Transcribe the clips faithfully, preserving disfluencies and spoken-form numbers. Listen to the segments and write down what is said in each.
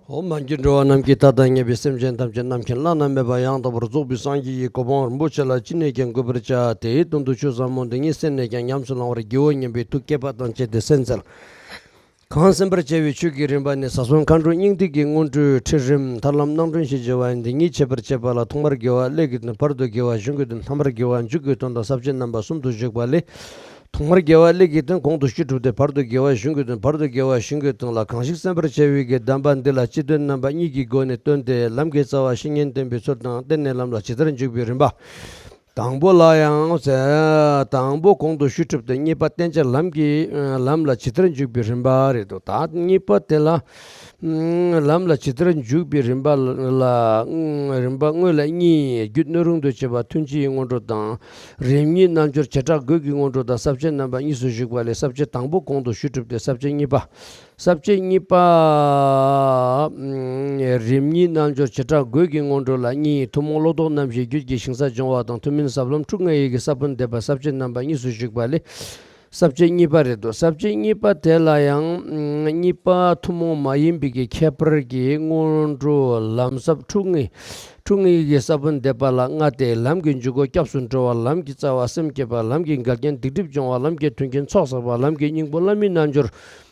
འོ། མ་གྱུར་འགྲོ་བ་རྣམས་ཀྱི་མཐའ་དང་མཉམ་པའི་སེམས་ཅན་ཐམས་ཅད་རྣམ་མཁྱེན་བླ་ན་མེད་པ་ཡང་དག་པར་རྫོགས་པའི་སངས་རྒྱས་ཀྱི་གོ་འཕང་རིན་པོ་ཆེ་ལ་ཅི་ནས་ཀྱང་འགོད་པར་བྱ། དེའི་དོན་དུ་ཆོས་ཟབ་མོ་འདི་ཉིད་གསན་ནས་ཀྱང་ཉམས་སུ་བླང་བར་བགྱིའོ་སྙམ་པའི་ཐུགས་བསྐྱེད་པ་དང་བཅས་ཏེ་གསན་འཚལ། གང་གསན་པར་བྱ་བའི་ཆོས་ཀྱི་རིམ་པ་ནི། ཟབ་གསང་མཁའ་འགྲོ་སྙིང་ཐིག་གི་སྔོན་འགྲོའི་ཁྲིད་རིམ། ཐར་ལམ་སྣང་སྒྲོན་ཞེས་བྱ་བ་འདི་ཉིད་འཆད་པར་བྱེད་པ་ལ། ཐོག་མར་དགེ་བ་ཀླད་ཀྱི་དོན། བར་དུ་དགེ་བ་གཞུང་གི་དོན། ཐ་མར་དགེ་བ་མཇུག་གི་དོན་དང་ས་བཅད་རྣམ་པ་གསུམ་དུ་བཞུགས་པ་ལས། ཐོག་མར་དགེ་བ་ཀླད་ཀྱི་དོན་གོང་དུ་ཞུས་གྲུབ་སྟེ། བར་དུ་དགེ་བ་གཞུང་གི་དོན། བར་དུ་དགེ་བ་གཞུང་གི་དོན་ལ་གང་ཞིག་གསན་པར་བྱ་བའི་གདམས་པ་འདི་ལ་སྤྱི་དོན་རྣམ་པ་གཉིས་ཀྱི་སྒོ་ནས་སྟོན་ཏེ། ལམ་གྱི་རྩ་བ་བཤེས་གཉེན་བསྟེན་པའི་ཚུལ་དང་། བསྟེན་ནས་ལམ་ལ་ཇི་ལྟར་འཇུག་པའི་རིམ་པ། དང་པོ་ལ་ཡང་ཟེར། དང་པོ་གོང་དུ་ཞུས་གྲུབ་སྟེ། གཉིས་པ་བསྟེན་བྱ་ལམ་གྱི་ལམ་ལ་ཇི་ལྟར་འཇུག་པའི་རིམ་པ་རེད་འདུག་ད་གཉིས་པ་དེ་ལ། ལམ་ལ་ཇི་ལྟར་འཇུག་པའི་རིམ་པ་ལ། རིམ་པ་དངོས་ལ་གཉིས། རྒྱུད་སྣོད་རུང་དུ་བྱེད་པ་ཐུན་གཅིག་གི་སྔོན་འགྲོ་དང་། རིམ་གཉིས་རྣལ་འབྱོར་བྱེ་བྲག་དགོས་ཀྱི་སྔོན་འགྲོ་དང་། ས་བཅད་རྣམ་པ་གཉིས་སུ་བཞུགས་པ་ལས། ས་བཅད་དང་པོ་གོང་དུ་ཞུས་གྲུབ་སྟེ། ས་བཅད་གཉིས་པ། ས་བཅད་གཉིས་པ། རིམ་གཉིས་རྣལ་འབྱོར་བྱེ་བྲག་དགོས་ཀྱི་སྔོན་འགྲོ་ལ་གཉིས། ཐུན་མོང་བློ་ལྡོག་རྣམ་བཞིའི་རྒྱུད་ཀྱི་ཞིང་ས་སྦྱོང་བ་དང་། ཐུན་མིན་ཟབ་ལམ་ཁྲོད་ལྔ་ཡི་གི་ས་བོན་འདེབས་པ། ས་བཅད་རྣམ་པ་གཉིས་སུ་བཞུགས་པ་ལས། ས་བཅད་གཉིས་པ་རེད་འདུག་ས་བཅད་གཉིས་པ་དེ་ལ་ཡང་། གཉིས་པ་ཐུན་མོང་མ་ཡིན་པའི་གི་ཁྱད་པར་གྱི་སྔོན་འགྲོ་ལམ་ཟབ་ཁྲོད་ལྔའི། ཁྲོད་ལྔའི་གི་ས་བོན་འདེབས་པ་ལ་ལྔ་སྟེ། ལམ་གྱི་འཇུག་སྒོ་སྐྱབས་སུ་འགྲོ་བ། ལམ་གྱི་རྩ་བ་སེམས་བསྐྱེད་པ། ལམ་གྱི་འགལ་རྐྱེན་སྡིག་སྒྲིབ་སྦྱོང་བ། ལམ་གྱི་མཐུན་རྐྱེན་ཚོགས་བསགས་པ། ལམ་གྱི་སྙིང་པོ་བླ་མའི་རྣལ་འབྱོར་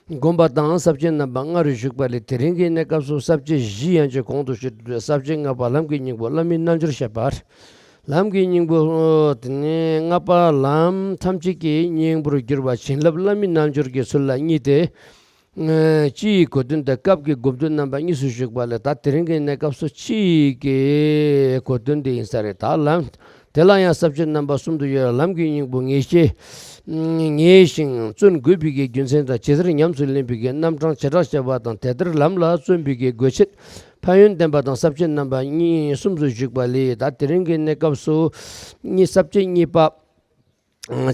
བསྒོམ་པ་དང་། ས་བཅད་རྣམ་པ་ལྔ་རུ་བཞུགས་པ་ལས། དེ་རིང་གི་གནས་སྐབས་སུ་ས་བཅད་བཞི་ཡན་ཆད་གོང་དུ་ཞུས་ཏེ། ས་བཅད་ལྔ་པ་ལམ་གྱི་སྙིང་པོ་བླ་མའི་རྣལ་འབྱོར་བཤད་པ། ལམ་གྱི་སྙིང་པོ། དེ་ནས་ལྔ་པ་ལམ་ཐམས་ཅད་ཀྱི་སྙིང་པོར་གྱུར་པ་བྱིན་རླབས་བླ་མའི་རྣལ་འབྱོར་གྱི་ཚུལ་ལ་གཉིས་ཏེ། སྤྱི་ཡི་གོ་དོན་དང་སྐབས་ཀྱི་སྒོམ་དོན་རྣམ་པ་གཉིས་སུ་བཞུགས་པ་ལས། ད་དེ་རིང་གི་གནས་སྐབས་སུ་སྤྱི་ཡི་གི་གོ་དོན་དེ་ཡིན་ས་རེད། ད་ལམ། དེ་ལ་ཡང་ས་བཅད་རྣམ་པ་གསུམ་དུ་ཡོད། ལམ་གྱི་སྙིང་པོ་ངེས་ཤེས། ངེས་ཤིང་བརྩོན་དགོས་པའི་གི་རྒྱུ་མཚན་དང་། ཇི་ལྟར་ཉམས་སུ་ལེན་པའི་གི་རྣམ་གྲངས་བྱེ་བྲག་བཤད་པ་དང་། དེ་ལྟར་ལམ་ལ་བརྩོན་པའི་གི་དགོས་ཆེད་ཕན་ཡོན་བསྟན་པ་དང་། ས་བཅད་རྣམ་པ་གཉིས་གསུམ་དུ་བཞུགས་པ་ལས། ད་དེ་རིང་གི་གནས་སྐབས་སུ་གཉིས། ས་བཅད་གཉིས་པ།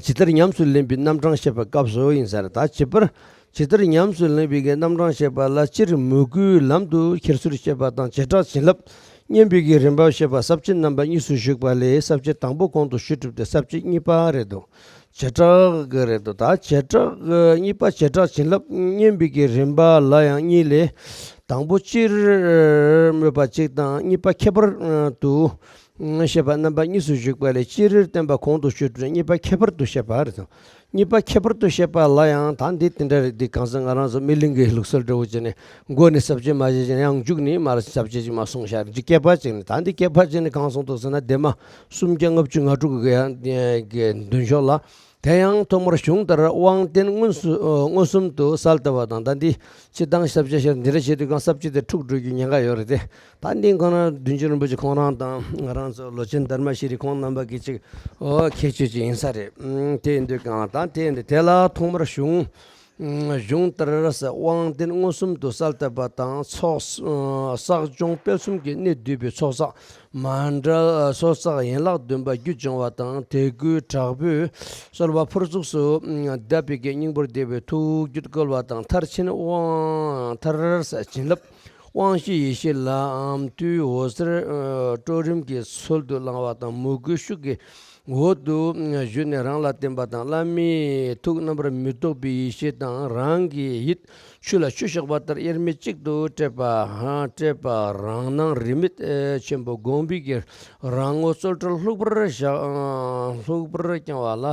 ཇི་ལྟར་ཉམས་སུ་ལེན་པའི་རྣམ་གྲངས་བཤད་པའི་སྐབས་སུ་ཡིན་ས་རེད། ད་བྱེད་པར། ཇི་ལྟར་ཉམས་སུ་ལེན་པའི་གི་རྣམ་གྲངས་བཤད་པ་ལ། སྤྱིར་མོས་གུས་ལམ་དུ་འཁྱེར་ཚུལ་བཤད་པ་དང་། བྱེ་བྲག་བྱིན་རླབས་བསྙེན་པའི་གི་རིམ་པ་བཤད་པ། ས་བཅད་རྣམ་པ་གཉིས་སུ་བཞུགས་པ་ལས། ས་བཅད་དང་པོ་གོང་དུ་ཞུས་གྲུབ་སྟེ། ས་བཅད་གཉིས་པ་རེད་འདུག་བྱེ་བྲག་གི་རེད་འདུག་ད་བྱེ་བྲག་གི་གཉིས་པ་བྱེ་བྲག་བྱིན་རླབས་བསྙེན་པའི་གི་རིམ་པ་ལ་ཡང་གཉིས་ལས། དང་པོ་སྤྱིར་སྨོས་པ་གཅིག་དང་། གཉིས་པ་ཁྱད་པར་དུ་བཤད་པ་རྣམ་པ་གཉིས་སུ་བཞུགས་པ་ལས། སྤྱིར་བསྟན་པ་གོང་དུ་ཞུས་ཏེ། གཉིས་པ་ཁྱད་པར་དུ་བཤད་པ་རེད་དང་། གཉིས་པ་ཁྱད་པར་དུ་བཤད་པ་ལ་ཡང་། ད་འདི་དེ་འདྲ་རེད། འདི་གང་ཟེར། ང་རང་ཚོ་སྨིན་གླིང་གི་ལུགས་སྲོལ་འདྲ་བོ་བྱས་ནས། མགོ་ནས་ས་བཅད་མ་བྱས་ཀྱང་། ཡང་མཇུག་ནས་མར་ས་བཅད་ཅིག་མར་གསུངས་བཞག་རེད། འདི་སྐྱེས་པ་ཅིག་ནས། ད་འདི་སྐྱེས་པ་ཅིག་ནས་གང་གསུངས་འདུག་ཟེར་ན། སྡེ་མ་སུམ་བརྒྱ་ལྔ་བཅུ་ང་དྲུག་གི་ཡང་གི་མདུན་ཕྱོགས་ལ། དེ་ཡང་ཐོག་མར་གཞུང་ལྟར་དབང་རྟེན་མངོན་སུ། ཨ། མངོན་སུམ་དུ་གསལ་བཏབ་པ་དང་། ད་འདི་སྤྱིར་བཏང་ས་བཅད་བཤད་འདི་འདྲ་བྱེད་དུས་གང་ས་བཅད་དེ་འཁྲུག་འགྲོ་རྒྱུ་ཉེན་ཁ་ཡོད་རེད་དེ། ད་འདི་ཁོ་རང་བདུན་ཅུ་རིན་པོ་ཆེ་ཁོང་རང་དང་། ང་རང་ཚོ་ལོ་ཆེན་དྷརྨ་ཤྲཱི་ཁོང་རྣམ་པ་གི་ཅིག་འོ་ཁྱད་ཆོས་ཅིག་ཡིན་ས་རེད། ཨང་། དེ་ཡིན་དུས་གང་ད་དེ་ཡིན་དུས་དེ་ལ་ཐོག་མར་གཞུང་། ཨང་། གཞུང་ལྟར་དབང་རྟེན་མངོན་སུམ་དུ་གསལ་བཏབ་པ་དང་། ཚོགས། ཨ། བསགས་སྦྱོང་སྤེལ་གསུམ་གྱི་གནད་བསྡུས་པའི་ཚོགས་བསགས་མཎྜལ། ཚོགས་བསགས་ཡན་ལག་བདུན་པ་རྒྱུད་སྦྱོང་བ་དང་། དད་གུས་དྲག་པོས་གསོལ་བ་ཕུར་ཚུགས་སུ་བརྡབས་པའི་གི་སྙིང་པོར་བཟླས་པའི་ཐུགས་རྒྱུད་བསྐུལ་བ་དང་། མཐར་ཕྱིན་དབང་། མཐར་བྱིན་རླབས་དབང་བཞི་ཡེ་ཤེས་ལམ་དུས་འོད་ཟེར་སྤྲོ་རིམ་གྱི་ཚུལ་དུ་བླང་བ་དང་། མོས་གུས་ཤུགས་ཀྱིས་འོད་དུ་ཞུ་ནས་རང་ལ་བརྟེན་པ་དང་། བླ་མའི་ཐུགས་རྣམ་པར་མི་རྟོག་པའི་ཡེ་ཤེས་དང་། རང་གི་ཡིད་ཆུ་ལ་ཆུ་བཞག་པ་ལྟར་དབྱེར་མེད་གཅིག་ཏུ་སྤྲད་པ། སྤྲད་པ། རང་སྣང་རིས་མེད་ཆེན་པོ་བསྒོམས་པའི་གི་རང་ངོ་རྩོལ་བྲལ་ལྷུག་པར་བཞག་ལྷུག་པར་བརྐྱང་བ་ལ་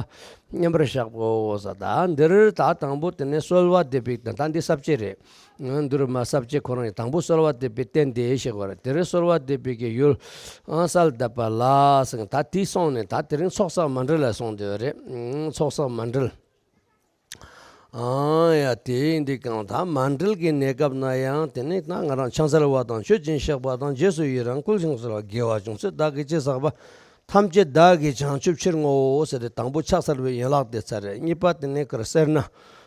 མཉམ་པར་བཞག་གོ་ཟེར། ད་འདིར་ད་དང་པོ་དེ་ནས་གསོལ་བ་འདེབས་པའི། ད་འདི་ས་བཅད་རེད། འདིར་མ་ས་བཅད་ཁོ་རང་ཡིན། དང་པོ་གསོལ་བ་འདེབས་པའི་རྟེན་དེ་ཞེས་པ་རེད། དེར་གསོལ་བ་འདེབས་པའི་གི་ཡུལ་གསལ་བཏབ་པ་ལ་ཟེར། ད་དེ་སོང་ནས་ད་དེ་རིང་ཚོགས་བསགས་མཎྜལ་ལ་སོང་བསྡད་པ་རེད། ཚོགས་བསགས་མཎྜལ། ཨང་། ཡ། དེ་ཡིན་དུས་གང་ད་མཎྜལ་གྱི་གནས་སྐབས་ན་ཡང་། དེ་ནས་ད་ང་རང་ཕྱག་འཚལ་བ་དང་མཆོད་ཅིང་བཤགས་པ་དང་། རྗེས་སུ་ཡི་རང་བསྐུལ་ཞིང་གསོལ་བ། དགེ་བ་ཅུང་ཟད་བདག་གིས་ཅི་བསགས་པ། ཐམས་ཅད་བདག་གིས་བྱང་ཆུབ་ཕྱིར་བསྔོའོ་ཟེར་ཏེ། དང་པོ་ཕྱག་འཚལ་བའི་ཡན་ལག་དེ་ཚར་རེད། གཉིས་པ་དེ་ནས་ཀར་སེར་སྣ།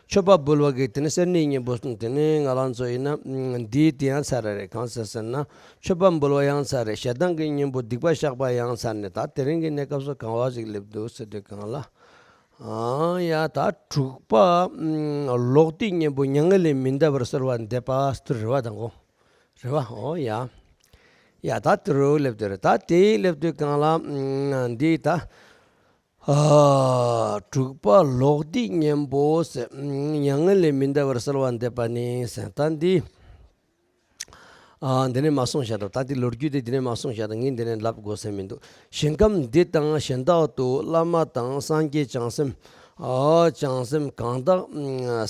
མཆོད་པ་འབུལ་བ་གི་དེ་ནས་སེར་སྣའི་གཉེན་པོ། དེ་ནས་ང་རང་ཚོ་ཡིན་ན་འདིའི་དེ་ཡང་ཚར་རེད། གང་ཟེར་ཟེར་ན། མཆོད་པ་འབུལ་བ་ཡང་ཚར་རེད། ཞེ་སྡང་གི་གཉེན་པོ་སྡིག་པ་བཤགས་པ་ཡང་ཚར་ནས། ད་དེ་རིང་གི་གནས་སྐབས་སུ་གང་བ་ཞིག་སླེབས་འདུག་ཟེར་དུས་གང་ལ། ཨང་། ཡ། ད་དྲུག་པ། ཨམ། ལོག་ལྟའི་གཉེན་པོ་མྱ་ངན་ལས་མི་འདའ་བར་གསོལ་བ་འདེབས་པ་དེ་རེད་པ། དང་པོ་རེད་པ། འོ་ཡ། ཡ། ད་དེ་རུ་སླེབས་དུས་རེད། ད་དེ་སླེབས་དུས་གང་ལ། ཨམ། འདི་ད། ཨ། དྲུག་པ་ལོག་ལྟའི་གཉེན་པོ་ཟེར། ཨམ། མྱ་ངན་ལས་མི་འདའ་བར་གསོལ་བ་འདེབས་པ་ནི་ཟེར། ད་འདི། ཨ། འདི་ནས་མར་གསུངས་བཞག་དང་། ད་འདི་ལོ་རྒྱུས་དེ་འདི་ནས་མར་གསུངས་བཞག་དང་། ངས་འདི་ནས་ལབ་དགོས་ས་མི་འདུག། ཞིང་ཁམས་འདི་དང་གཞན་དག་ཏུ། བླ་མ་དང་སངས་རྒྱས་བྱང་སེམས། ཨ། བྱང་སེམས་གང་དག་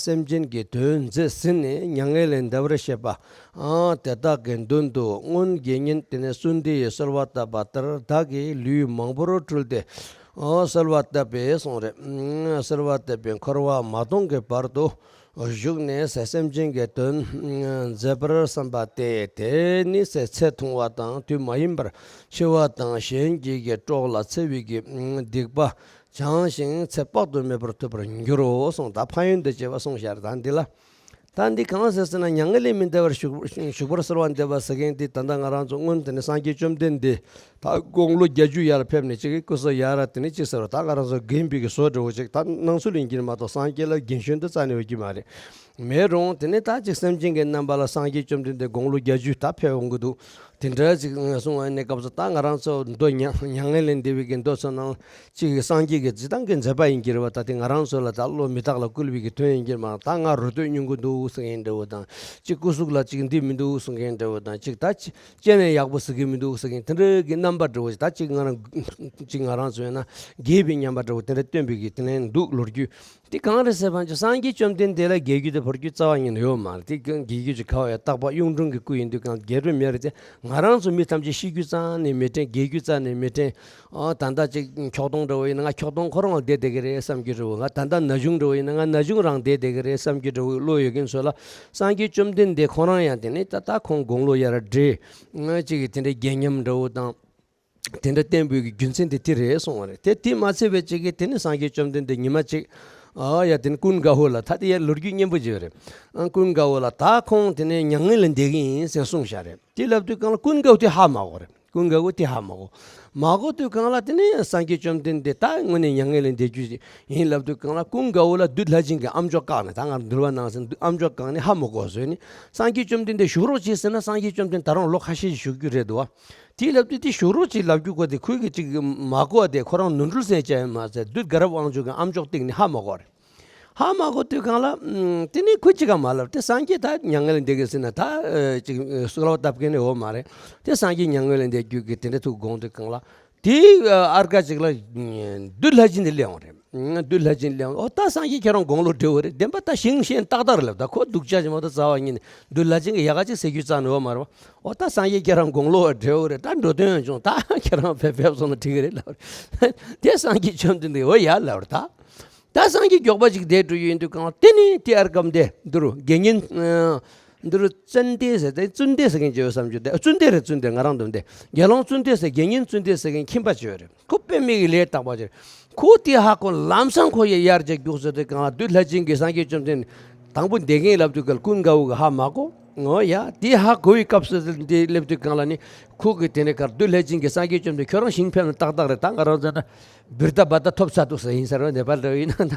སེམས་ཅན་གྱི་དོན་མཛད་ཟིན་ནས་མྱ་ངན་ལས་འདའ་བར་བཤད་པ། ཨ། དེ་དག་གི་མདུན་དུ་སྔོན་དགེ་བསྙེན་དེ་ནས་ཙུན་དྷི་ཡིས་གསོལ་བ་བཏབ་པ་ལྟར། བདག་གིས་ལུས་མང་པོར་སྤྲུལ་ཏེ། ཨ། གསོལ་བ་བཏབ་པས་གསུངས་རེད། གསོལ་བ་བཏབ་པས་འཁོར་བ་མ་སྟོངས་ཀྱི་བར་དུ་བཞུགས་ནས་སེམས་ཅན་གྱི་དོན་མཛད་པར་བསམ་པ་སྟེ། དེ་ནི་ཚེ་ཐུང་བ་དང་དུས་མ་ཡིན་པར་འཆི་བ་དང་གཞན་གྱི་གི་སྲོག་ལ་འཚེ་བའི་གི་སྡིག་པ་བྱང་ཞིང་ཚེ་དཔག་ཏུ་མེད་པར་ཐོབ་པར་འགྱུར་རོ་གསུངས། ད་ཕན་ཡོན་དུ་བྱེད་པ་གསུངས་བཞག། ད་འདི་ལ། ད་འདི་གང་ཟེར་ཟེར་ན། མྱ་ངན་ལས་མི་འདའ་བར་བཞུགས་བཞུགས་པར་གསོལ་བ་འདེབས་པ་ཟེར་མཁན་འདི། ད་ལྟ་ང་རང་ཚོ་སྔོན་དེ་ནས་སངས་རྒྱས་བཅོམ་ལྡན་འདས་ད་དགུང་ལོ་བརྒྱད་ཅུ་ཡར་ཕེབས་ནས་ཅིག་གི་སྐུ་གཟུགས་ཡར་དེ་ནས་ཅིག་ཟེར་བ། ད་ང་རང་ཚོ་རྒན་པའི་གི་བཟོ་འདྲ་བོ་ཅིག་ད་སྣང་ཚུལ་ཡིན་གྱི་མ་གཏོགས་སངས་རྒྱས་ལ་རྒན་གཞོན་དུ་རྩ་ནས་ཡོད་ཀྱི་མ་རེད། མེད་རུང་དེ་ནས་ད་ཅིག་སེམས་ཅན་གྱི་རྣམ་པ་ལ་སངས་རྒྱས་བཅོམ་ལྡན་འདས་དགུང་ལོ་བརྒྱད་ཅུ་ད་ཕེབས་འོང་གི་འདུག། དེ་འདྲ་ཅིག་གསུང་བ་ཡིན་ནའི་སྐབས་སུ། ད་ང་རང་ཚོ་མདོ་མྱ་མྱ་ངན་ལས་འདས་པའི་གི་མདོ་ཚོ་ནང་ཅིག་གི་སངས་རྒྱས་ཀྱི་སྤྱིར་བཏང་གི་མཛད་པ་ཡིན་གྱི་རེད་བ། ད་དེ་ང་རང་ཚོ་ལ་ད་བློ་མི་རྟག་ལ་བསྐུལ་བའི་གི་དོན་ཡིན་གྱི་མ། ད་ང་རོ་སྟོད་སྙུང་གི་འདུག་ཟེར་མཁན་འདྲ་བོ་དང་། ཅིག་སྐུ་གཟུགས་ལ་ཅིག་འདི་མི་འདུག་ཟེར་མཁན་འདྲ་བོ་དང་། ཅིག་ད་ཅི་སྐྱེ་གནས་ཡག་པོ་གཟིགས་ཀྱི་མི་འདུག་ཟེར་མཁན་དེ་འདྲ་གི་རྣམ་པ་འདྲ་བོ་ཅིག་ད་ཅིག་ང་རང་ཅིག་ང་རང་ཚོ་ཡིན་ན་རྒས་པའི་ཉམས་པ་འདྲ་བོ་དེ་འདྲ་སྟོན་པའི་གི་དེ་ནས་འདུག་ལོ་རྒྱུས། དེ་གང་རེད་ཟེར་བ་ཅིག་སངས་རྒྱས་བཅོམ་ལྡན་འདས་ལ་རྒས་རྒུད་དེ་བོར་རྒྱུ་རྩ་བ་ཉིད་ནས་ཡོད་མ་རེད། དེ་རྒས་རྒུད་ཅིག་ག་བ་ཡ་རྟག་པ་གཡུང་དྲུང་གི་སྐུ་ཡིན་དུས་གང་རྒས་རུ་མེད་རེད་དེ། ང་རང་ཚོ་མི་ཐམས་ཅད་ཤི་རྒྱུ་རྩ་ནས་མི་དྲན། རྒས་རྒྱུ་རྩ་ནས་མི་དྲན། ཨ། ད་ལྟ་ཅིག་ཁྱོག་སྟོང་འདྲ་བོ་ཡིན་ན་ང་ཁྱོག་སྟོང་ཁོ་རང་ལ་བསྡད་བསྡད་ཀྱི་རེད་བསམ་རྒྱུ་འདྲ་བོ། ང་ད་ལྟ་ན་གཞོན་འདྲ་བོ་ཡིན་ན་ང་ན་གཞོན་རང་བསྡད་བསྡད་ཀྱི་རེད་བསམ་རྒྱུ་འདྲ་བོ་བློ་ཡོད་མཁན་ཚོ་ལ། སངས་རྒྱས་བཅོམ་ལྡན་འདས་ཁོ་རང་ཡང་དེ་ནས་ད་ལྟ་ཁོང་དགུང་ལོ་ཡར་བགྲེས། ང་ཅིག་གི་དེ་འདྲའི་རྒས་ཉམས་འདྲ་བོ་དང་། དེ་འདྲ་བསྟན་པའི་གི་རྒྱུ་མཚན་དེ་དེ་རེད་གསུངས་པ་རེད། དེ་དེ་མ་ཚད་པའི་ཅིག་གི་དེ་ནས་སངས་རྒྱས་བཅོམ་ལྡན་འདས་ཉི་མ་གཅིག། ཨ་ཡ། དེ་ནས་ཀུན་དགའ་བོ་ལ། ད་དེ་ཡ་ལོ་རྒྱུས་སྙན་པོ་ཅིག་ཡོད་རེད། ཨ། ཀུན་དགའ་བོ་ལ་ད་ཁོང་དེ་ནས་མྱ་ངན་ལས་འདས་ཀྱི་ཡིན་ཟེར་གསུངས་བཞག་རེད། དེ་ལབ་དུས་གང་ལ་ཀུན་དགའ་བོ་དེ་ཧ་མ་གོ་རེད། ཀུན་དགའ་བོ་དེ་ཧ་མ་གོ། མ་གོ་དུས་གང་ལ་དེ་ནས་སངས་རྒྱས་བཅོམ་ལྡན་འདས་ད་དངོས་གནས་མྱ་ངན་ལས་འདས་རྒྱུ་ཡིན་ལབ་དུས་གང་ལ། ཀུན་དགའ་བོ་ལ་བདུད་ལྷ་སྦྱིན་གྱིས་ཨ་མཆོག་བཀག་ནས། ད་ང་འདུལ་བ་ནང་ཟིན་ཨ་མཆོག་བཀག་ནས་ཧ་མ་གོ་བཟོས་ནས། སངས་རྒྱས་བཅོམ་ལྡན་འདས་བཞུགས་རོགས་བྱེད་ཟེར་ན། སངས་རྒྱས་བཅོམ་ལྡན་ད་རུང་ལོ་ཁ་ཤས་ཤིག་བཞུགས་རྒྱུ་རེད་འདུག་བ། དེ་ལབ་དུས་དེ་བཞུགས་རོགས་བྱེད་ལབ་རྒྱུ་གོ་དེ་ཁོས་གི་ཅིག་མ་གོ་བ་དེ། ཁོ་རང་ནོར་འཁྲུལ་སེལ་བྱ་ཡིན་མ་ཟད། བདུད་དགའ་རབ་དབང་ཕྱུག་གི་ཨ་མཆོག་བཏེགས་ནས་ཧ་མ་གོ་རེད། ཧ་མ་གོ་དུས་གང་ལ། ཨམ། དེ་ནས་ཁོས་ཅི་ག་མ་ལབ། དེ་སངས་རྒྱས་ད་མྱ་ངན་ལས་འདས་ཀྱི་ཟེར་ན་ད། ཨ། ཅིག་གསོལ་བ་བཏབ་མཁན་ནི་འོ་མ་རེད། དེ་སངས་རྒྱས་མྱ་ངན་ལས་འདས་རྒྱུ་གི་དེ་འདྲ་ཐུག་དགོངས་དུས་གང་ལ། དེ་ཨར་ཀ་ཅིག་ལ་བདུད་ལྷ་སྦྱིན་དེ་སླེབས་འོང་རེད། བདུད་ལྷ་སྦྱིན་སླེབས་འོང་། ཨོ་ད་སངས་རྒྱས་ཁྱེད་རང་དགུང་ལོ་བགྲེས་པོ་རེད། བདེན་པ་ད་ཞིང་གཞན་ཏག་ཏག་རེད་ལབ། ད་ཁོ་སྡུག་ཅག་ཅིག་མ་གཏོགས་རྩ་བ་ཉིད་ནས། བདུད་ལྷ་སྦྱིན་གྱིས་ཡག་ག་ཅིག་ཟེར་རྒྱུ་རྩ་ནས་འོ་མ་རེད་བ། ཨོ་ད་སངས་རྒྱས་ཁྱེད་རང་དགུང་ལོ་བགྲེས་པོ་རེད། ད་འགྲོ་དོན་བྱུང་། ད་ཁྱེད་རང་ཕེབས་ཕེབས་སོང་ན་འགྲིག་གི་རེད་ལབ་རེད། དེ་སངས་རྒྱས་བཅོམ་ལྡན་འདས་འོ་ཡ་ལབ་རེད་ད། ད་སངས་རྒྱས་མགྱོགས་པ་ཅིག་བསྡད་འགྲོ་ཡི་ཡིན་དུས་གང་ལ། དེ་ནས་དེ་ཨར་ཀ་འདི་འདི་རུ་དགེ་བསྙེན། ཨ། འདི་རུ་ཙན་ཏན་ཟེར་ཏེ། ཙུན་ཏན་ཟེར་མཁན་ཅིག་ཡོད་བསམ་རྒྱུ་དེ། ཨ། ཙུན་ཏན་རེད། ཙུན་ཏན། ང་རང་འདོད་དེ་དགེ་སློང་ཙུན་ཏན་ཟེར། དགེ་བསྙེན་ཙུན་ཏན་ཟེར་མཁན་ཁྱིམ་པ་ཅིག་ཡོད་རེད། ཁོ་དཔེ་མི་སྲིད་ལས་དག་པ་ཅིག་རེད། ཁོ་དེ་ཧ་གོ། ལམ་སང་ཁོ་ཡར་རྒྱག་རྒྱུག་ཟེར་དུས་གང་ལ། བདུད་ལྷ་སྦྱིན་གྱིས་སངས་རྒྱས་བཅོམ་ལྡན་དང་པོ་འདས་མཁན་ལབ་དུས་གང་ལ་ཀུན་དགའ་བོ་གིས་ཧ་མ་གོ། འོ་ཡ། དེ་ཧ་གོ་བའི་སྐབས་སུ་དེ་སླེབས་དུས་གང་ལ་ནི། ཁོ་གིས་དེ་ནས་གར་བདུད་ལྷ་སྦྱིན་གྱིས་སངས་རྒྱས་བཅོམ་ལྡན་ཁྱོད་རང་ཞིང་ཕེབས་ན་ཏག་ཏག་རེད། ད་ང་རང་ཚོ་ན་བིར་ཏ་བ་ཏ་ཐོབ་ཚར་འདུག་ཟེར་ཡིན་ཟེར་བ། ནེ་པཱལ་འདྲ་བོ་ཡིན་ན་ད་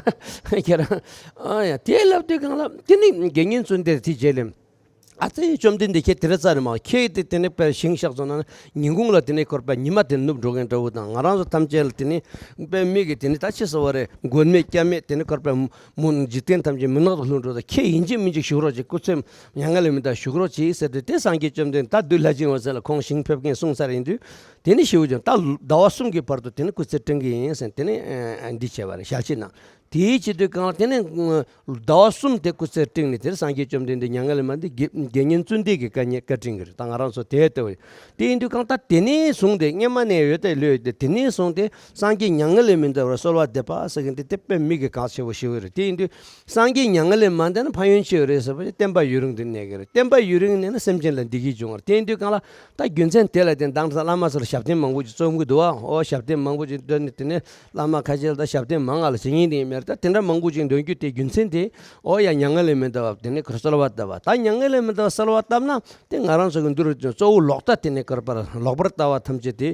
ཁྱེད་རང་། ཨ་ཡ། དེ་ལབ་དུས་གང་ལ་དེ་ནི་དགེ་བསྙེན་ཙུན་ཏན་དེ་རྗེས་ལ། ཨ་ཙི། བཅོམ་ལྡན་འདས་ཁྱེད་དེ་ར་རྩ་ནས་མ། ཁྱེད་དེ་དེ་ནས་དཔེ་ཞིང་གཤེགས་སོང་ན་ཉིན་གུང་ལ་དེ་ནས་ཁོར་དཔེ་ཉི་མ་དེ་ནུབ་འགྲོ་མཁན་འདྲ་བོ་དང་། ང་རང་ཚོ་ཐམས་ཅད་ལ་དེ་ནས་དཔེ་མིག་གིས་དེ་ནས་ད་ཅི་ཟེར་བ་རེད། མགོན་མེད་སྐྱབས་མེད་དེ་ནས་ཁོར་དཔེ་མུན། འཇིག་རྟེན་ཐམས་ཅད་མུན་ནག་ཏུ་ལྷུང་འགྲོ། ད་ཁྱེད་ཡིན་གཅིག་མིན་གཅིག་བཞུགས་རོགས་བྱེད། སྐུ་ཚེ་མྱ་ངན་ལས་མི་འདའ་བཞུགས་རོགས་བྱེད་ཟེར་དུས། དེ་སངས་རྒྱས་བཅོམ་ལྡན། ད་བདུད་ལྷ་སྦྱིན་འོ་ཟེར་ལ་ཁོང་ཞིང་ཕེབས་མཁན་གསུངས་ཚར་ཡིན་དུས། དེ་ནས་ཞེ་པོ་ཅིག་ད་ཟླ་བ་གསུམ་གྱི་བར་དུ་དེ་ནས་སྐུ་ཚེ་བསྲིང་གི་ཡིན་ཟེར། དེ་ནས་ཨ་འདི་བྱས་པ་རེད། ཞལ་ཆད་གནང་། དེའི་ཆེད་དུ་གང་དེ་ནས་ཟླ་བ་གསུམ་དེ་སྐུ་ཚེ་བསྲིངས་ནས། དེར་སངས་རྒྱས་བཅོམ་ལྡན་འདས་མྱ་ངན་ལས་མ་འདས། དགེ་དགེ་བསྙེན་ཙུན་ཏན་གྱིས་བཀའ་ཉན། བཀའ་དྲིན་གྱི་རེད། ད་ང་རང་ཚོ་དེ་ལྟ་བུ། དེ་ཡིན་དུས་གང་ད་དེ་ནས་བཟུང་སྟེ། སྔན་མ་ནས་ཡོད་དེ་ལོས་དེ་དེ་ནས་བཟུང་སྟེ་སངས་རྒྱས་མྱ་ངན་ལས་མི་འདའ་བར་གསོལ་བ་འདེབས་པ་ཟེར་མཁན་དེ་དེ་དཔེ་མིག་གིས་གལ་ཆེ་བོ་ཞིག་རེད། དེ་ཡིན་དུས་སངས་རྒྱས་མྱ་ངན་ལས་མ་འདས་ན་ཕན་ཡོན་ཆེ་བ་རེད་ཟེར་བ། བསྟན་པ་ཡུན་རིང་དུ་གནས་ཀྱི་རེད། བསྟན་པ་ཡུན་རིང་གནས་ན་སེམས་ཅན་ལ་བདེ་སྐྱིད་འབྱུང་བ་རེད། དེ་ཡིན་དུས་གང་ལ་ད་རྒྱུ་མཚན་དེ་ལ་བརྟེན་དང་ས་བླ་མ་ཚོར་ཞབས་བརྟན་མང་པོ་ཅིག་རྩོམ་གྱི་འདུག་བ། ཨོ་ཞབས་བརྟན་མང་པོ་ཅིག་འདོན་ནས། དེ་ནས་བླ་མ་ཁ་ཤས་ལ་ད་ཞབས་བརྟན་མང་ང་ལ་བྱེད་ཉན་དེ་ཡིན་མེད་རེད། ད་དེ་འདྲ་མང་པོ་ཅིག་འདོན་རྒྱུ་དེ་རྒྱུ་མཚན་དེ། ཨོ་ཡ། མྱ་ངན་ལས་མི་འདའ་བ་དེ་ནས་ཁོར་གསོལ་བ་བཏབ་པ། ད་མྱ་ངན་ལས་མི་འདའ་བ་གསོལ་བ་བཏབ་ན་དེ་ང་རང་ཚོ་གི་འདི་རུ་གཙོ་བོ་ལོག་ལྟ་དེ་ནས་ཁོར་པར་ལོག་པར་ལྟ་བ་ཐམས་ཅད་དེ་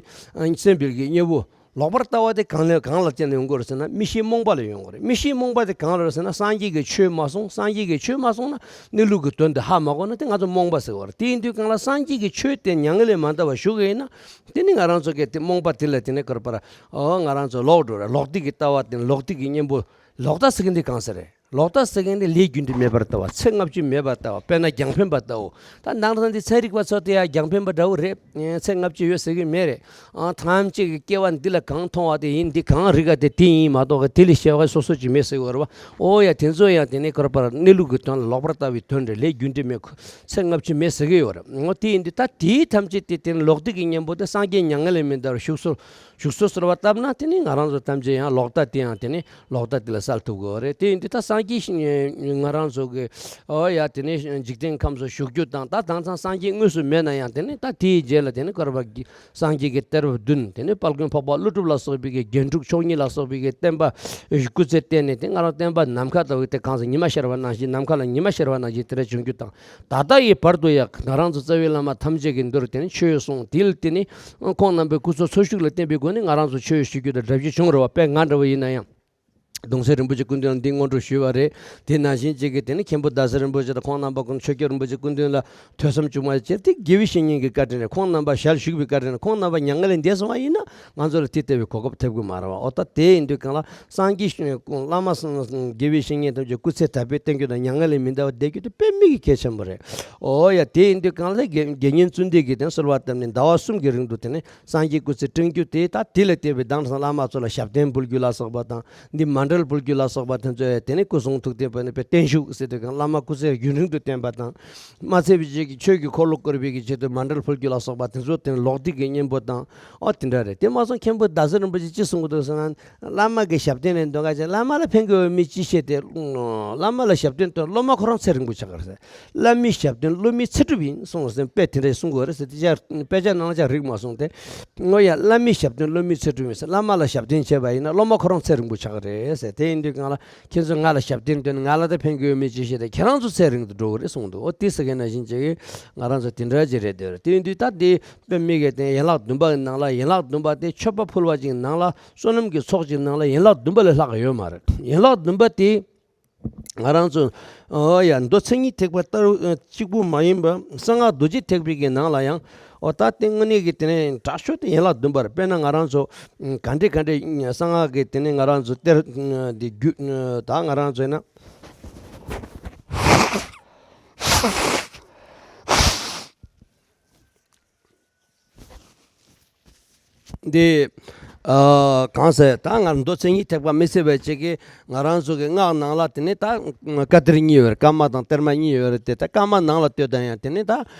སེམས་པའི་གི་གཉེན་པོ། ལོག་པར་ལྟ་བ་དེ་གང་ལ་གང་ལ་བརྟེན་ནས་ཡོང་གི་རེད་ཟེར་ན། མིག་ཤེས་རྨོངས་པ་ལ་ཡོང་གི་རེད། མིག་ཤེས་རྨོངས་པ་དེ་གང་ལ་རེད་ཟེར་ན། སངས་རྒྱས་ཀྱི་ཆོས་མ་གསུངས། སངས་རྒྱས་ཀྱི་ཆོས་མ་གསུངས་ན་གནས་ལུགས་ཀྱི་དོན་དེ་ཧ་མ་གོ་ན་དེ་ང་ཚོ་རྨོངས་པ་ཟེར་བ་རེད། དེ་ཡིན་དུས་གང་ལ་སངས་རྒྱས་ཀྱི་ཆོས་དེ་མྱ་ངན་ལས་མ་འདའ་བར་བཞུགས་ཡིན་ན། དེ་ནི་ང་རང་ཚོ་གི་དེ་རྨོངས་པ་དེ་ལ་དེ་ནས་ཁོར་པར། ཨོ་ང་རང་ཚོ་ལོག་འགྲོ་རེད། ལོག་ལྟའི་གི་ལྟ་བ་དེ། ལོག་ལྟའི་གི་གཉེན་པོ། ལོག་ལྟ་ཟེར་གི་འདི་གང་ཟེར་རེད། ལོག་ལྟ་ཟེར་མཁན་དེ་ལས་རྒྱུ་འབྲས་མེད་པར་ལྟ་བ། ཚེ་སྔ་ཕྱི་མེད་པར་ལྟ་བ། དཔེར་ན་རྒྱང་འཕེན་པ་ལྟ་བུ། ད་ནང་དོན་འདི་ཚན་རིག་པ་ཚོ་དེ་ཡང་རྒྱང་འཕེན་པ་འདྲ་བོ་རེད། ཚེ་སྔ་ཕྱི་ཡོད་ཟེར་གི་མེད་རེད། ཨ། ཐམས་ཅད་ཀྱི་སྐྱེ་བ་འདི་ལ་གང་མཐོང་བ་དེ་ཡིན། འདི་གང་རིག་ག་དེ་དེ་ཡིན་མ་གཏོགས་དེ་ལས་གཞན་པ་སོ་སོ་ཅིག་མེད་ཟེར་གི་ཡོད་རེད་བ། ཨོ་ཡ། དེ་ཚོ་ཡང་དེ་ནི་ཁོ་རང་པར་གནས་ལུགས་ཀྱི་དོན་ལ་ལོག་པར་ལྟ་བའི་དོན་རེད། ལས་རྒྱུ་འབྲས་མེད། ཚེ་སྔ་ཕྱི་མེད་ཟེར་གི་ཡོད་རེད། ཨོ་དེ་ཡིན་དུས་ད་དེའི་ཐམས་ཅད་དེ་དེ་ནི་ལོག་ལྟ་གི་གཉེན་པོ་དེ་སངས་རྒྱས་མྱ་ངན་ལས་མི་འདའ་བར་བཞུགས་སོ། བཞུགས་སོ་ཟེར་བ་བཏབ་ན་དེ་ནི་ང་རང་ཚོ་ཐམས་ཅད་ཡང་ལོག་ལྟ་དེ་ཡང་དེ་ནི་ལོག་ལྟ་དེ་ལ་སེལ་ཐུབ་དགོས་རེད། དེ་ཡིན་དུས་ད་སངས་རྒྱས་ཤི་ང་རང་ཚོ་གི་ཨོ་ཡ་དེ་ནི་འཇིག་རྟེན་ཁམས་སུ་བཞུགས་རྒྱུ་དང་། ད་དེང་སང་སངས་རྒྱས་དངོས་སུ་མེད་ན་ཡང་དེ་ནི་ད་དེའི་རྗེས་ལ་དེ་ནི་བསྐལ་པ་སངས་རྒྱས་ཀྱི་གཏེར་བདུན། དེ་ནི་དཔལ་མགོན་འཕགས་པ་ཀླུ་སྒྲུབ་ལ་སོགས་པའི་གི་རྒྱན་དྲུག་མཆོག་གཉིས་ལ་སོགས་པའི་གི་བསྟན་པ་སྐུ་ཚེ་བརྟན་ནས། དེ་ང་རང་བསྟན་པ་ནམ་མཁའ་ལྟ་བུའི་དེ་གང་ཟེར་ཉི་མ་ཤར་བ་ནང་བཞིན། ནམ་མཁའ་ལ་ཉི་མ་ཤར་བ་ནང་བཞིན་དེ་འདྲ་བྱུང་རྒྱུ་དང་། ད་ལྟ་ཡི་བར་དུ་ཡང་ང་རང་ཚོ་རྩ་བའི་བླ་མ་ཐམས་ཅད་ཀྱི་མདུན་དུ་དེ་ནི་ཆོས་གསུངས། དེ་ལ་དེ་ནི་ཁོང་རྣམ་པའི་སྐུ་ཚེ་འཚོ་བཞུགས་ལ་བརྟེན་པའི་སྒོ་ནས་ང་རང་ཚོ་ཆོས་ཞུ་རྒྱུ་དང་སྒྲུབ་རྒྱུ་བྱུང་རེད་བ། དཔེ་ང་འདྲ་བོ་ཡིན་ན་ཡང་། གདུང་སྲས་རིན་པོ་ཆེ་སྐུ་མདུན་ལ་འདི་སྔོན་འགྲོ་ཞུས་པ་རེད། དེ་ནང་བཞིན་གཅིག་གིས་དེ་ནི་མཁན་པོ་ཟླ་ཟེར་རིན་པོ་ཆེ་དང་ཁོང་རྣམ་པ་ཀུན། ཆོས་རྒྱལ་རིན་པོ་ཆེ་སྐུ་མདུན་ལ་ཐོས་བསམ་བཅོས་མ་བྱས། དེ་དགེ་བའི་བཤེས་གཉེན་གྱི་བཀའ་དྲིན་རེད། ཁོང་རྣམ་པ་ཞལ་བཞུགས་པའི་བཀའ་དྲིན་རེད། ཁོང་རྣམ་པ་མྱ་ངན་ལས་འདས་སོང་བ་ཡིན་ན་ང་ཚོ་ལ་དེ་ལྟ་བུའི་གོ་སྐབས་ཐེབས་ཀྱི་མ་རེད་བ། ཨོ་ད་དེ་ཡིན་དུས་གང་ལ་སངས་རྒྱས་བླ་མ་དགེ་བའི་བཤེས་གཉེན་ཐམས་ཅད་སྐུ་ཚེ་དར་སྤེལ་བསྟན་རྒྱུ་དང་། མྱ་ངན་ལས་མི་འདའ་བར་བསྡད་རྒྱུ་དེ་དཔེ་མི་གི་གལ་ཆེན་པོ་རེད། ཨོ་ཡ། དེ་ཡིན་དུས་གང་ལ་དགེ་དགེ་བསྙེན་བཙུན་སྡེ་གིས་དེ་གསོལ་བ་བཏབ་ནས་ཟླ་བ་གསུམ་གྱི་རིང་དུ་དེ་ནི་སངས་རྒྱས་སྐུ་ཚེ་བསྐྲུན་རྒྱུ་དེ། ད་དེ་ལ་བརྟེན་པའི་དེང་སང་བླ་མ་ཚོ་ལ་ཞབས་བརྟན་ཕུལ་རྒྱུ་ལ་སོགས་པ་དང་། འདི་མཎྜལ་ཕུལ་རྒྱུ་ལ་སོགས་པ་དེ་ཚོ་དེ་ནི་སྐུ་གསུང་ཐུགས་ལྡན་པ་ནི་དཔེ་བརྟན་བཞུགས་ཟེར་དུས་གང་བླ་མ་སྐུ་ཚེ་ཡུན་རིང་དུ་བརྟན་པ་དང་། མ་ཚད་པའི་ཆེད་ཀྱི་ཆོས་ཀྱི་འཁོར་ལོ་བསྐོར་བའི་གི་ཆེད་དུ་མཎྜལ་ཕུལ་རྒྱུ་ལ་སོགས་པ་དེ་ཚོ་དེ་ནི་ལོག་ལྟའི་གི་གཉེན་པོ་དང་། ཨོ་དེ་འདྲ་རེད། དེ་མ་སོང་མཁན་པོ་ཟླ་ཟེར་རིན་པོ་ཆེ་ཅི་གསུང་གི་འདུག་ཟེར་ན། བླ་མ་གི་ཞབས་བརྟན་ལས་འདོན་ག་བྱས། བླ་མ་ལ་ཕན་གྱི་ཡོད་མེད་ཅི་ཤེས་ཏེ། བླ་མ་ལ་ཞབས་བརྟན་བཏོན་སློབ་མ་ཁོ་རང་ཚེ་རིང་པོ་ཆགས་ཀྱི་རེད། བླ་མའི་ཞབས་བརྟན་སློབ་མའི་ཚེ་སྒྲུབ་ཡིན་གསུངས་ཟེར། དཔེ་དེ་འདྲ་གསུང་གི་ཡོད་རེད་ཟེར། དེ་ཅག་དཔེ་ཆ་ནང་ལ་ཅག་རིག་མ་སོང་སྟེ། ངོ་ཡ། བླ་མའི་ཞབས་བརྟན་སློབ་མའི་ཚེ་སྒྲུབ་ཡིན་ཟེར། བླ་མ་ལ་ཞབས་བརྟན་བྱས་པ་ཡིན་ན་སློབ་མ་ཁོ་རང་ཚེ་རིང་པོ་ཆགས་ཀྱི་རེད་ཟེར། དེ་ཡིན་དུས་གང་ལ་ཁྱེད་ཚོས་ང་ལ་ཞབས་བརྟན་བཏོན། ང་ལ་ད་ཕན་གྱི་ཡོད་མེད་ཅི་ཤེས་ཏེ། ཁྱེད་རང་ཚོ་ཚེ་རིང་དུ་འགྲོ་གི་རེད་གསུངས་འདུག། ཨོ་དེ་ཟེར་མཁན་ནང་བཞིན་བྱེད་ཀྱི་ང་རང་ཚོ་དེ་འདྲ་ཅིག་རེད་འདོད་རེད། དེ་ཡིན་དུས་ད་དེ་དཔེ་མི་གི་དེ་ཡན་ལག་བདུན་པ་གི་ནང་ལ། ཡན་ལག་བདུན་པ་དེ་མཆོད་པ་ཕུལ་བ་ཅིག་ནང་ལ། བསོད་ནམས་ཀྱི་ཚོགས་ཀྱི་ནང་ལ་ཡན་ལག་བདུན་པ་ལས་ལྷག་ཡོད་མ་རེད། ཡན་ལག་བདུན་པ་དེ་ང་རང་ཚོ། ཨོ་ཡ། མདོ་མཚན་ཉིད་ཐེག་པ་ལྟར་གཅིག་པུ་མ་ཡིན་པ། གསང་སྔགས་རྡོ་རྗེ་ཐེག་པའི་གི་ནང་ལ་ཡང་། ཨོ་ད་དེ་དངོས་གནས་ཀྱི་དེ་ནས་དྲག་ཤོས་དེ་ཡན་ལག་བདུན་པ་རེད། དཔེར་ན་ང་རང་ཚོ་ག་འདྲས་ག་འདྲས་གསང་སྔགས་ཀྱི་དེ་ནས་ང་རང་ཚོ་གཏེར་འདི་རྒྱུད། ད་ང་རང་ཚོ་ཡིན་ན། འདི། ཨ། གང་ཟེར། ད་ང་མདོ་མཚན་ཉིད་ཐེག་པ་མི་སྲིད་པའི་ཆེད་ཀྱི་ང་རང་ཚོ་གི་སྔགས་ནང་ལ་དེ་ནི་ད་བཀའ་གཏེར་གཉིས་ཡོད་རེད། བཀའ་མ་དང་གཏེར་མ་གཉིས་ཡོད་རེད་དེ། ད་བཀའ་མ་ནང་ལ་ལྟོས་དང་ཡང་དེ་ནི་ད།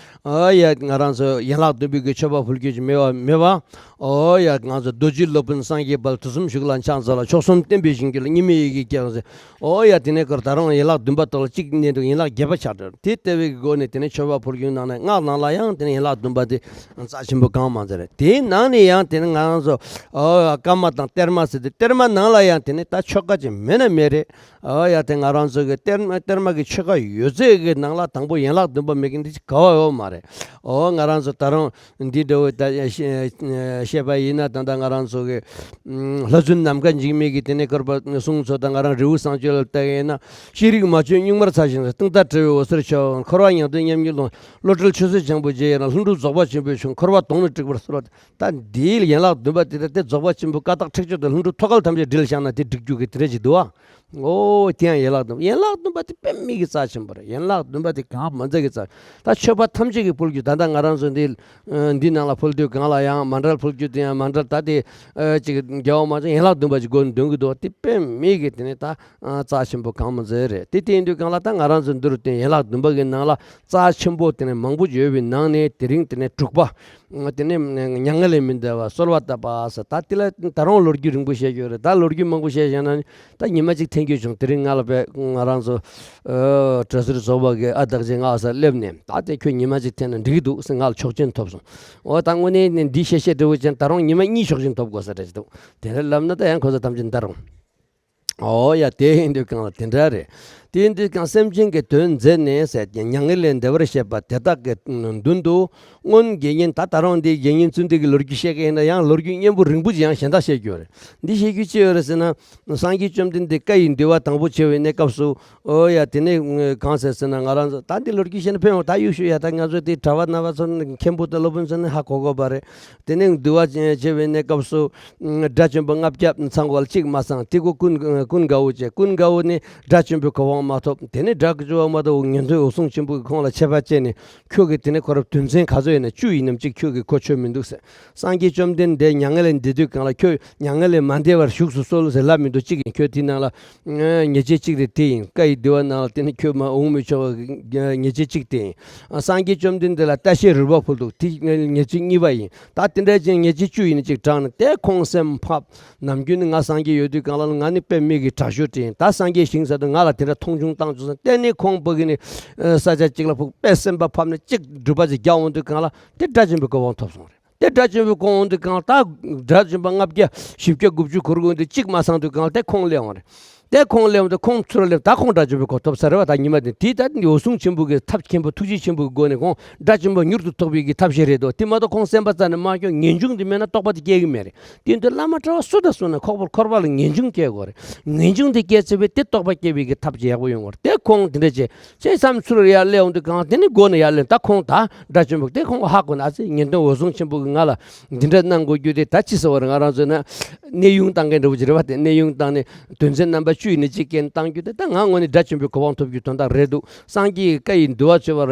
ཨ་ཡ། ང་རང་ཚོ་ཡན་ལག་བདུན་པའི་གི་མཆོད་པ་ཕུལ་རྒྱུ་ཅིག་མེད་པ་མེད་པ། ཨོ་ཡ། ང་ཚོ་རྡོ་རྗེ་སློབ་དཔོན་སངས་རྒྱས་དཔལ། དུས་གསུམ་བཞུགས་ལ་ཕྱག་འཚལ་ལོ། མཆོག་གསུམ་བསྟན་པའི་ཞིང་བཅུ་ལ། གཉིས་མེད་ཡེ་ཤེས་རྒྱལ་ཟེར། ཨོ་ཡ། དེ་ནས་ཁོ་ད་རུང་ཡན་ལག་བདུན་པ་དག་ལ་གཅིག་གནས་འདུག། ཡན་ལག་བརྒྱད་པ་ཆགས་འགྲོ། དེ་ལྟ་བུའི་སྒོ་ནས་དེ་ནས་མཆོད་པ་ཕུལ་རྒྱུའི་ནང་ནས་སྔགས་ནང་ལ་ཡང་དེ་ནས་ཡན་ལག་བདུན་པ་དེ་རྩ་ཆེན་པོ་གང་མང་ཙམ་རེད། དེའི་ནང་ནས་ཡང་དེ་ནས་ང་རང་ཚོ། ཨོ། བཀའ་མ་དང་གཏེར་མ་ཟེར་ཏེ། གཏེར་མ་ནང་ལ་ཡང་དེ་ནས་ད་ཆོ་ག་ཅིག་མེད་ན་མེད་རེད། ཨོ་ཡ། དེ་ང་རང་ཚོ་གི་གཏེར་མ་གཏེར་མ་གི་ཆོ་ག་ཡོད་ཚད་ཀྱི་ནང་ལ་དང་པོ་ཡན་ལག་བདུན་པ་མེད་མཁན་དེ་ཅིག་ག་བ་ཡོད་མ་རེད། ཨོ། ང་རང་ཚོ་ད་རུང་འདི་འདྲ་བོ་ད་བཤད་པ་ཡིན་ན། ད་ལྟ་ང་རང་ཚོ་གི་ལྷ་བཙུན་ནམ་མཁའ་འཇིགས་མེད་ཀྱི་དེ་ནས་བསྐོར་བ་གསུང་ཚོ་དང་། ང་རང་རི་བོ་བསང་མཆོད་ལ་བལྟ་གི་ཡིན་ན། ཤེས་རིག་མ་བཅོས་གཉུག་མར་ཚ་ཞིང་། རྟིང་མཐའ་བྲལ་བའི་འོད་གསལ་ཤར་བ། འཁོར་བ་ཉག་གདུང་ཉམས་ཀྱི་ཀློང་། བློ་བྲལ་ཆོས་སྲིད་འཆང་བུ་རྗེ་ཡིན་ན། ལྷུན་གྲུབ་རྫོགས་པ་ཆེན་པོའི་ཆོས། འཁོར་བ་དོང་ནས་དཀྲིགས་པར་གསོལ་བ། ད་འདིའི་ཡན་ལག་བདུན་པ་དེ་ལྟར་དེ་རྫོགས་པ་ཆེན་པོའི་བཀའ་རྟགས་ཁྲེགས་ཆོད་དང་། ལྷུན་གྲུབ་ཐོད་རྒལ་ཐམས་ཅད་དྲིལ་བཞག་ན་དེ་འགྲིག་རྒྱུ་གི་དེ་འདྲ་ཅིག་འདུག་ཨ། ཨོ། དེ་ཡང་ཡན་ལག་བདུན། ཡན་ལག་བདུན་པ་དེ་དཔེ་མི་གི་རྩ་ཆེན་པོ་རེད། ཡན་ལག་བདུན་པ་དེ་གང་མ་ཚད་ཀྱི་རྩ། ད་མཆོད་པ་ཐམས་ཅད་ཀྱི་ཕུལ་རྒྱུ། ད་ལྟ་ང་རང་ཚོ་འདི་འདི་ནང་ལ་ཕུལ་དུས་གང་ལ་ཡང་མཎྜལ་ཕུལ་རྒྱུ་དེ་ཡང་མཎྜལ་ད་དེ་ཅིག་རྒྱལ་བ་མ་ཚང་ཡན་ལག་བདུན་པ་ཅིག་དགོས་འདོན་གྱི་འདུག། དེ་དཔེ་མི་གི་དེ་ནི་ད་རྩ་ཆེན་པོ་གང་མ་ཚད་རེད། དེ་དེ་ཡིན་དུས་གང་ལ་ད་ང་རང་ཚོ་འདི་རུ་བསྟན་ཡན་ལག་བདུན་པ་གི་ནང་ལ་རྩ་ཆེན་པོ་དེ་ནི་མང་པོ་ཡོད་པའི་ནང་ནས་དེ་རིང་དེ་ནི་དྲུག་པ། དེ་ནས་མྱ་ངན་ལས་མི་འདའ་བར་གསོལ་བ་བཏབ་པ་ཟེར། ད་དེ་ལ་ད་རུང་ལོ་རྒྱུས་རིང་པོ་བཤད་རྒྱུ་རེད། ད་ལོ་རྒྱུས་མང་པོ་བཤད་བཞག་ན་ནི་ད་ཉི་མ་གཅིག་འཐེན་རྒྱུ་བྱུང་། དེ་རིང་ང་ལ་བས་ང་རང་ཚོ་ཨ་དྲ་ཟུར་ཚོགས་པ་གི་ཨ་བདག་ཅིག་ང་ས་སླེབས་ནས། ད་དེ་ཁྱོད་ཉི་མ་གཅིག་འཐེན་ན་འགྲིག་གི་འདུག་ཟེར་ང་ལ་ཆོག་མཆན་ཐོབ་སོང་། འོ། ད་དངོས་གནས་ནི་འདི་བཤད་བཤད་འདྲ་བོ་ཅན་ད་རུང་ཉི་མ་གཉིས་ཆོག་མཆན་ཐོབ་དགོས་ས་འདྲ་ཅིག་འདུག། དེ་འདྲ་ལབ་ན་ད་ཡང་ཁོ་ཚོ་ཐམས་ཅད་འདར་འོང་། ཨོ་ཡ། དེ་ཡིན་དུས་གང་ལ་དེ་འདྲ་རེད། དེ་ཡིན་དུས་ཀྱང་སེམས་ཅན་གྱི་དོན་མཛད་ནས་ཟེར་ཏེ་མྱ་ངན་ལས་འདས་པར་བྱེད་པ་དེ་དག་གི་མདུན་དུ་སྔོན་དགེ་བསྙེན། ད་ད་རུང་འདི་དགེ་བསྙེན་བཙུན་ཏེ་གི་ལོ་རྒྱུས་བཤད་མཁན་ཡིན་ན་ཡང་ལོ་རྒྱུས་སྙན་པོ་རིང་པོ་ཅིག་ཡང་གཞན་དག་བཤད་རྒྱུ་ཡོད་རེད། འདི་བཤད་རྒྱུ་ཅི་ཡོད་རེད་ཟེར་ན། སངས་རྒྱས་བཅོམ་ལྡན་འདས་བཀའ་ཡི་འདུལ་བ་དང་པོ་བྱེད་པའི་གནས་སྐབས་སུ། ཨོ་ཡ། དེ་ནས་གང་ཟེར་ཟེར་ན། ང་རང་ཚོ་ད་འདི་ལོ་རྒྱུས་བཤད་ན་ཕན་ཡོང་། ད་ཡུལ་ཤུལ་ཡ། ད་ང་ཚོ་དེ་གྲྭ་པ་རྣམ་པ་ཚོ་ནི་མཁན་པོ་དང་སློབ་དཔོན་ཚོ་ནི་ཧ་གོ་དགོས་པ་རེད། དེ་ནས་འདུལ་བ་བྱེད་པའི་གནས་སྐབས་སུ། དགྲ་བཅོམ་པ་ལྔ་བརྒྱ་ཚང་བ་ལ་གཅིག་མ་ཚང་། དེ་ཀོ་ཀུན་ཀུན་དགའ་བོ་བྱས། ཀུན་དགའ་བོ་ནི་དགྲ་བཅོམ་པའི་གོ་འཕང་མ་ཐོབ། དེ་ནས་དགྲ་བཅོམ་པ་མ་ཐོབ། ཉན་ཐོས་འོད་སྲུང་ཆེན་པོ་གིས་ཁོང་ལ་ཆད་པ་བཅད་ནས། ཁྱོད་ཀྱི་དེ་ནས་ཁོ་ར་དོན་ཚན་ག་ཚོད་ཡིན་ན་བཅུ་ཡིན་ནམ་གཅིག་ཁྱོད་ཀྱིས་གོ་ཆོད་མི་འདུག་ཟེར། སངས་རྒྱས་བཅོམ་ལྡན་འདས་མྱ་ངན་ལས་འདས་དུས་གང་ལ། ཁྱོད་མྱ་ངན་ལས་མ་འདས་པར་བཞུགས་སུ་གསོལ་ཟེར་ལབ་མི་འདུག་གཅིག་ཡིན། ཁྱོད་དེའི་ནང་ལ་ཉེས་ཆད་གཅིག་རེད། དེ་ཡིན། བཀའ་ཡི་འདུལ་བ་ནང་ལ་དེ་ནི་ཁྱོད་མ་འོང་མི་ཆོག་པའི་ཉེས་ཆད་གཅིག་དེ་ཡིན། སངས་རྒྱས་བཅོམ་ལྡན་འདས་ལ་ལྟ་བཤལ་རུལ་པ་ཕུལ་འདུག་དེ་ཉེས་ཆད་གཉིས་པ་ཡིན། ད་དེ་འདྲ་ཅན་ཉེས་ཆད་བཅུ་ཡིན་ན་གཅིག་དྲངས་ནས། དེ་ཁོང་སེམས་ཕམ། ནམ་རྒྱུན་ནི་ང་སངས་རྒྱས་ཡོད་དུས་གང་ལ་ང་ནི་དཔེ་མི་སྲིད་དྲག་ཤོས་དེ་ཡིན། ད་སངས་རྒྱས་ཞིང་ས་དུ་ང་ལ་དེ་འདྲ་མཐོང་ཆུང་བཏང་བཅུག་སོང་། དེ་ནི་ཁོང་ཕ་གི་ནི་ས་ཆ་གཅིག་ལ་ཕུག་དཔེ་སེམས་པ་ཕམ་ནས་གཅིག་སྒྲུབ་པ་ཅིག་རྒྱག་འོང་དུས་གང་ལ་དེ་དགྲ་བཅོམ་པའི་གོ་འཕང་ཐོབ་སོང་རེད། དེ་དགྲ་བཅོམ་པའི་གོ་འོང་དུས་གང་ལ་ད་དགྲ་བཅོམ་པ་ལྔ་བརྒྱ་བཞི་བརྒྱ་དགུ་བཅུ་གོ་དགུ་འདི་གཅིག་མ་ཚང་དུས་གང་ལ་དེ་ཁོང་སླེབས་འོང་རེད། དེ་ཁོང་སླེབས་འོང་དུས་ཁོང་ཚུར་སླེབས། ད་ཁོང་དགྲ་བཅོམ་པའི་གོ་ཐོབ་ས་རེད་བ། ད་ཉི་མ་དེ་དེའི་ད་འོད་སྲུང་ཆེན་པོ་གི་ཐབས་མཁན་པོ་ཐུགས་རྗེ་ཆེན་པོ་གི་སྒོ་ནས་ཁོང་དགྲ་བཅོམ་པ་མྱུར་དུ་ཐོབ་པའི་གི་ཐབས་ཤེས་རེད་དོ། དེ་མ་གཏོགས་ཁོང་སེམས་པ་རྩ་ནས་མ་སྐྱོ། ངེས་འབྱུང་དེ་མེད་ན་རྟོགས་པ་དེ་སྐྱེ་གི་མེད་རེད། དེ་འདི་བླ་མ་གྲྭ་བ་སུ་དང་སུ་ན་ཁོག་པར་འཁོར་བ་ལ་ངེས་འབྱུང་སྐྱེ་དགོས་རེད། ངེས་འབྱུང་དེ་སྐྱེ་ཚེ་བས་དེ་རྟོགས་པ་སྐྱེ་བའི་གི་ཐབས་ཅིག་ཡག་པོ་ཡོང་གི་རེད། དེ་ཁོང་དེ་འདྲ་བྱས་བྱས་བསམ་ཚུར་ཡར་སླེབས་འོང་དུས་གང་དེ་ནི་སྒོ་ནས་ཡར་སླེབས། ད་ཁོང་ད་དགྲ་བཅོམ་པ་དེ་ཁོང་ཧ་གོ་ན། ཨ་ཙི་ཉན་ཐོས་འོད་སྲུང་ཆེན་པོ་གིས་ང་ལ་འདི་འདྲ་གནང་དགོས་རྒྱུ་དེ་ད་ཅི་ཟེར་བ་རེད། ང་རང་ཚོ་ན་གནས་དབྱུང་བཏང་མཁན་འདྲ་བོ་ཅིག་རེད་བ། དེ་གནས་དབྱུང་བཏང་ནས་དོན་ཚན་རྣམ་པ་བཅུ་ཡིན་ན་གཅིག་བཀལ་བཏང་རྒྱུ་དེ་ད་ང་དངོས་གནས་དགྲ་བཅོམ་པའི་གོ་འཕང་ཐོབ་རྒྱུའི་དོན་དག་རེད་འདུག་སངས་རྒྱས་ཀྱི་བཀའ་ཡི་འདུལ་བ་བྱེད་པར་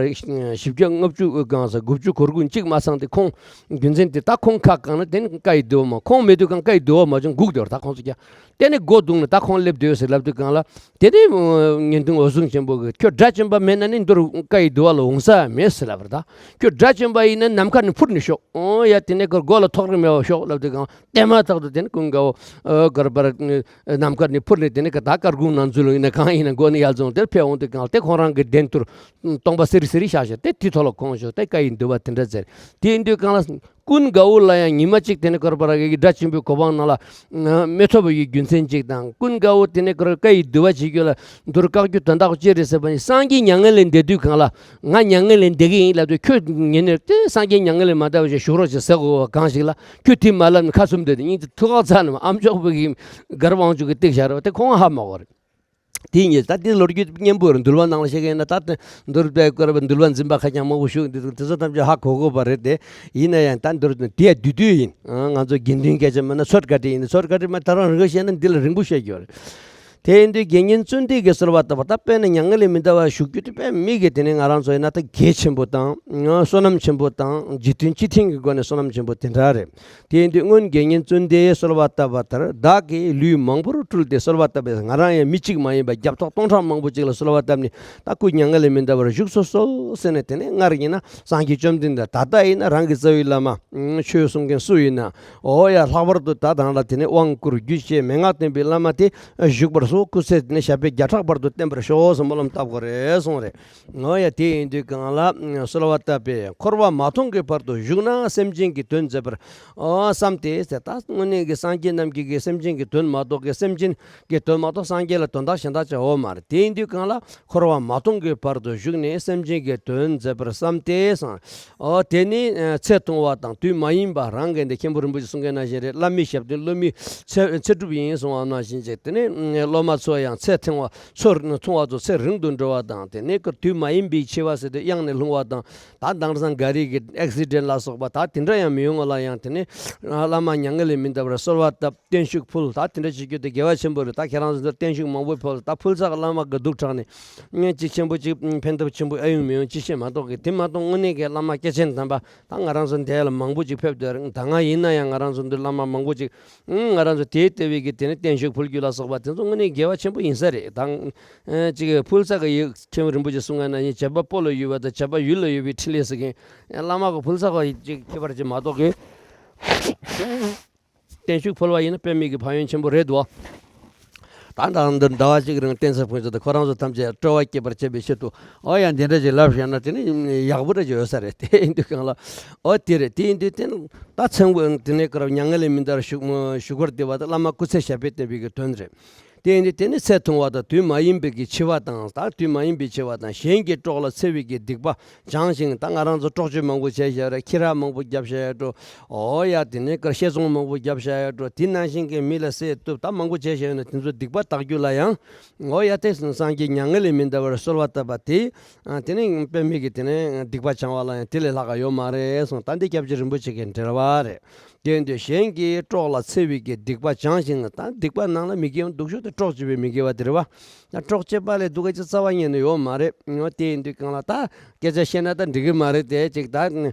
བཞི་བརྒྱ་ལྔ་བཅུ་གང་ཟེར་དགུ་བཅུ་གོ་དགུ་གཅིག་མ་ཚང་དེ་ཁོང་རྒྱུ་མཚན་དེ་ད་ཁོང་ཁ་གང་ན་དེ་ནི་བཀའ་ཡི་འདུལ་བ་མ། ཁོང་མེད་དུས་གང་བཀའ་ཡི་འདུལ་བ་མ་བྱུང་སྒུག་སྡོད་ར། ད་ཁོང་ཚོ་ཀྱང་དེ་ནི་སྒོ་བརྡུངས་ནས་ད་ཁོང་སླེབས་སྡོད་ཟེར་ལབ་དུས་གང་ལ་དེ་ནི་ཉན་ཐོས་འོད་སྲུང་ཆེན་པོ་གིས་ཁྱོད་དགྲ་བཅོམ་པ་མེད་ན་ནི་འདིར་བཀའ་ཡི་འདུལ་བ་ལ་འོང་ས་མེད་ཟེར་ལབ་ར། ད་ཁྱོད་དགྲ་བཅོམ་པ་ཡིན་ན་ནམ་མཁའ་ནས་འཕུར་ནས་ཤོག་ཨོ་ཡ། དེ་ནས་ཁོ་མགོ་ལ་ཐོགས་རེག་མེད་པར་ཤོག་ལབ་དུས་གང་བལྟས་མ་ཐག་ཏུ་དེ་ནི་ཀུན་དགའ་བོ་ཨོ་གར་པར་ནམ་མཁའ་ནས་འཕུར་ནས་དེ་ནི་ད་སྐར་ཁུང་ནང་འཛུལ་ཡིན་ན་གང་ཡིན་ན་སྒོ་ནས་ཡར་འཛོང་དེར་ཕེབས་འོང་དུས་གང་ལ་དེ་ཁོང་རང་གི་གདན་དུར་སྟོང་པ་སེ་རི་སེ་རི་བཞག་བཞག་དེ་དེའི་ཐོག་ལ་ཁོང་བཞུགས་ཏེ་བཀའ་ཡི་འདུལ་བ་དེ་འདྲ་མཛད། དེ་ཡིན་དུས་གང་ལ་ཀུན་དགའ་བོ་ལ་ཡང་ཉི་མ་གཅིག་དེ་ནས་ཁོ་ར་པ་ར་གི་དགྲ་བཅོམ་པའི་གོ་འཕང་ནང་ལ་མི་ཐོབ་པའི་རྒྱུ་མཚན་གཅིག་དང་། ཀུན་དགའ་བོ་དེ་ནས་ཁོ་ར་བཀའ་ཡི་འདུལ་བ་བྱེད་རྒྱུ་ལ་འདུར་བཀག་རྒྱུ་དོན་དག་ཅི་རེད་ཟེར་བ་ནི། སངས་རྒྱས་མྱ་ངན་ལས་འདས་དུས་གང་ལ་ང་མྱ་ངན་ལས་འདས་ཀྱི་ཡིན་ལབ་དུས། ཁྱོད་ཉན་ནས་དེ་སངས་རྒྱས་མྱ་ངན་ལས་མ་འདས་པ་ཞིག་བཞུགས་རོགས་ཞེས་ཟེར་དགོས་པ་གང་ཞིག་ལ། ཁྱོད་དེ་མ་ལབ་ནས་ཁ་བཙུམ་བསྡད་དེ་སྙིང་རྗེ་ཐུགས་ཁག་ཚ་ནས་ཨ་མཆོག་པོ་གི་གར་དབང་ཕྱུག་གི་སྟེགས་བཞག་རེད་བ། དེ་ཁོང་ཧ་མ་གོ་རེད། དེ་ཉིད་ད་དེ་ལོ་རྒྱུས་སྙན་པོ་རེད། འདུལ་བ་ནང་ལ་བཤད་མཁན་ན་ད་དེ་འདུལ་བའི་སྐོར་བ་འདུལ་བ་འཛིན་པ་ཁ་རྐྱང་མང་པོ་བཞུགས་འདུག་དེ་ཚོ་ཐམས་ཅད་ཧ་གོ་དགོས་པ་རེད་དེ། ཡིན་ན་ཡང་ད་འདུལ་དེ་ཡ་བསྡུས་བསྡུས་ཡིན། ང་ཚོ་དགེ་འདུན་སྐད་ཆ་མིན་ན་ཚོད་བཀའ་དྲིན་ཡིན་ན། ཚོད་བཀའ་དྲིན་མ་ད་རང་རིང་པོ་བཤད་ན་འདི་ལ་རིང་པོ་བཤད་རྒྱུ་རེད། དེ་ཡིན་དུས་དགེ་བསྙེན་བཙུན་ཏེ་གིས་གསོལ་བ་བཏབ་པ་ད་དཔེར་ན་མྱ་ངན་ལས་མི་འདའ་བར་བཞུགས་རྒྱུ་དེ་དཔེ་མི་སྲིད་དེ་ནི་ང་རང་ཚོ་ཡིན་ན་ད་གལ་ཆེན་པོ་དང་བསོད་ནམས་ཆེན་པོ་དང་རྗེས་མཐུན་སྤྱི་མཐུན་གྱི་སྒོ་ནས་བསོད་ནམས་ཆེན་པོ་དེ་འདྲ་རེད། དེ་ཡིན་དུས་སྔོན་དགེ་བསྙེན་བཙུན་ཏེ་གསོལ་བ་བཏབ་པ་ལྟར། བདག་གིས་ལུས་མང་པོར་སྤྲུལ་ཏེ་གསོལ་བ་བཏབ་པས། ང་རང་ཡང་མི་གཅིག་མ་ཡིན་པར་བརྒྱ་ཕྲག་སྟོང་ཕྲག་མང་པོ་ཅིག་ལ་གསོལ་བ་བཏབ་ནས་ད་སྐུ་མྱ་ངན་ལས་མི་འདའ་བར་བཞུགས་སུ་གསོལ་ཟེར་ནས། དེ་ནས་སྔར་ཡིན་ན་སངས་རྒྱས་བཅོམ་ལྡན་འདས། ད་ལྟ་ཡིན་ན་རང་གི་རྩ་བའི་བླ་མ་ཆོས་གསུང་མཁན་སུ་ཡིན་ན། འོ་ཡ། ལྷག་པར་དུ་ད་དང་ལ་དེ་ནས་དབང་བསྐུར་རྒྱུ་བྱས་མན་ངག་བསྟན་པའི་བླ་མ་དེ་བཞུགས་པར་གསོལ། སྐུ་ཚེ་དེ་ནས་ཞབས་པད་བརྒྱ་ཕྲག་བར་དུ་བརྟན་པར་ཤོག་ཟེར་སྨོན་ལམ་བཏབ་དགོས་རེད་གསུངས་རེད། འོ་ཡ། དེ་ཡིན་དུས་གང་ལ་གསོལ་བ་བཏབ་པས། འཁོར་བ་མ་སྟོངས་ཀྱི་བར་དུ་བཞུགས་ན་སེམས་ཅན་གྱི་དོན་མཛད་པར་བསམ་སྟེ་ཟེར། ད་དངོས་གནས་ཀྱི་སངས་རྒྱས་རྣམས་ཀྱིས་ཀྱི་སེམས་ཅན་གྱི་དོན་མ་གཏོགས་ཀྱི་སེམས་ཅན་གྱི་དོན་མ་གཏོགས་སངས་རྒྱས་ལ་དོན་དག་གཞན་དག་ཅིག་ཡོད་མ་རེད། དེ་ཡིན་དུས་གང་ལ་འཁོར་བ་མ་སྟོངས་ཀྱི་བར་དུ་བཞུགས་ནས་སེམས་ཅན་གྱི་དོན་མཛད་པར་བསམ་སྟེ་གསུངས། འོ་དེ་ནི་ཚེ་ཐུང་བ་དང་དུས་མ་ཡིན་པ། རང་གི་འདི་མཁན་པོ་རིན་པོ་ཆེ་གསུང་མཁན་ནང་བཞིན་རེད། བླ་མའི་ཞབས་བརྟན་སློབ་མའི་ཚེ་ཚེ་སྒྲུབ་ཡིན་གསུང་བ་ནང་བཞིན་ཅིག་དེ་ནི་སློབ་མ་ཚོ་ཡང་ཚེ་ཐུང་བ་ཚོ་ཐུང་བ་ཚོ་ཚེ་རིང་དུ་འགྲོ་བ་དང་། དེ་ནི་དུས་མ་ཡིན་པའི་འཆི་བ་ཟེར་དུས་གཡང་ནས་ལྷུང་བ་དང་། ད་དེང་སང་ག་རེ་གི་ཨེག་སི་ཌེན་ལ་སོགས་པ་ད་དེ་འདྲ་ཡང་མི་ཡོང་བ་ལ་ཡང་དེ་ནི་བླ་མ་མྱ་ངན་ལས་མི་འདའ་བར་གསོལ་བ་བཏབ། བརྟན་བཞུགས་ཕུལ། ད་དེ་འདྲ་བྱེད་རྒྱུ་དེ་དགེ་བ་ཆེན་པོ་རེད། ད་ཁྱེད་རང་ཚོ་ཚོར་བརྟན་བཞུགས་མང་པོ་ཕུལ། ད་ཕུལ་ས་གི་བླ་མ་གི་སྡུག་དྲགས་ནས་ངས་ཅིག་ཆེན་པོ་ཅིག་ཕན་ཐབས་ཆེན་པོ་ཨེ་ཡོང་མི་ཡོང་ཅི་ཤེས་མ་གཏོགས་གི། དེ་མ་གཏོགས་དངོས་གནས་ཀྱི་བླ་མ་སྐྱེས་ཆེན་དམ་པ་ད་ང་རང་ཚོ་འདས་ལ་མང་པོ་ཅིག་ཕེབས་བསྡད་རེད། ད་སྔ་ཡིན་ན་ཡང་ང་རང་ཚོ་འདི་བླ་མ་མང་པོ་ཅིག་ང་རང་ཚོ་དེའི་ལྟེ་བའི་གི་དེ་ནི་བརྟན་བཞུགས་ཕུལ་རྒྱུ་ལ་སོགས་པ་དེ་ཚོ་དངོས་གནས་དགེ་བ་ཆེན་པོ་ཡིན་ས་རེད། ད་ཅིག་ཕུལ་ས་གི་ཡིག་མཁན་པོ་རིན་པོ་ཆེ་གསུང་མཁན་ནང་བཞིན་བྱེད་པ་པོ་ལ་ཡོད་པ་དང་བྱེད་པ་ཡུལ་ལ་ཡོད་པའི་འཕྲིན་ལས་ཟེར་མཁན་བླ་མ་གི་ཕུལ་ས་གི་ཅིག་ཁྱད་པར་ཅིག་མ་གཏོགས་གི། བརྟན་བཞུགས་ཕུལ་བ་ཡིན་ན་དཔེ་མི་སྲིད་ཀྱི་ཕན་ཡོན་ཆེན་པོ་རེད་དོ། ད་ལྟ་འདིར་ཟླ་བ་གཅིག་རིང་བསྟན་ས་ཕུན་ཚོགས་དང་ཁོ་རང་ཚོ་ཐམས་ཅད་སྤྲོ་བ་སྐྱེད་པར་བྱེད་པའི་ཆེད་དུ། ཨོ་ཡ། འདི་འདྲ་ཞིག་ལབ་བཞག་ན་དེ་ནི་ཡག་པོ་འདྲ་ཞིག་ཡོད་ས་རེད། དེ་ཡིན་དུས་གང་ལ། ཨོ་དེ་རེད། དེ་ཡིན་དུས་དེ་ནི་ད་ཚེ་འགོ་དེ་ནས་སྐབས་མྱ་ངན་ལས་མི་འདའ་བར་བཞུགས་བཞུགས་པར་བསྡད་པ་དང་བླ་མ་སྐུ་ཚེ་ཞབས་པད་བརྟན་པའི་གི་དོན་རེད། དེ་ནི་དེ་ནི་ཚེ་ཐུང་བ་དང་དུས་མ་ཡིན་པའི་གི་འཆི་བ་དང་། ད་དུས་མ་ཡིན་པའི་འཆི་བ་དང་། གཞན་གྱི་སྲོག་ལ་འཚེ་བའི་གི་སྡིག་པ་བྱང་ཞིང་། ད་ང་རང་ཚོ་སྲོག་གཅོད་མང་པོ་བྱས་བཞག་ཡོད་རེད། ཁྱི་ར་མང་པོ་བརྒྱབ་བཞག་ཡོད་འགྲོ། འོ་ཡ། དེ་ནི་ཀར་བཤས་ཚོང་མང་པོ་བརྒྱབ་བཞག་ཡོད་འགྲོ། དེ་ནང་བཞིན་གྱི་མི་ལ་བསད་གཏུབ་ད་མང་པོ་བྱས་བཞག་ཡོད་ན། དེ་ཚོ་སྡིག་པ་དག་རྒྱུ་ལ་ཡང་། འོ་ཡ། དེ་སངས་རྒྱས་མྱ་ངན་ལས་མི་འདའ་བར་གསོལ་བ་བཏབ་པ་དེ། ཨ། དེ་ནི་དཔེ་མེད་ཀྱི་དེ་ནི་སྡིག་པ་བྱང་བ་ལ་ཡང་དེ་ལས་ལྷག་ག་ཡོད་མ་རེད་གསུངས། ད་འདི་སྐྱབས་རྗེ་རིན་པོ་ཆེ་གི་འགྲེལ་བ་རེད། དེ་ཡིན་དུས་གཞན་གྱི་སྲོག་ལ་འཚེ་བའི་གི་སྡིག་པ་བྱང་ཞིང་། ད་སྡིག་པ་ནང་ལ་མི་དགེ་བ་སྡུག་ཤོས་དེ་སྲོག་གཅོད་པའི་མི་དགེ་བ་དེ་རེད་བ། ད་སྲོག་གཅོད་པ་ལས་སྡུག་ག་ཅིག་རྩ་བ་ཉིད་ནས་ཡོད་མ་རེད། དེ་ཡིན་དུས་གང་ལ་ད་སྐད་ཆ་བཤད་ན་ད་འགྲིག་གི་མ་རེད་དེ་ཅིག་ད།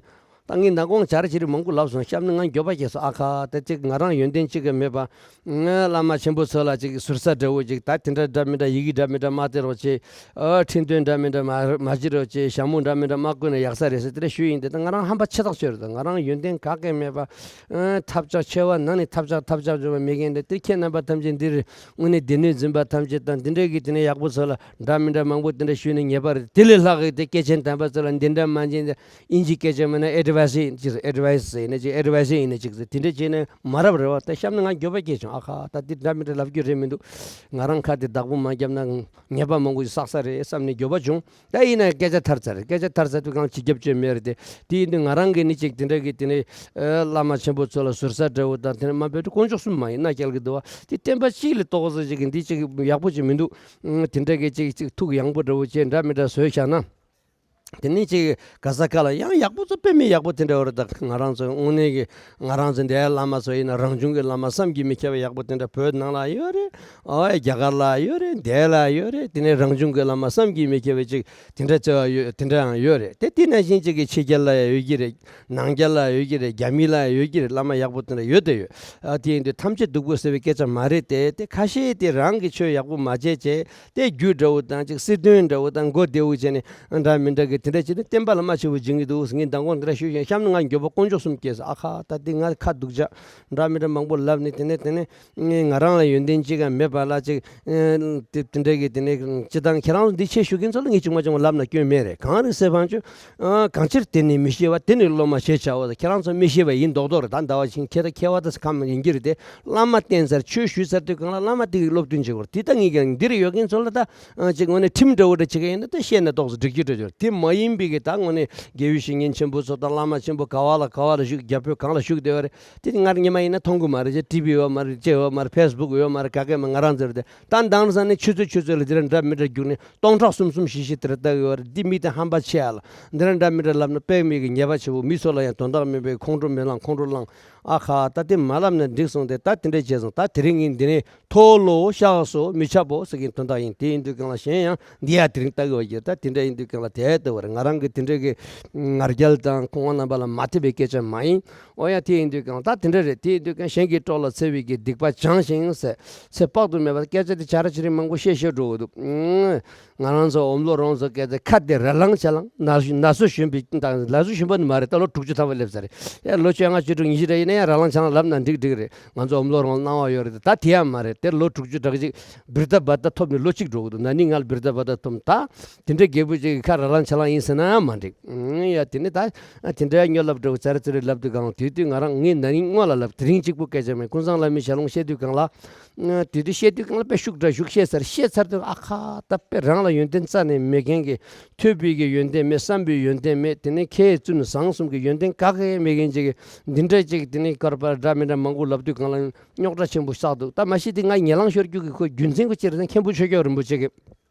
ད་ངས་མདང་དགོང་བྱ་ར་བྱི་རི་མང་པོ་ལབ་སོང་། གཤམ་ནས་ང་འགྱོད་པ་སྐྱེས་སོང་། ཨ་ཁ། ད་ཅིག་ང་རང་ཡོན་ཏན་གཅིག་ཀྱང་མེད་པ། ང་བླ་མ་ཆེན་པོ་ཚོ་ལ་ཅིག་ཟུར་ཟ་འདྲ་བོ་ཅིག་ད་དེ་འདྲ་འདྲ་མི་འདྲ་ཡི་གེ་འདྲ་མི་འདྲ་མ་སྟེར་རོགས་བྱེད། ཨ། འཕྲིན་དོན་འདྲ་མི་འདྲ་མ་མ་བྱེད་རོགས་བྱེད། ཞྭ་མོ་འདྲ་མི་འདྲ་མ་བསྐོན་ན་ཡག་ས་རེད་ཟེར་དེ་འདྲ་ཞུ་ཡིན་ཏེ། ད་ང་རང་ཧམ་པ་ཆེ་ཐག་ཆོད་རེད། ད་ང་རང་ཡོན་ཏན་ག་གེ་མེད་པ། ཨ། ཐབས་ཆག་ཆེ་བ་ནང་ནས་ཐབས་ཆག་ཐབས་ཆག་འཇོག་པ་མེད་མཁན་དེ། དེ་ཁྱེད་རྣམ་པ་ཐམས་ཅད་འདིར་དངོས་གནས་སྡེ་སྣོད་འཛིན་པ་ཐམས་ཅད་དང་དེ་འདྲ་གི་དེ་ནས་ཡག་པོ་ཚོ་ལ་འདྲ་མི་འདྲ་མང་པོ་དེ་འདྲ་ཞུས་ནས་ཉེས་པ་རེད། དེ་ལས་ལྷག་གི་དེ་སྐྱེས་ཆེན་དམ་པ་ཚོ་ལ་འདི་འདྲ་མ་བྱེད། ཨིན་ཇི་སྐད་ཆ་མ་ན་ཨེ་ཌི་ཝའི་སི་ཡིན་ཅིག་ཨེ་ཌི་ཝའི་སི་ཡིན་ན་ཅིག་ཨེ་ཌི་ཝའི་སི་ཡིན་ན་ཅིག་ཟེར་དེ་འདྲ་བྱས་ནས་མ་རབས་རེད་བ། ད་གཤམ་ནས་ང་འགྱོད་པ་སྐྱེས་བྱུང་། ཨ་ཁ། ད་འདི་འདྲ་མི་འདྲ་ལབ་རྒྱུ་རེད་མི་འདུག་ང་རང་ཁ་དེ་བདག་པོ་མ་བརྒྱབ་ན་ཉེས་པ་མང་པོ་ཞིག་བསགས་ས་རེད་བསམ་ནས་འགྱོད་པ་བྱུང་། ད་ཡིན་ན་སྐད་ཆ་ཐར་ཚར་རེད། སྐད་ཆ་ཐར་ཚར་དུས་གང་ཅི་རྒྱབ་བཅོས་མེད་རེད་དེ། དེ་ཡིན་དུས་ང་རང་གིས་ནི་ཅིག་དེ་འདྲ་གི་དེ་ནས་བླ་མ་ཆེན་པོ་ཚོ་ལ་ཟུར་ཟ་འདྲ་བོ་དང་། དེ་ནས་མ་འབད་དུས་དཀོན་མཆོག་གསུམ་མ་ཡིན་ན་སྐྱལ་གི་འདུག་བ། དེ་བསྟན་པ་གཅིག་ལ་གཏོགས་ཟེར་ཅིག་གི་འདི་ཅིག་ཡག་པོ་ཅིག་མི་འདུག་དེ་འདྲ་གི་ཅིག་ཅིག་ཐུགས་ཡངས་པོ་འདྲ་བོ་བྱས་འདྲ་མི་འདྲ་བཟོས་བཞག་ན། དེ་ནས་ཅིག་ག་ས་ག་ལ་ཡང་ཡག་པོ་ཚོ་དཔེ་མི་ཡག་པོ་དེ་འདྲ་བ་རེད། ད་ང་རང་ཚོ་དངོས་གནས་ཀྱི་ང་རང་ཚོ་འདིའི་བླ་མ་ཚོ་ཡིན་ན་རང་བྱུང་གི་བླ་མ་བསམ་གྱིས་མི་ཁྱབ་པ་ཡག་པོ་དེ་འདྲ་བོད་ནང་ལ་ཡོད་རེད། ཨོ་ཡ། རྒྱ་གར་ལ་ཡོད་རེད། འདི་ལ་ཡོད་རེད། དེ་ནས་རང་བྱུང་གི་བླ་མ་བསམ་གྱིས་མི་ཁྱབ་པ་ཅིག་དེ་འདྲ་བརྩེ་བ་ཡོད། དེ་འདྲ་ཡང་ཡོད་རེད། དེ་དེ་ནང་བཞིན་ཅིག་གི་ཕྱི་རྒྱལ་ལ་ཡང་ཡོད་ཀྱི་རེད། ནང་རྒྱལ་ལ་ཡོད་ཀྱི་རེད། རྒྱ་མི་ལ་ཡོད་ཀྱི་རེད། བླ་མ་ཡག་པོ་དེ་འདྲ་ཡོད་དེ་ཡོད། ཨ། དེ་ཡིན་དུས་ཐམས་ཅད་སྡུག་པོ་ཟེར་བའི་སྐད་ཆ་མ་རེད་དེ། དེ་ཁ་ཤས་དེ་རང་གི་ཆོས་ཡག་པོ་མ་བྱས་བྱས། དེ་རྒྱུ་འདྲ་བོ་དང་ཅིག་སྲིད་དོན་འདྲ་བོ་དང་མགོ་བདེ་བོ་བྱས་ནས་འདྲ་མི་འདྲ་གི་དེ་འདྲ་བྱས་ནས་བསྟན་པ་ལ་རྨ་ཆེ་བོ་སྦྱིན་གྱི་འདུག་ངས་མདང་དགོང་དེ་འདྲ་ཞུས་ཤིང་། གཤམ་ནས་ང་འགྱོད་པ་དཀོན་མཆོག་གསུམ་སྐྱེས་སོང་། ཨ་ཁ། ད་དེ་ང་ཁ་སྡུག་ཅག་འདྲ་མི་འདྲ་མང་པོ་ལབ་ནས། དེ་ནས་དེ་ནས་ང་རང་ལ་ཡོན་ཏན་གཅིག་ཀྱང་མེད་པ་ལ་ཅིག་ཨེ། དེ་དེ་འདྲ་གི་དེ་ནས་སྤྱི་བཏང་ཁྱེད་རང་ཚོ་འདི་ཆེད་ཞུ་མཁན་ཚོ་ལ་ངས་ཅུང་མ་ཅུང་མ་ལབ་ན་སྐྱོན་མེད་རེད། གང་རེད་ཟེར་བ་ཅུ། ཨ། གང་ཕྱིར་དེ་ནི་མི་ཤེས་པ། དེ་ནི་སློབ་མ་ཞེས་བྱའོ། ཁྱེད་རང་ཚོ་མི་ཤེས་པ་ཡིན་མདོག་མདོག་རེད། ད་ཟླ་བ་ཆེན་ཁྱེད་ད་མཁས་པ་ད་ཁམས་ཡིན་གྱི་རེད་དེ། བླ་མ་བསྟེན་ཚར་ཆོས་ཞུས་ཚར་དུས་གང་ལ་བླ་མ་དེ་གི་སློབ་སྟོན་བྱེད་དགོས་རེད། དེ་ད་ངས་ཀྱང་འདིར་ཡོད་མཁན་ཚོ་ལ་ད་ཨ་ཅིག་དངོས་གནས་ཁྲིམས་འདྲ་བོ་འདྲ་བྱེད་མཁན་ཡིན་ན་ད་བཤད་ན་ཏོག་ཙམ་འགྲིག་རྒྱུ་འདྲ་ཅིག་རེད། དེ་མ་ཡིན་པའི་གི་ད་དངོས་གནས་དགེ་བའི་བཤེས་གཉེན་ཆེན་པོ་ཚོ་དང་བླ་མ་ཆེན་པོ་ག་བ་ལ་ག་བ་ལ་བཞུགས། རྒྱ་བོད་གང་ལ་བཞུགས་བསྡད་པ་རེད། དེ་ང་རང་སྔོན་མ་ཡིན་ན་མཐོང་གི་མ་རེད། ཅེ་ཊི་ཝི་ཡོད་མ་རེད། ཅེ་ཡོད་མ་རེད། ཕེ་སི་བུག་ཡོད་མ་རེད། ག་གེ་མ། ང་རང་ཚོ་རེད་དེ། ད་མདང་ས་ནས་ཆུ་ཚོད་ཆུ་ཚོད་ལ་དེ་འདྲ་འདྲ་མི་འདྲ་རྒྱུགས་ནས་སྟོང་ཕྲག་གསུམ་གསུམ་བཞི་བཞི་དེ་འདྲ་ལྟ་གི་ཡོད་རེད། འདི་མི་དེ་ཧམ་པ་ཆེ་ཨ་ལ། འདི་འདྲ་འདྲ་མི་འདྲ་ལབ་ན་དཔེ་མེད་ཀྱི་ཉེས་པ་ཆེ་བོ། མི་ཚོ་ལ་ཡང་དོན་དག་མེད་པའི་ཁོང་ཁྲོ་མི་ལངས། ཁོང་ཁྲོ་ལངས། ཨ་ཁ། ད་དེ་མ་ལབ་ན་འགྲིག་སོང་སྟེ། ད་དེ་འདྲ་བྱས་སོང་། ད་དེ་རིང་ངས་འདི་ནས་མཐོ་ལོ་བཤགས་སོ་མི་འཆབ་བོ་ཟེར་གྱི་དོན་དག་ཡིན། དེ་ཡིན་དུས་གང་ལ་གཞན་ཡང་འདི་ཡ་དེ་རིང་ལྟ་གི་བ་ཡོད། ད་དེ་འདྲ་ཡིན་དུས་གང་ལ་དེ་ལྟ་བར་ང་རང་གི་དེ་འདྲ་གི་ང་རྒྱལ་དང་ཁོང་རྣམ་པ་ལ་མ་ཐེབས་པའི་སྐད་ཆ་མ་ཡིན། ཨོ་ཡ། དེ་ཡིན་དུས་གང་ད་དེ་འདྲ་རེད། དེ་ཡིན་དུས་གང་གཞན་གྱི་སྲོག་ལ་འཚེ་བའི་གི་སྡིག་པ་བྱང་ཞིང་ཟེར། ཚེ་དཔག་ཏུ་མེད་པ། སྐད་ཆ་དེ་བྱ་ར་བྱི་རི་མང་པོ་བཤད་བཤད་འགྲོ་གི་འདུག་ང་རང་ཚོ་འོམ་ལོ་རོང་ཚོ་སྐད་ཆ་ཁ་དེ་ར་ལང་ཆ་ལང་། ན་ན་སོ་གཞོན་པའི་དང་། ན་སོ་གཞོན་པ་ནི་མ་རེད། ད་ལོ་དྲུག་ཅུ་ཐམ་པ་སླེབས་ཚར་རེད། ཡ་ལོ་བཅོ་ལྔ་བཅུ་དྲུག་ཉི་ཤུ་རེ་ཡིན་ན་ཡང་ར་ལང་ཆ་ལང་ལབ་ན་འགྲིག་འགྲིག་རེད། ང་ཚོ་འོམ་ལོ་རོང་སྣང་བ་ཡོད་རེད། ད་དེ་ཡང་མ་རེད། དེ་ལོ་དྲུག་ཅུ་དྲུག་ཅུ་བིར་ཐ་བ་ཏ་ཐོབ་ནས་ལོ་གཅིག་འགྲོ་གི་འདུག་ན་ནིང་ང་ལ་བིར་ཐ་བ་ཏ་ཐོབ། ད་དེ་འདྲའི་རྒད་པོ་ཅིག་གི་ཁ་ར་ལང་ཆ་ལང་ཡིན་ཟེར་ན་ཡང་མ་འགྲིག་ཡ། དེ་ནི་ད་དེ་འདྲའི་སྨྱོ་ལབ་འདྲ་བོ་ཚར་ཚུར་ལབ་དུས་གང་དུས་དུས་ང་རང་ངས་ན་ནིང་སྔོན་ལ་ལབ། དེ་རིང་གཅིག་པུ་སྐད་ཆ་མེད། ཀུན་བཟང་བླ་མའི་ཞལ་ལུང་བཤད་དུས་གང་ལ། དེ་དུས་བཤད་དུས་གང་ལ་དཔེ་ཤུགས་དྲག་ཤུགས་བཤད་ཚར། བཤད་ཚར་དུས་ཨ་ཁ། ད་དཔེ་རང་ལ་ཡོན་ཏན་རྩ་ནས་མེད་མཁན་གྱི། ཐོས་པའི་གི་ཡོན་ཏན་མེད། བསམ་པའི་ཡོན་ཏན་མེད། དེ་ནས་མཁས་བཙུན་བཟང་གསུམ་གྱི་ཡོན་ཏན་ག་གེ་མེད་མཁན་ཅིག་གི་འདི་འདྲ་ཅིག་དེ་ནས་སྐོར་པ་འདྲ་མི་འདྲ་མང་པོ་ལབ་དུས་གང་ལ་རྙོག་དྲ་ཆེན་པོ་བསགས་འདུག་ད་མ་གཞི་དེ་ང་ཉེ་ལང་ཤོར་རྒྱུ་གི་ཁོ་རྒྱུ་མཚན་ཁོ་ཅི་རེད་ཟེར་ན། མཁན་པོ་ཆོས་སྐྱོང་རིན་པོ་ཆེ་གི་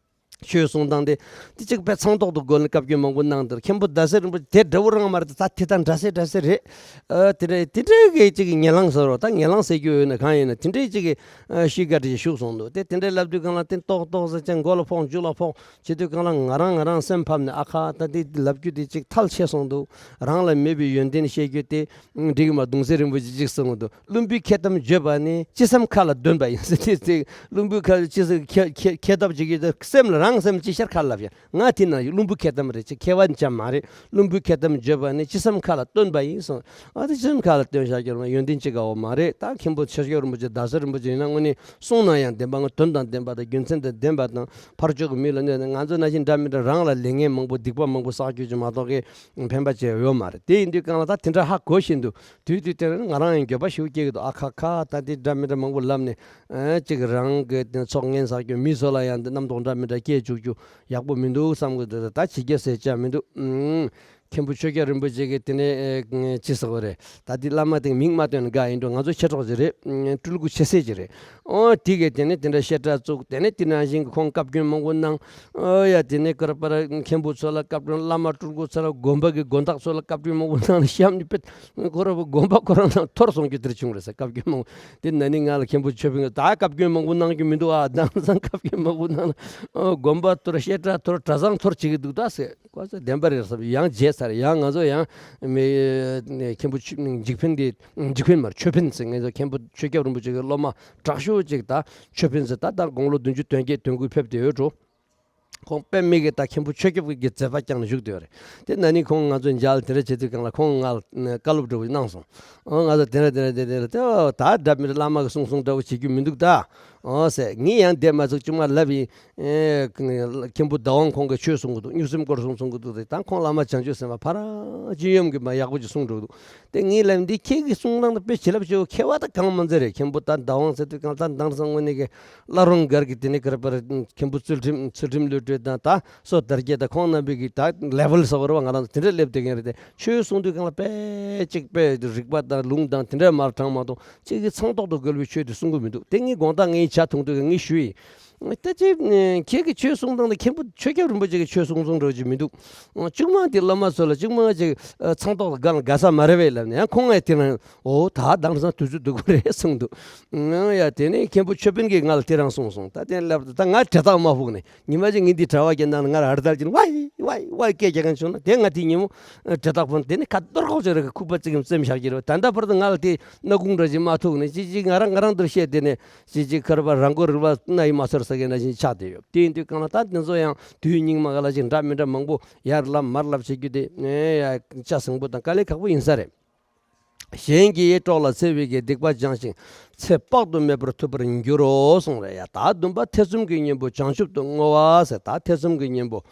ཆོས་གསུང་སྟངས་དེ་དེ་གཅིག་དཔེ་ཚང་ཏོག་ཏུ་དགོས་ནས་བཀའ་བཀྱོན་མང་པོ་གནང་དེར། མཁན་པོ་ཟླ་ཟེར་རིན་པོ་ཆེ་དེ་འདྲ་བོ་རང་མ་རེད། ད་དེ་དང་འདྲ་སེ་འདྲ་སེ་རེད། ཨ། དེ་འདྲ་དེ་འདྲ་གི་གཅིག་གི་ཉེ་ལང་ཟེར་རོ། ད་ཉེ་ལང་ཟེར་རྒྱུ་ཡོད་ན་གང་ཡིན་ན་དེ་འདྲའི་གཅིག་གི་ཨ་ཤི་དགའ་དྲི་ཞིག་ཞུགས་སོང་འདུག་དེ་དེ་འདྲ་ལབ་དུས་གང་ལ་དེ་ཏོག་ཏོག་ཟེར་ཅན་མགོ་ལ་ཕོག་མཇུག་ལ་ཕོག་བྱེད་དུས་གང་ལ་ང་རང་ང་རང་སེམས་ཕམ་ནས་ཨ་ཁ། ད་དེ་ལབ་རྒྱུ་དེ་གཅིག་ཐལ་ཆད་སོང་འདུག་རང་ལ་མེད་པའི་ཡོན་ཏན་བཤད་རྒྱུ་དེ་འགྲིག་གི་མ། གདུང་སྲས་རིན་པོ་ཆེ་གཅིག་གསུངས་འདུག་བླུན་པོའི་ཁེ་གཏམ་བརྗོད་པ་ནི་ཅི་བསམ་ཁ་ལ་འདོན་པ་ཡིན་ཟེར། དེ་ཚེ་བླུན་པོའི་ཁ་ཅི་ཟེར། ཁེ་ཁེ་ཁེ་གཏམ་བྱེད་ཀྱི་སེམས་ལ་རང་ ཨང་སེམས་ཅི་ཤར་ཁ་ལབ་ཡ། ང་དེ་ན་བླུན་པོའི་ཁེ་གཏམ་རེད། ཅི་ཁེ་བ་ཅང་མ་རེད། བླུན་པོའི་ཁེ་གཏམ་བརྗོད་པ་ནི་ཅི་བསམ་ཁ་ལ་སྟོན་པ་ཡིན་གསུངས། ཨ་དེ་ཅི་བསམ་ཁ་ལ་སྟོན་བཞག་རྒྱུ་རེད། ཡོན་ཏན་ཅི་དགའ་བོ་མ་རེད། ད་མཁན་པོ་ཆོས་སྐྱབས་རིན་པོ་ཆེ་རྡ་ས་རིན་པོ་ཆེ་ཡིན་ན་དངོས་གནས་གསུང་ན་ཡང་བདེན་པ། ང་དོན་དང་ལྡན་པ་དང་རྒྱུ་མཚན་དང་ལྡན་པ་དང་ཕར་ཕྱོགས་ཀྱི་མི་ལ་གནོད་ན། ང་ཚོ་ན་བཞིན་འདྲ་མི་འདྲ་རང་ལ་ལས་ངན་མང་པོ་སྡིག་པ་མང་པོ་བསགས་རྒྱུ་ཅིག་མ་གཏོགས་ཀྱི་ཕན་པ་ཅི་ཡང་ཡོད་མ་རེད། དེ་ཡིན་དུས་གང་ལ་ད་དེ་འདྲ་ཧ་གོ་བཞིན་དུ་དུས་དུས་དེར་ང་རང་ཡང་འགྱོད་པ་ཞེ་པོ་སྐྱེ་གི་འདུག་ཨ་ཁ་ཁ། ད་དེ་འདྲ་མི་འདྲ་མང་པོ་ལབ་ནས་ཨ་ཅིག་རང་གི་དེ་ཚོགས་ངན་བསགས་རྒྱུ། མི་ཚོ་ལ་ཡང་འདི་རྣམ་རྟོག་འདྲ་མི་འདྲ་སྐྱེ་བཅུག་རྒྱུ་ཡག་པོ་མི་འདུག་བསམ་གི་འདུག་ད་བྱེད་རྒྱུ་ཟེར་བྱ་མི་འདུག་ཨུམ། མཁན་པོ་ཆོས་སྐྱབས་རིན་པོ་ཆེ་གིས་དེ་ནས་ཨེ་ཅི་ཟེར་བ་རེད། ད་འདི་བླ་མ་དེ་མིང་མ་བཏོན་ན་དགའ་ཡིན་འགྲོ། ང་ཚོ་མཆེད་གྲོགས་ཅིག་རེད། ཨུམ། སྤྲུལ་སྐུ་ཆེ་སེ་ཅིག་རེད། ཨོ་དེ་གིས་དེ་ནས་དེ་འདྲ་བཤད་གྲྭ་བཙུགས། དེ་ནས་དེ་ནང་བཞིན་གྱི་ཁོང་བཀའ་བཀྱོན་མང་པོ་གནང་། ཨོ་ཡ། དེ་ནས་ཀར་པར་མཁན་པོ་ཚོ་ལ་བཀའ་བཀྱོན། བླ་མ་སྤྲུལ་སྐུ་ཚོ་ལ། དགོན་པ་གི་དགོན་བདག་ཚོ་ལ་བཀའ་བཀྱོན་མང་པོ་གནང་ནས་གཤམ་ནས་དཔེ་ཁོ་ར་དགོན་པ་ཁོ་རང་ནང་འཐོར་སོང་རྒྱུ་དེར་བྱུང་རེད་ཟེར། བཀའ་བཀྱོན་མང་པོ། དེ་ན་ནིང་ང་ལ་མཁན་པོ་ཆོས་དཔོན་གྱིས་ད་བཀའ་བཀྱོན་མང་པོ་གནང་རྒྱུ་མི་འདུག་ཨ། ད་ང་ཚང་བཀའ་བཀྱོན་མང་པོ་གནང་ན། ཨོ་དགོན་པ་འཐོར། བཤད་གྲྭ་འཐོར། གྲྭ་ཚང་འཐོར་བྱེད་ཀྱི་འདུག་ད་ཟེར། ཁོ་ཚོ་བདེན་པ་རེད་བསམ། ཡང་བརྗེད་ཚར། ཡང་ང་ཚོ་ཡང་མི་མཁན་པོ་ཆོས་འཇིགས་ཕན་དེ། འཇིགས་ཕན་མར་ཆོས་ཕན་ཟེར། ང་ཚོ་མཁན་པོ་ཆོས་སྐྱབས་རིན་པོ་ཆེ་གི་སློབ་མ་དྲག་ཤོས་ཅིག་ད་ཆོས་ཕན་ཟེར། ད་ད་དགུང་ལོ་བདུན་ཅུ་དོན་བརྒྱད་དོན་དགུ་ཕེབས་བསྡད་ཡོད་འགྲོ། ཁོང་དཔེ་མི་སྲིད་ཀྱི་ད་མཁན་པོ་ཆོས་སྐྱབས་ཀྱི་མཛད་པ་བསྐྱངས་ནས་བཞུགས་བསྡད་ཡོད་རེད། དེ་ན་ནིང་ཁོང་ང་ཚོ་མཇལ་དེ་འདྲ་བྱེད་དུས་གང་ལ་ཁོང་ང་ལ་བཀའ་སློབ་འདྲ་བོ་གནང་སོང་། ཨོ་ང་ཚོ་དེ་འདྲ་དེ་འདྲ་དེ་འདྲ་དེ་ད་འདྲ་མི་འདྲ་བླ་མ་གི་གསུང་གསུང་འདྲ་བོ་བྱེད་རྒྱུ་མི་འདུག་ད། ཨོ་ཟེར། ངས་ཡང་བསྡད་མ་ཚུགས་ཅུང་མ་ལབ་ཡིན། ཨེ་མཁན་པོ་ཟླ་དབང་ཁོང་གིས་ཆོས་གསུང་གི་འདུག། མྱུར་སེམས་སྐོར་གསུམ་གསུང་གི་འདུག་ཟེར། ད་ཁོང་བླ་མ་བྱང་ཆུབ་སེམས་དཔའ་ཕ་ར་སྤྱི་ཡོངས་ཀྱི་མ་ཡག་པོ་ཅིག་གསུང་འགྲོ་གི་འདུག། དེ་ངས་ལབ་ཡིན། འདི་ཁྱེད་ཀྱི་གསུང་སྟངས་དེ་དཔེ་བྱིན་རླབས་ཆེ་བོ། མཁས་པ་ད་གང་མ་མཛད་རེད། མཁན་པོ་ད་ཟླ་དབང་ཟེར་དུས་གང་ལྟར་མདང་སང་དངོས་གནས་ཀྱི་བླ་རུང་སྒར་གྱི་དེ་ནས་ཀར་པར་མཁན་པོ་ཚུལ་ཁྲིམས་ཚུལ་ཁྲིམས་བློ་གྲོས་དང་ད་སོ་དར་རྒྱས་དང་ཁོང་རྣམ་པའི་གི་ད་ལེ་ཝལ་ཟེར་བ་རེད་བ། ང་རང་ཚོ་དེ་འདྲ་སླེབས་བསྡད་མཁན་རེད་དེ། ཆོས་གསུང་དུས་གང་ལ་དཔེ་གཅིག་དཔེ་རིགས་པ་དང་ལུང་དང་དེ་འདྲ་མར་དྲངས་མ་གཏོགས་གཅིག་གི་ཚང་ཐོག་ཏུ་རྒོལ་བའི་ཆོས་དེ་གསུང་གི་མི་འདུག། དེ་ངས་དགོངས་དག་ངས་ཇ་འཐུང་དུས་ངས་ཞུས་ཡིན། ད་ཅི་ཁྱེད་ཀྱི་ཆོས་གསུང་སྟངས་དེ་མཁན་པོ་ཆོས་སྐྱབས་རིན་པོ་ཆེ་གི་ཆོས་གསུང་སྟངས་འདྲ་བོ་ཅིག་མི་འདུག། ཅུང་མ་དེ་བླ་མ་ཚོ་ལ་ཅུང་མ་ཅིག་ཚང་ཐོག་ལ་དགའ་ན་དགའ་ས་མ་རེད་པས་ལབ་ནས། ཡང་ཁོང་ངས་དེ་རང་ཨོ་ད་མདང་སང་དུས་ཚོད་སྡུག་པོ་རེད་གསུངས་འདུག། ཡ་དེ་ནས་མཁན་པོ་ཆོས་དཔོན་གྱིས་ང་ལ་དེ་རང་གསུངས་སོང་། ད་དེ་ལབ་ད་ང་དྲེལ་ཐག་མ་ཕུག་ནས། ཉི་མ་གཅིག་ངས་འདི་གྲྭ་པ་གྱི་ནང་ལ་ང་ལ་ཨར་དར་གྱིན་ཝའི་ཝའི་ཝའི་སྐད་རྒྱག་མཁན་བྱུང་ན། དེ་ང་དེ་ཉིན་མོ་ཨ་དྲེལ་ཐག་ཕུག་ནས། དེ་ནས་ཁ་གཏོར་ཁོག་ཅིག་རེད། ཁུག་པ་གཅིག་གིས་བཙེམས་བཞག་གི་རེད། ད་ལྟ་བར་དུ་ང་ལ་དེ་སྣ་ཁུང་འདྲ་ཅིག་མ་ཐུག་ནས་ཅིག་ཅིག་ང་རང་ང་རང་འདིར་བཤད། དེ་ནས་ཅིག་ཅིག་ཁར་བ་རང་མགོ་རིལ་བ་སྣ་ཡིས་མ་ཚོར་ཟེར་མཁན་ནང་བཞིན་ཆགས་བསྡད་ཡོད། དེ་ཡིན་དུས་གང་ལ་ད་དེ་ཚོ་ཡང་དུས་སྙིགས་མ་ག་ལ་ཅིག་འདྲ་མི་འདྲ་མང་པོ་ཡར་ལབ་མར་ལབ་བྱེད་རྒྱུ་དེ་ཨེ་ཡ་ལྕགས་ཟིང་པོ་དང་དཀའ་ལས་ཁག་པོ་ཡིན་ས་རེད། གཞན་གྱི་སྲོག་ལ་འཚེ་བའི་གི་སྡིག་པ་སྦྱང་ཞིང་ཚེ་དཔག་ཏུ་མེད་པར་ཐུབ་པར་འགྱུར་རོ་གསུངས་རེད་ཡ། ད་བདུན་པ་ཐེ་ཚོམ་གྱི་གཉེན་པོ་བྱང་ཆུབ་ཏུ་བསྔོ་བ་ཟེར། ད་ཐེ་ཚོམ་གྱི་གཉེན་པོ།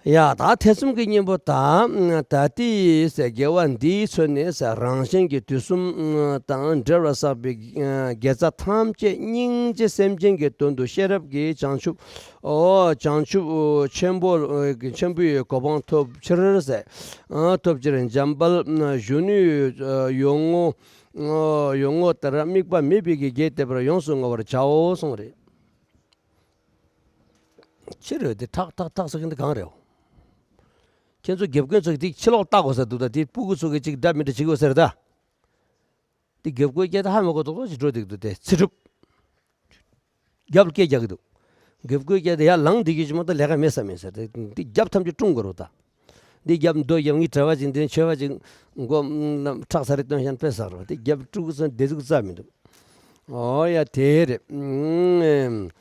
ཡ་ད་ཐེ་ཚོམ་གྱི་གཉེན་པོ་ད། ད་ལྟའི་ཟེར་དགེ་བ་འདིས་མཚོན་ནས་ཟེར་རང་གཞན་གྱི་དུས་གསུམ་དང་འབྲེལ་བར་བསགས་པའི་དགེ་རྩ་ཐམས་ཅད་སྙིང་རྗེ་སེམས་ཅན་གྱི་དོན་དུ་ཤེས་རབ་ཀྱི་བྱང་ཆུབ། ཨོ་བྱང་ཆུབ་ཆེན་པོ་ཆེན་པོའི་གོ་འཕང་ཐོབ་ཕྱིར་ཟེར། ཐོབ་ཕྱིར་འཇམ་དཔལ་གཞོན་ནུའི་ཡོངས་བསྔོ་ཡོངས་བསྔོ་ལྟར་དམིགས་པ་མེད་པའི་གི་དགེ་དེ་པར་ཡོངས་སུ་བསྔོ་བར་བྱའོ་གསུངས་རེད། ཕྱི་རོལ་དེ་ཁྲག་ཁྲག་ཁྲག་ཟེར་མཁན་དེ་གང་རེད། ཁྱེད་ཚོ་རྒྱབ་དཀོན་ཚོ་གིས་དེ་ཕྱི་ལོགས་ལྟ་དགོས་ས་འདུག། ད་དེ་སྤུ་གུ་ཚོ་གིས་ཅིག་འདྲ་མི་འདྲ་བྱེད་དགོས་ས་རེད་ད། དེ་རྒྱབ་དཀོན་སྐད་དེ་ཧ་མ་གོ་ཏོག་ཏོག་ཅིག་འགྲོ་བསྡད་འདུག། དེ་ཚེ་སྒྲུབ། རྒྱབ་ལ་སྐད་རྒྱག་གི་འདུག། རྒྱབ་དཀོན་སྐད་དེ་ཡར་ལངས་བསྡད་རྒྱུ་ཅིག་མ་གཏོགས་ལས་ཀ་མེད་ས་མེད་ཟེར། དེ་དེ་རྒྱབ་ཐམས་ཅད་བཀྲུང་དགོས་རེད་ད། འདི་རྒྱབ་མདོ་རྒྱབ་ངའི་གྲྭ་པ་ཅིག་འདི་ནས་ཆོས་པ་ཅིག་མགོ་ཁྲག་ཚ་རེ་སྟོན་ཤན་དཔེ་བསགས་རོགས། འདི་རྒྱབ་དཀྲུག་གི་སོང་བདེ་ཚུགས་རྩ་མི་འདུག། ཨོ་ཡ་དེ་རེད།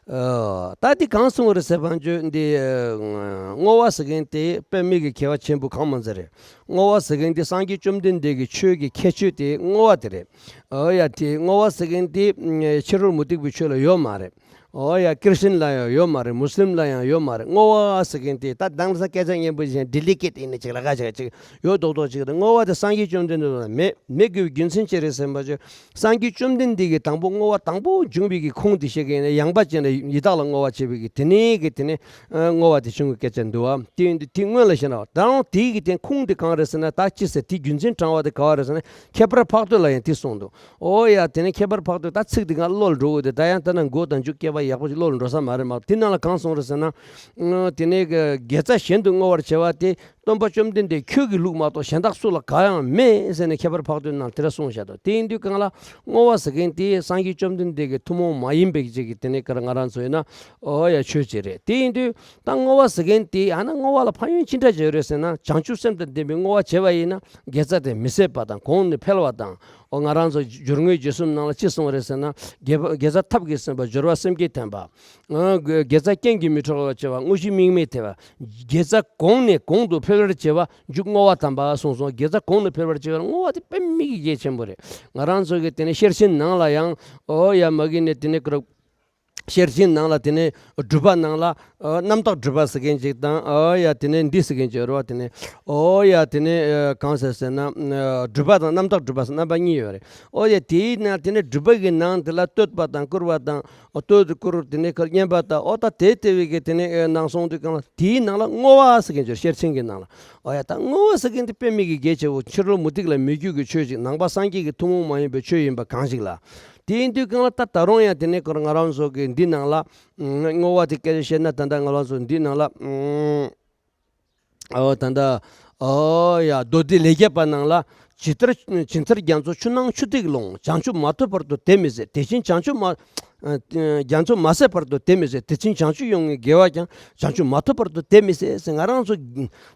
ཨ་ད་འདི་གང་གསུངས་རེད་ཟེར་བ་བརྗོད་འདི་བསྔོ་བ་ཟེར་མཁན་དེ་དཔེ་མི་གི་མཁས་པ་ཆེན་པོ་གང་མང་ཟེར་རེད། བསྔོ་བ་ཟེར་མཁན་དེ་སངས་རྒྱས་བཅོམ་ལྡན་འདས་ཀྱི་ཆོས་ཀྱི་ཁྱད་ཆོས་དེ་བསྔོ་བ་དེ་རེད། ཨོ་ཡ་དེ་བསྔོ་བ་ཟེར་མཁན་དེ་ཕྱི་རོལ་མུ་སྟེགས་པའི་ཆོས་ལ་ཡོད་མ་རེད། ཨོ་ཡ་ཀིར་ཤན་ལ་ཡང་ཡོད་མ་རེད། མུ་སི་ལིམ་ལ་ཡང་ཡོད་མ་རེད། བསྔོ་བ་ཟེར་མཁན་དེ་ད་དེང་སང་སྐད་ཆ་སྙན་པོ་བཤད་ན་ཌི་ལི་ཀེཊ་ཡིན་ན་ཅིག་ལ་ཁ་ཅིག་ཅིག་ཡོད་མདོག་མདོག་ཅིག་རེད། བསྔོ་བ་དེ་སངས་རྒྱས་བཅོམ་ལྡན་འདས་ལ་མེད་མེད་དགོས་པའི་རྒྱུ་མཚན་ཅི་རེད་ཟེར་བ་ཅིག། སངས་རྒྱས་བཅོམ་ལྡན་འདས་ཀྱིས་དང་པོ་བསྔོ་བ་དང་པོ་འབྱུང་བའི་གི་ཁུངས་དེ་བཤད་མཁན་ཡིན་ན། ཡངས་པ་ཅན་ལ་ཡི་དྭགས་ལ་བསྔོ་བ་བྱས་པའི་གི་དེ་ནས་གི་དེ་ནས་བསྔོ་བ་དེ་བྱུང་བའི་སྐད་ཆ་འདུག་བ། དེ་ཡིན་དུས་དེ་སྔོན་ལ་བཤད་ན་ད་རུང་དེའི་གི་དེ་ཁུངས་དེ་གང་རེད་ཟེར་ན། ད་ཅི་ཟེར་དེའི་རྒྱུ་མཚན་དྲངས་པ་དེ་ག་བ་རེད་ཟེར་ན། ཁྱད་པར་འཕགས་བསྟོད་ལ་ཡང་དེ་གསུངས་འདུག། ཨོ་ཡ་དེ་ནས་ཁྱད་པར་འཕགས་བསྟོད་ད་ཚིག་འདི་ང་བློ་ལ་འགྲོ་འོས་དེ། ད་ཡང་ད་ན་མགོ་དང་མཇུག་སྐྱེས་པ་ཡག་པོ་ཞིག་བློ་ལ་འགྲོ་ས་མ་རེད་མ་གཏོགས། དེ་ནང་ལ་གང་གསུངས་རེད་ཟེར་ན། ཨ་དེ་ནས་དགེ་རྩ་གཞན་དུ་བསྔོ་བར་བྱ་བ་དེ་ སྟོན་པ་བཅོམ་ལྡན་འདས་ཁྱོད་ཀྱི་ལུགས་མ་གཏོགས་གཞན་དག་སུ་ལ་གང་ཡང་མེད་ཟེར་ནས་ཁྱད་པར་འཕགས་བསྟོད་ནང་དེ་འདྲ་གསུངས་བཞག་འདུག་དེ་ཡིན་དུས་གང་ལ་བསྔོ་བ་ཟེར་མཁན་དེ་སངས་རྒྱས་བཅོམ་ལྡན་འདས་ཀྱི་ཐུན་མོང་མ་ཡིན་པའི་ཅིག་གི་དེ་ནས་ཀར་ང་རང་ཚོ་ཡིན་ན་ཨོ་ཡ་ཆོས་ཅིག་རེད། དེ་ཡིན་དུས་ད་བསྔོ་བ་ཟེར་མཁན་དེ་ཨ་ན་བསྔོ་བ་ལ་ཕན་ཡོན་ཅི་འདྲ་ཅིག་ཡོད་རེད་ཟེར་ན། བྱང་ཆུབ་སེམས་དང་ལྡན་པའི་བསྔོ་བ་བྱས་པ་ཡིན་ན་དགེ་རྩ་དེ་མི་ཟད་པ་དང་གོང་ནས་འཕེལ་བ་དང་། ཨོ་ང་རང་ཚོ་སྦྱོར་དངོས་རྗེས་གསུམ་ནང་ལ་ཅི་གསུངས་རེད་ཟེར་ན། དགེ་བ་དགེ་རྩ་ཐབས་ཀྱིས་ཟིན་པ། སྦྱོར་བ་སེམས་བསྐྱེད་ལྡན་པ། ཨ་དགེ་རྩ་རྐྱེན་གྱིས་མི་འཕྲོག་པར་བྱེད་པ། དངོས་གཞི་དམིགས་མེད་བདེ་བ། དགེ་རྩ་གོང་ནས་གོང་དུ་འཕེལ་བར་བྱེད་པ་མཇུག་བསྔོ་བ་དམ་པ་གསུངས་སོང་། དགེ་རྩ་གོང་ནས་འཕེལ་བར་བྱེད་པར་བསྔོ་བ་དེ་དཔེ་མི་སྲིད་གལ་ཆེན་པོ་རེད། ང་རང་ཚོ་གི་དེ་ནས་ཤེར་ཕྱིན་ནང་ལ་ཡང་ཨོ་ཡ་མ་གི་ནས་དེ་ནས་ཀར་ཤེར་ཕྱིན་ནང་ལ་དེ་ནས་སྒྲུབ་པ་ནང་ལ་ཨ་རྣམ་དག་སྒྲུབ་པ་ཟེར་མཁན་ཅིག་དང་། ཨོ་ཡ་དེ་ནས་འདི་ཟེར་མཁན་ཅིག་ཡོད་རེད་བ། དེ་ནས་ཨོ་ཡ་དེ་ནས་ཨ་གང་ཟེར་ཟེར་ན་ཨ་སྒྲུབ་པ་དང་རྣམ་དག་སྒྲུབ་པ་ཟེར་རྣམ་པ་གཉིས་ཡོད་རེད། ཨོ་ཡ་དེའི་ནང་དེ་ནས་སྒྲུབ་པ་གི་ནང་དེ་ལ་བསྟོད་པ་དང་བཀུར་བ་དང་། ཨོ་བསྟོད་དེ་བཀུར་དེ་ནས་ཁར་བསྙེན་པ་དང་། ཨོ་ད་དེ་དེ་བའི་གི་དེ་ནས་ཨེ་ནང་སོང་དུས་གང་ལ་དེའི་ནང་ལ་བསྔོ་བ་ཟེར་མཁན་ཅིག་ཤེར་ཕྱིན་གི་ནང་ལ། ཨོ་ཡ་ད་བསྔོ་བ་ཟེར་མཁན་དེ་དཔེ་མི་སྲིད་གལ་ཆེ་བོ། ཕྱི་རོལ་མུ་སྟེགས་ལ་མི་རྒྱུད་ཀྱི་ཆོས་ཅིག་ནང་པ་སངས་རྒྱས་ཀྱི་ཐུན་མོང་མ་ཡིན་པའི་ཆོས་ཡིན་པ་གང་ཞིག་ལ། དེ་ཡིན་དུས་གང་ལ་ད་ད་རུང་ཡང་དེ་ནས་ཁོ་ང་རང་ཚོ་གི་འདི་ནང་ལ་བསྔོ་བ་དེ་སྐད་ཆ་བཤད་ན། ད་ལྟ་ང་རང་ཚོ་འདི་ནང་ལ་ཨོ་ད་ལྟ་ཨོ་ཡ་མདོ་སྡེ་ལས་བརྒྱད་པ་ནང་ལ། ཇི་ལྟར་ཇི་ལྟར་རྒྱ་མཚོ་ཆུ་ནང་ཆུ་ཐིགས་ལོང་། བྱང་ཆུབ་མ་ཐོབ་བར་དུ་དེ་མི་ཟད། དེ་བཞིན་བྱང་ཆུབ་མ་ཨ་རྒྱ་མཚོ་མ་ཟད་བར་དུ་དེ་མི་ཟད། དེ་བཞིན་བྱང་ཆུབ་ཡོངས་ཀྱི་དགེ་བ་ཀྱང་། བྱང་ཆུབ་མ་ཐོབ་བར་དུ་དེ་མི་ཟད་ཟེར། ང་རང་ཚོ་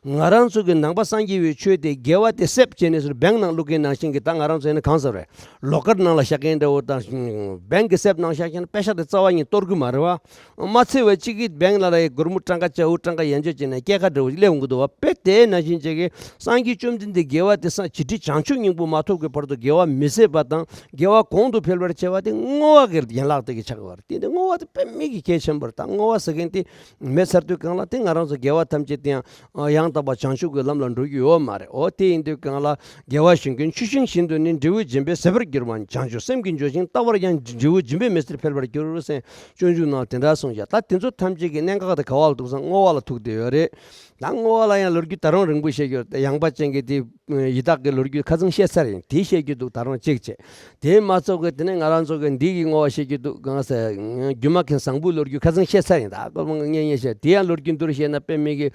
ང་རང་ཚོ་གི་ནང་པ་སངས་རྒྱས་པའི་ཆོས་དེ་དགེ་བ་དེ་སེབ་བྱས་ནས་སོར་བེང་ནང་བླུག་མཁན་ནང་བཞིན་གྱི། ད་ང་རང་ཚོ་ཡིན་ན་གང་ཟེར་རེད། ལོ་ཀར་ནང་ལ་བཞག་མཁན་འདྲ་བོ་དང་བེང་གི་སེབ་ནང་བཞག་མཁན་པེ་ཤ་དེ་རྩ་བ་ཉིད་གཏོར་གི་མ་རེད་བ། མ་ཚད་པ་གཅིག་གིས་བེང་ལ་ལ་ཡི་སྒོར་མོ་གྲངས་ཀ་བཅའ་འུ་གྲངས་ཀ་ཡན་ཆད་བྱས་ནས་སྐྱེད་ཀ་འདྲ་བོ་སླེབས་འོང་གི་འདུག་བ། དཔེ་དེ་ནང་བཞིན་བྱས་ཀྱི་སངས་རྒྱས་བཅོམ་ལྡན་འདས་དགེ་བ་དེ་སངས་བྱི་ཁྲི་བྱང་ཆུབ་སྙིང་པོ་མ་ཐོབ་ཀྱི་བར་དུ་དགེ་བ་མི་ཟད་པ་དང་དགེ་བ་གོང་དུ་འཕེལ་བར་བྱེད་པ་དེ་བསྔོ་བ་གི་ཡན་ལག་དེ་གི་ཆགས་པ་རེད། དེ་འདི་བསྔོ་བ་དེ་དཔེ་མི་སྲིད་གལ་ཆེན་པོ་རེད། ད་བསྔོ་བ་ཟེར་མཁན་དེ་མེད་ཚར་དུས་གང་ལ་དེ་ང་རང་ཚོ་དགེ་བ་ཐམས་ཅད་དེ་ཡང་ཡང་དག་པ་བྱང་ཆུབ་ཀྱི་ལམ་ལ་འགྲོ་རྒྱུ་ཡོད་མ་རེད། འོ་དེ་ཡིན་དུས་གང་ལ་དགེ་བ་ཞིང་ཀུན་ཆུ་ཤིང་བཞིན་དུ་ནི། འབྲས་བུ་འབྱིན་པས་ཟད་པར་འགྱུར་བ་ཉིད། བྱང་ཆུབ་སེམས་ཀྱིས་འགྱུར་ཞིང་། བརྟག་པར་ཡང་འབྲས་བུ་འབྱིན་པས་མི་ཟད་འཕེལ་བར་འགྱུར་ཟེར། སྤྱོད་འཇུག་ནང་དེ་འདྲ་གསུངས་བཞག་ད་དེ་ཚོ་ཐམས་ཅད་ཀྱི་གནད་འགག་དེ་ག་བ་ལ་ཐུག་སོང་། བསྔོ་བ་ལ་ཐུག་བསྡད་ཡོད་རེད། ད་བསྔོ་བ་ལ་ཡང་ལོ་རྒྱུས་ད་རུང་རིང་པོ་བཤད་རྒྱུ་ཡོད་རེད། ཡངས་པ་ཅན་གྱི་དེ་ཡི་དྭགས་ཀྱི་ལོ་རྒྱུས་ཁ་ཚང་བཤད་ཚར་ཡིན། དེ་བཤད་རྒྱུ་འདུག་ད་རུང་གཅིག་བྱས། དེ་མ་ཚོགས་ཀྱི་དེ་ནས་ང་རང་ཚོ་གི་འདི་གི་བསྔོ་བ་བཤད་རྒྱུ་འདུག་གང་ཟེར། སྒྱུ་མ་མཁན་བཟང་པོའི་ལོ་རྒྱུས་ཁ་ཚང་བཤད་ཚར་ཡིན། ད་སྐོར་མང་ངེས་ངེས་བཤད། དེ་ཡང་ལོ་རྒྱུས་འདུག་བཤད་ན་དཔེ་མི་སྲིད་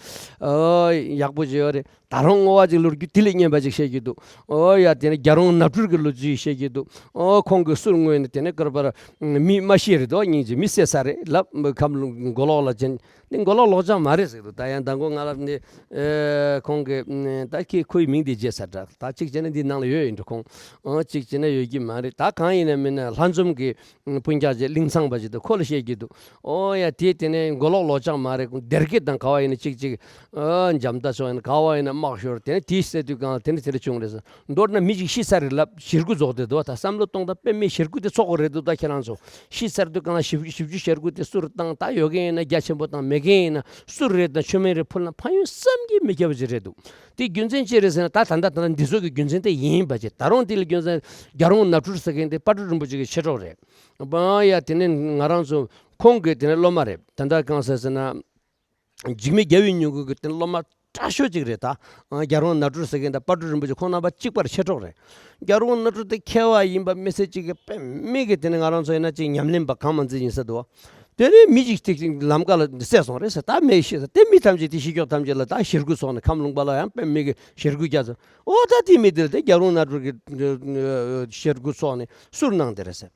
ཡག་པོ་ཅིག་ཡོད་རེད། ད་རུང་བསྔོ་བ་ཅིག་ལོ་རྒྱུས་དེ་ལས་སྙན་པ་ཅིག་བཤད་རྒྱུ་འདུག་ཨོ་ཡ་དེ་ནས་རྒྱལ་རོང་ནག་ཕྲུག་གི་ལོ་རྒྱུས་བཤད་རྒྱུ་འདུག་ཨོ་ཁོང་གི་གསུར་བསྔོས་ནས་དེ་ནས་སྐོར་པར་མི་མ་ཤི་རེད་དོ། སྙིང་རྗེ་མི་བསད་ས་རེད་ལབ། ཁམས་མགོ་ལོག་ལ་ཅན། འདི་མགོ་ལོག་ལོག་ཅང་མ་རེད་ཟེར་འདུག་ད་ཡང་མདང་དགོང་ང་ལ་འདི་ཨེ་ཁོང་གི་ཨ་ད་ཁྱེད་ཁོའི་མིང་འདི་བརྗེད་ཚར་འདྲ། ད་གཅིག་བྱས་ན་འདི་ནང་ལ་ཡོད་ཡིན་འགྲོ་ཁོང་། ཨང་གཅིག་བྱས་ན་ཡོད་ཀྱི་མ་རེད། ད་གང་ཡིན་ན་མིན་ན་ལྷ་འཛོམས་ཀྱི་ཨ་སྤུན་ཀྱག་ཅིག་གླིང་ཚང་པ་ཅིག་འདུག་ཁོ་ལ་བཤད་ཀྱི་འདུག་ཨོ་ཡ་དེ་དེ་ནས་མགོ་ལོག་ལོག་ཅང་མ་རེད། ཁོང་སྡེར་ཁེ་དང་ག་བ་ཡིན་ན་གཅིག་གཅིག་ཨ་འཇམ་ད་ཕྱོགས་ཡིན་ན་ག་བ་ཡིན་ན་དམག་ཤོར། དེ་ནས་དེའི་སྲིད་དུས་གང་ལ་དེ་འདྲ་དེ་འདྲ་བྱུང་རེད་ཟེར། མདོར་ན་མི་ཞིག་ཤི་ཚར་རེད་ལབ་ཞེ་དགུ་རྫོགས་བསྡད་འདུག་ད་བསམ་བློ་གཏོང་སྟངས་དཔེ་མི་ཞེ་དགུ་དེ་ཚོགས་དགོས་རེད་འདུག་ད་ཁྱེད་རང་ཚོ་ཤི་ཚར་དུས་གང་ལ་བཞི་བཅུ་ཞེ་དགུ་དེ་གསུར་བཏང་། ད་ཡོད་མཁན་ཡིན་ན་རྒྱ་ཆེན་པོ་བཏང་། མེད་མཁན་ཡིན་ན་གསུར་རེ་དང་མཆོད་མེ་རེ་ཕུལ་ན་ཕན་ཡོན་བསམ་གྱིས་མི་ཁྱབ་པ་ཅིག་རེད་འདུག་དེ་རྒྱུ་མཚན་ཅི་རེད་ཟེར་ན། ད་ད་ལྟ་ད་ལྟ་འདི་ཚོ་གི་རྒྱུ་མཚན་དེ་ཡིན་པ་ཅིག་ད་རུང་དེ་ལ་རྒྱུ་མཚན་རྒྱལ་རོང་ནག་ཕྲུག་ཟེར་མཁན་དེ་དཔལ་སྤྲུལ་རིན་པོ་ཆེ་གི་མཆེད་གྲོགས་རེད། ཡ་དེ་ནས་ང་རང་ཚོ་ཁོང་གི་དེ་ནས་སློབ་མ་རེད། ད་ལྟ་གང་ཟེར་ཟེར་ན། འཇིགས་མེད་རྒྱལ་བའི་མྱུ་གུ་གི་དེ་སློབ་མ་སྐྲག་ཤོས་ཅིག་རེད། ད་རྒྱལ་རོང་ནག་ཕྲུག་ཟེར་མཁན་དང་དཔལ་སྤྲུལ་རིན་པོ་ཆེ་ཁོང་རྣམ་པ་གཅིག་པར་མཆེད་གྲོགས་རེད། རྒྱལ་རོང་ནག་ཕྲུག་དེ་མཁས་པ་ཡིན་པ་མི་ཚད་ཅིག་གི་དཔེ་མི་གི་དེ་ནས་ང་རང་ཚོ་ཡིན་ན་ཅིག་ཉམས་ལེན་པ་གང་མང་ཙམ་ཡིན་ས་འདུག་དེ་ནས་མི་ཅིག་ཅིག་ལམ་ཁ་ལ་བསད་སོང་རེད་ཟེར། ད་མི་ཤི་ས་དེ་མི་ཐམས་ཅད་དེ་ཤི་མཆོག་ཐམས་ཅད་ལ་ད་ཞེ་དགུ་ཚོགས་ནས་ཁམས་ལུང་པ་ལ་ཡང་དཔེ་མི་གི་ཞེ་དགུ་རྒྱག་ཚོ། ཨོ་ད་དེ་མི་དེ་ལ་དེ་རྒྱལ་རོང་ནག་ཕྲུག་གི་ཞེ་དགུ་ཚོགས་ནས་གསུར་གནང་དེ་རེད་ཟེར།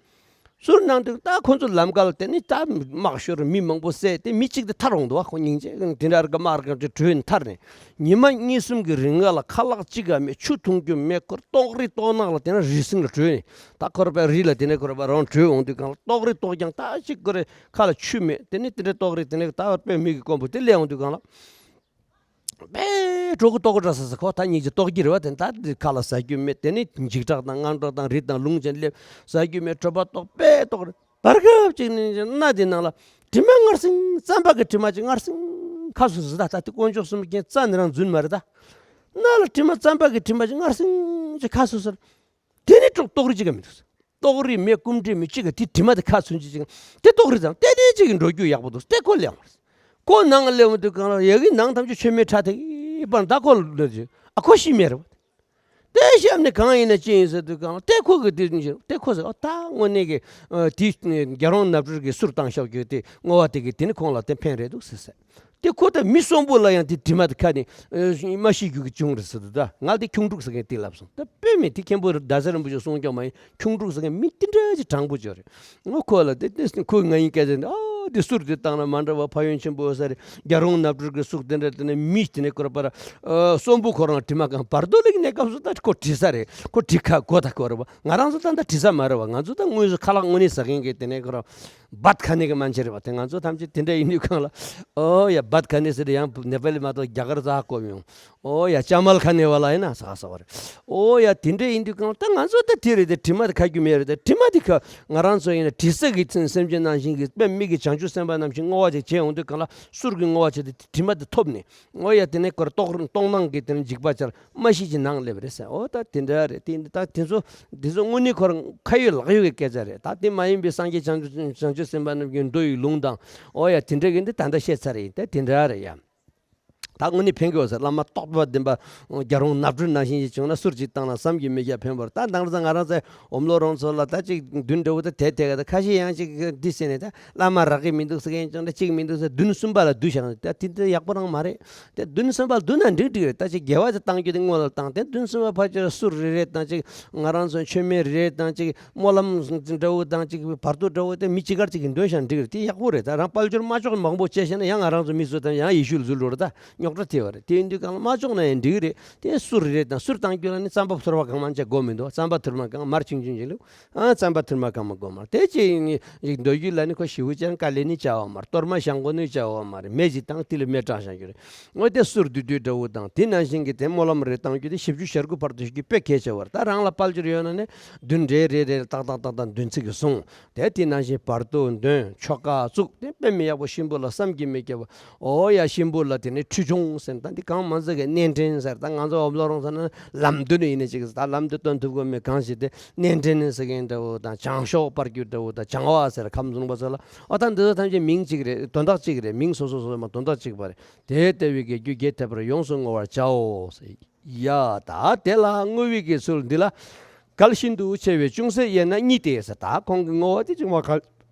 གསུར་གནང་དུས་ད་ཁོ་ཚོ་ལམ་ཁ་ལ་དེ་ནི་ད་དམག་ཤོར། མི་མང་པོ་བསད་དེ་མི་གཅིག་དེ་ཐར་འོང་འདུག་བ། ཁོ་སྙིང་རྗེ་དེ་འདྲ་ར་ག་དམག་ར་ག་དེ་བྲོས་ནས་ཐར་ནས། ཉི་མ་གཉིས་གསུམ་གྱི་རིང་ལ་ཁ་ལག་གཅིག་ག་མེད། ཆུ་འཐུང་རྒྱུ་མེད། ཁོ་ལྟོགས་རི་ལྟོགས་ནག་ལ་དེ་ན་རི་སིང་ལ་བྲོས་ནས། ད་ཁོ་ར་པའི་རི་ལ་དེ་ནས་ཁོ་ར་པ་རང་བྲོས་འོང་དུས་གང་ལ་ལྟོགས་རི་ལྟོགས་ཀྱང་ད་གཅིག་ཁོ་རའི་ཁ་ལ་ཆུ་མེད། དེ་ནི་དེ་འདྲ་ལྟོགས་རི་དེ་ནས་ད་དཔེ་མི་གི་དཀོན་པོ་དེ་སླེབས་འོང་དུས་གང་ལ། དཔེ་གྲོགས་ཀྱི་ལྟོགས་དྲགས་ཟེར་ཟེར། ཁོ་ད་སྙིང་རྗེ་ལྟོགས་ཀྱི་རེད་བ། དེ་ད་དེ་ཁ་ལ་ཟ་རྒྱུ་མེད། དེ་ནི་འཇིགས་སྐྲག་དང་དངངས་སྐྲག་དང་རི་དང་རླུང་ཅན་སླེབས། ཟ་རྒྱུ་མེད། གྲོད་པ་ལྟོགས། དཔེ་ལྟོགས་རེད། བར་སྐབས་ཅིག་ནི་སྣ་དེ་ནང་ལ་དྲི་མ་ངར་སིང་། རྩམ་པ་གི་དྲི་མ་ཅིག་ངར་སིང་ཁ་སོ་ཟེར། ད་ད་དེ་དཀོན་མཆོག་གསུམ་གྱི་རྩ་ནི་རང་རྫུན་མ་རེད་ད། སྣ་ལ་དྲི་མ་རྩམ་པ་གི་དྲི་མ་ཅིག་ངར་སིང་ཅིག་ཁ་སོ་ཟེར། དེ་ནི་ལྟོགས་ལྟོགས་རི་ཅིག་ག་མི་འདུག་ལྟོགས་རི་མེད། སྐུམ་དྲི་མེད། ཅིག་ག་དེ་དྲི་མ་དེ་ཁ་ཚུན་ཅིག་ཅིག་དེ་ལྟོགས་རི་ཙམ་ཏན་ཏན་ཅིག་གི་འགྲོ་རྒྱུ་ཡག་པོ་འདུག་དེ་ཁོ་སླེབས་པ་རེད། ཁོ་ནང་ལ་སླེབས་དུས་གང་ལ་ཡ་གི་ནང་ཐམས་ཅད་མཆོད་མེ་ཁྲ་ཐིག་པར། ད་ཁོ་ལ་ཅིག་ཨ་ཁོ་ཤི་མེད་རེད་བ། དེ་ཤམ་ནས་གང་ཡིན་ན་ཅི་ཡིན་ཟེར་དུས་གང་ལ་དེ་ཁོ་གི་དེ་དེ་ཁོ་ཟེར། ཨོ་ད་དངོས་གནས་ཀྱི་ཨ་དེ་རྒྱལ་རོང་ནག་ཕྲུག་གི་གསུར་བཏང་ཤོག་གི་དེ་བསྔོ་བ་དེ་གི་དེ་ནི་ཁོང་ལ་དེ་ཕན་རེད་འདུག་ཟེར་ཟེར། དེ་ཁོ་ད་མི་གསོན་པོ་ལ་ཡང་དེ་དྲི་མ་དེ་ཁ་ནས་ཨ་མ་ཤི་རྒྱུ་གི་བྱུང་རེད་ཟེར་དུས། ད་ང་དེ་ཁྱུང་ཕྲུག་ཟེར་མཁན་དེ་ལབ་སོང་། ད་དཔེ་མེད་དེ་མཁན་པོ་རྡ་ས་རིན་པོ་ཆེ་གསུང་རྐྱང་མ་ཡིན། ཁྱུང་ཕྲུག་ཟེར་མཁན་མི་དེ་འདྲ་ཅིག་དྲང་པོ་ཅིག་རེད། ང་ཁོ་ལ་དེ་དེ་ཁོས་ང་ཡིན་སྐད་ཆ་འདི་ཨ་དེ་གསུར་དེ་བཏང་ན་མ་འདྲ་བ་ཕན་ཡོན་ཆེན་པོ་ཡོད་ས་རེད། རྒྱལ་རོང་ནབ་སྦྲུལ་གྱི་གསུར་དེ་འདྲ་དེ་ནས་མི་དེ་ནས་སྐོར་པར་ཨ་གསོན་པོ་ཁོ་རང་དྲི་མ་གང་བར་དོ་ལ་གི་གནས་སྐབས་སུ་ད་ཁོ་དྲི་ས་རེད། ཁོ་དྲི་ཁ་གོ་ད་གོ་རེད་བ། ང་རང་ཚོ་ད་ད་དྲི་ས་མ་རེད་བ། ང་ཚོ་ད་དངོས་སུ་ཁ་ལག་དངོས་གནས་ཟ་མཁན་གྱི་དེ་ནས་ཁོ་རང་བད་ཁ་ནས་གི་མན་ཆེ་རེད་བ། དེ་ང་ཚོ་ཐམས་ཅད་དེ་འདྲ་ཡིན་དུས་གང་ལ་ཨོ་ཡ་བད་ཁ་ནས་ཟེར་ཡང་ནེ་པ་ལི་མ་གཏོགས་རྒྱ་གར་ཟ་གོ་མི་ཡོང་། ཨོ་ཡ་ཅ་མལ་ཁ་ནས་བ་ལ་ཡིན་ན་ཟ་ཟ་བ་རེད། ཨོ་ཡ་དེ་འདྲ་ཡིན་དུས་གང་ལ་ད་ང་ཚོ་ད་དེ་རེད། དེ་དྲི་མ་དེ་ཁ་རྒྱུ་མེད་རེད། དེ་དྲི་མ་དེ་ཁ་ང་རང་ཚོ་ཡིན་ན་དྲི་ཟ་གི་སེམས་ཅན་ནང་བཞིན་གི་དཔེ་མི་གི་བྱང་ཆུབ་སེམས་དཔའ་ནང་བཞིན་བསྔོ་བ་དེ་བྱས་ཡོང་དུས་གང་ལ་གསུར་གི་བསྔོ་བ་བྱས་ཏེ་དྲི་མ་དེ་ཐོབ་ནས། ཨོ་ཡ་དེ་ནས་ཁོར་ལྟོགས་ལྟོགས་སྣང་གི་དེ་ནས་འཇིགས་པ་ཅར་མ་ཤི་ཅིག་ནང་སླེབས་རེད་ཟེར། ཨོ་ད་དེ་འདྲ་རེད། དེ་ད་དེ་ཚོ་དེ་ཚོ་དངོས་གནས་ཁོར་ཁ་ཡོད་ལག་ཡོད་ཀྱི་སྐད་ཆ་རེད། ད་དེ་མ་ཡིན་པའི་སངས་རྒྱས་བྱང་ཆུབ་བྱང་ཆུབ་སེམས་དཔའ་རྣམས་ཀྱི་མདོ་ཡི་ལུང་དང་། ཨོ་ཡ་དེ་འདྲ་གི་འདི་ད་ལྟ་བཤད་ཚར་ཡིན། ད་དེ་འདྲ་རེད་ཡ། ད་དངོས་གནས་ཕན་གི་ཡོད་ཟེར། བླ་མ་རྟོགས་པ་ལྡན་པ་རྒྱལ་རོང་ནབ་སྦྲུལ་ནང་བཞིན་ཞིག་བྱུང་ན་གསུར་ཅིག་བཏང་ན་བསམ་གྱིས་མི་ཁྱབ་ཕན་པར། ད་དང་རྩ་ང་རང་ཚོའི་འོམ་ལོ་རོང་ཚོ་ལ་ད་ཅིག་མདུན་འདྲ་བོ་ད་དེ་དེ་ག་ད་ཁ་ཤས་ཡང་ཅིག་འདི་ཟེར་ནས་ད་བླ་མ་རག་གི་མི་འདུག་ཟེར་མཁན་ཀྱང་ད་ཅིག་མི་འདུག་ཟེར། མདུན་གསུམ་པ་ལ་བསྡུ་བཞག་ད་དེ་འདི་ཡག་པོ་རང་མ་རེད། དེ་མདུན་གསུམ་པ་ལ་བསྡུ་ན་འགྲིག་འགྲིག་རེད། ད་ཅིག་དགེ་བ་ཅིག་བཏང་རྒྱུ་དེ་སྔོན་ལ་བཏང་། དེ་མདུན་གསུམ་པ་ཕལ་ཆེར་གསུར་རེ་རེ་དང་ཅིག་ང་རང་ཚོ་མཆོད་མེ་རེ་རེ་དང་ཅིག་སྨོན་ལམ་འདྲ་བོ་དང་ཅིག་བར་དོ་འདྲ་བོ་དེ་མི་གཅིག་གར་གཅིག་གིས་འདོན་ཤག་འགྲིག་རེད། དེ་ཡག་པོ་རེད། ད་རང་དཔལ་འབྱོར་མ་ལྕོགས་མང་པོ་བྱས་ཤེ་ན་ཡང་ང་རང་ཚོ་མི་ཚོ་དང་ཡང་ཡེ་ཤུ་ལ་འཛུལ་འགྲོ་རེད། ད་རྙོག་དྲ་ཐེབས་པ་རེད། དེ་ཡིན་དུས་གང་ལ་མ་ལྕོགས་ན་ཡང་འགྲིག་རེད། དེ་གསུར་རེད་དང་གསུར་བཏང་རྒྱུ་ལ་ནི་རྩམ་པ་ཕུར་བ་གང་མང་ཅིག་དགོས་མི་འདུག་རྩམ་པ་ཐུར་མ་གང་མར་ཆུང་ཆུང་ཅིག་བླུགས། ཨ་རྩམ་པ་ཐུར་མ་གང་མང་དགོས་མ་རེད། དེ་ཅིག་ཡིན་ཅིག་འདོད་རྒྱུ་ལ་ནི་ཁོ་ཞེ་པོ་ཅིག་དཀའ་ལས་ནི་བྱ་བ་མ་རེད། གཏོར་མ་བཤམས་དགོས་ནི་བྱ་བ་མ་རེད། མེ་ཅིག་བཏང་དེ་ལ་མེ་སྲེག་བཞག་རྒྱུ་རེད། འོ་དེ་གསུར་བསྡུས་བསྡུས་འདྲ་བོ་དང་། དེ་ནང་བཞིན་གྱི་དེ་སྨོན་ལམ་རེ་བཏང་རྒྱུ་དེ་བཞི་བཅུ་ཞེ་དགུ་བར་དུ་ཞུ་རྒྱུ་དཔེ་གལ་ཆེ་བ་རེད། ད་རང་ལ་དཔལ་འབྱོར་ཡོད་ན་ནི་བདུན་རེ་རེ་རེ་ཏག་ཏག་ཏག་ཏག་བདུན་ཚིགས་ཀྱི་གསུང་། དེ་དེ་ནང་བཞིན་བར་དོ་འདོན། ཆོ་ག་བཙུགས། དེ་དཔེ་མི་ཡག་པོ་གཤིན་པོ་ལ་བསམ་གྱིས་མི་ཁྱབ་པ། ཨོ་ཡ་གཤིན་པོ་ལ་དེ་ནི་ཁྲུས་ཆུང་ཟེར། ད་འདི་གང་མང་ཟེར་གི་གནས་འདྲེན་ཟེར། ད་ང་ཚོ་འོབ་ལོ་རོང་ཟེར་ན་ལམ་འདོན་ཡིན་ནི་ཅིག་ད་ལམ་འདི་སྟོན་ཐུབ་དགོས་མེད་གང་ཞིག་དེ་གནས་འདྲེན་ཟེར་མཁན་འདྲ་བོ་དང་བྱང་ཤོག་སྤར་རྒྱུ་འདྲ་བོ་དང་བྱང་བ་ཟེར་ཁམས་བཟུང་བ་ཚོ་ལ། ཨོ་ད་འདི་ཚོ་ཐམས་ཅད་མིང་གཅིག་རེད། དོན་དག་གཅིག་རེད། མིང་སོ་སོ་སོ་སོ་མ་དོན་དག་གཅིག་པ་རེད། དེ་ལྟ་བུའི་དགེ་རྒྱུ་རྒྱས་ཐེབས་པར་ཡོངས་སུ་བསྔོ་བར་བྱའོ། ཡ་ད་དེ་ལ་བསྔོ་བའི་དགེ་ཚུལ་འདི་ལ་གལ་ཤིན་ཏུ་ཆེ་བས་ཅུང་ཟད་དབྱེ་ན་གཉིས་ཏེ་ཟེར། ད་ཁོང་གི་བསྔོ་བ་དེ་ཅུང་མ་གལ་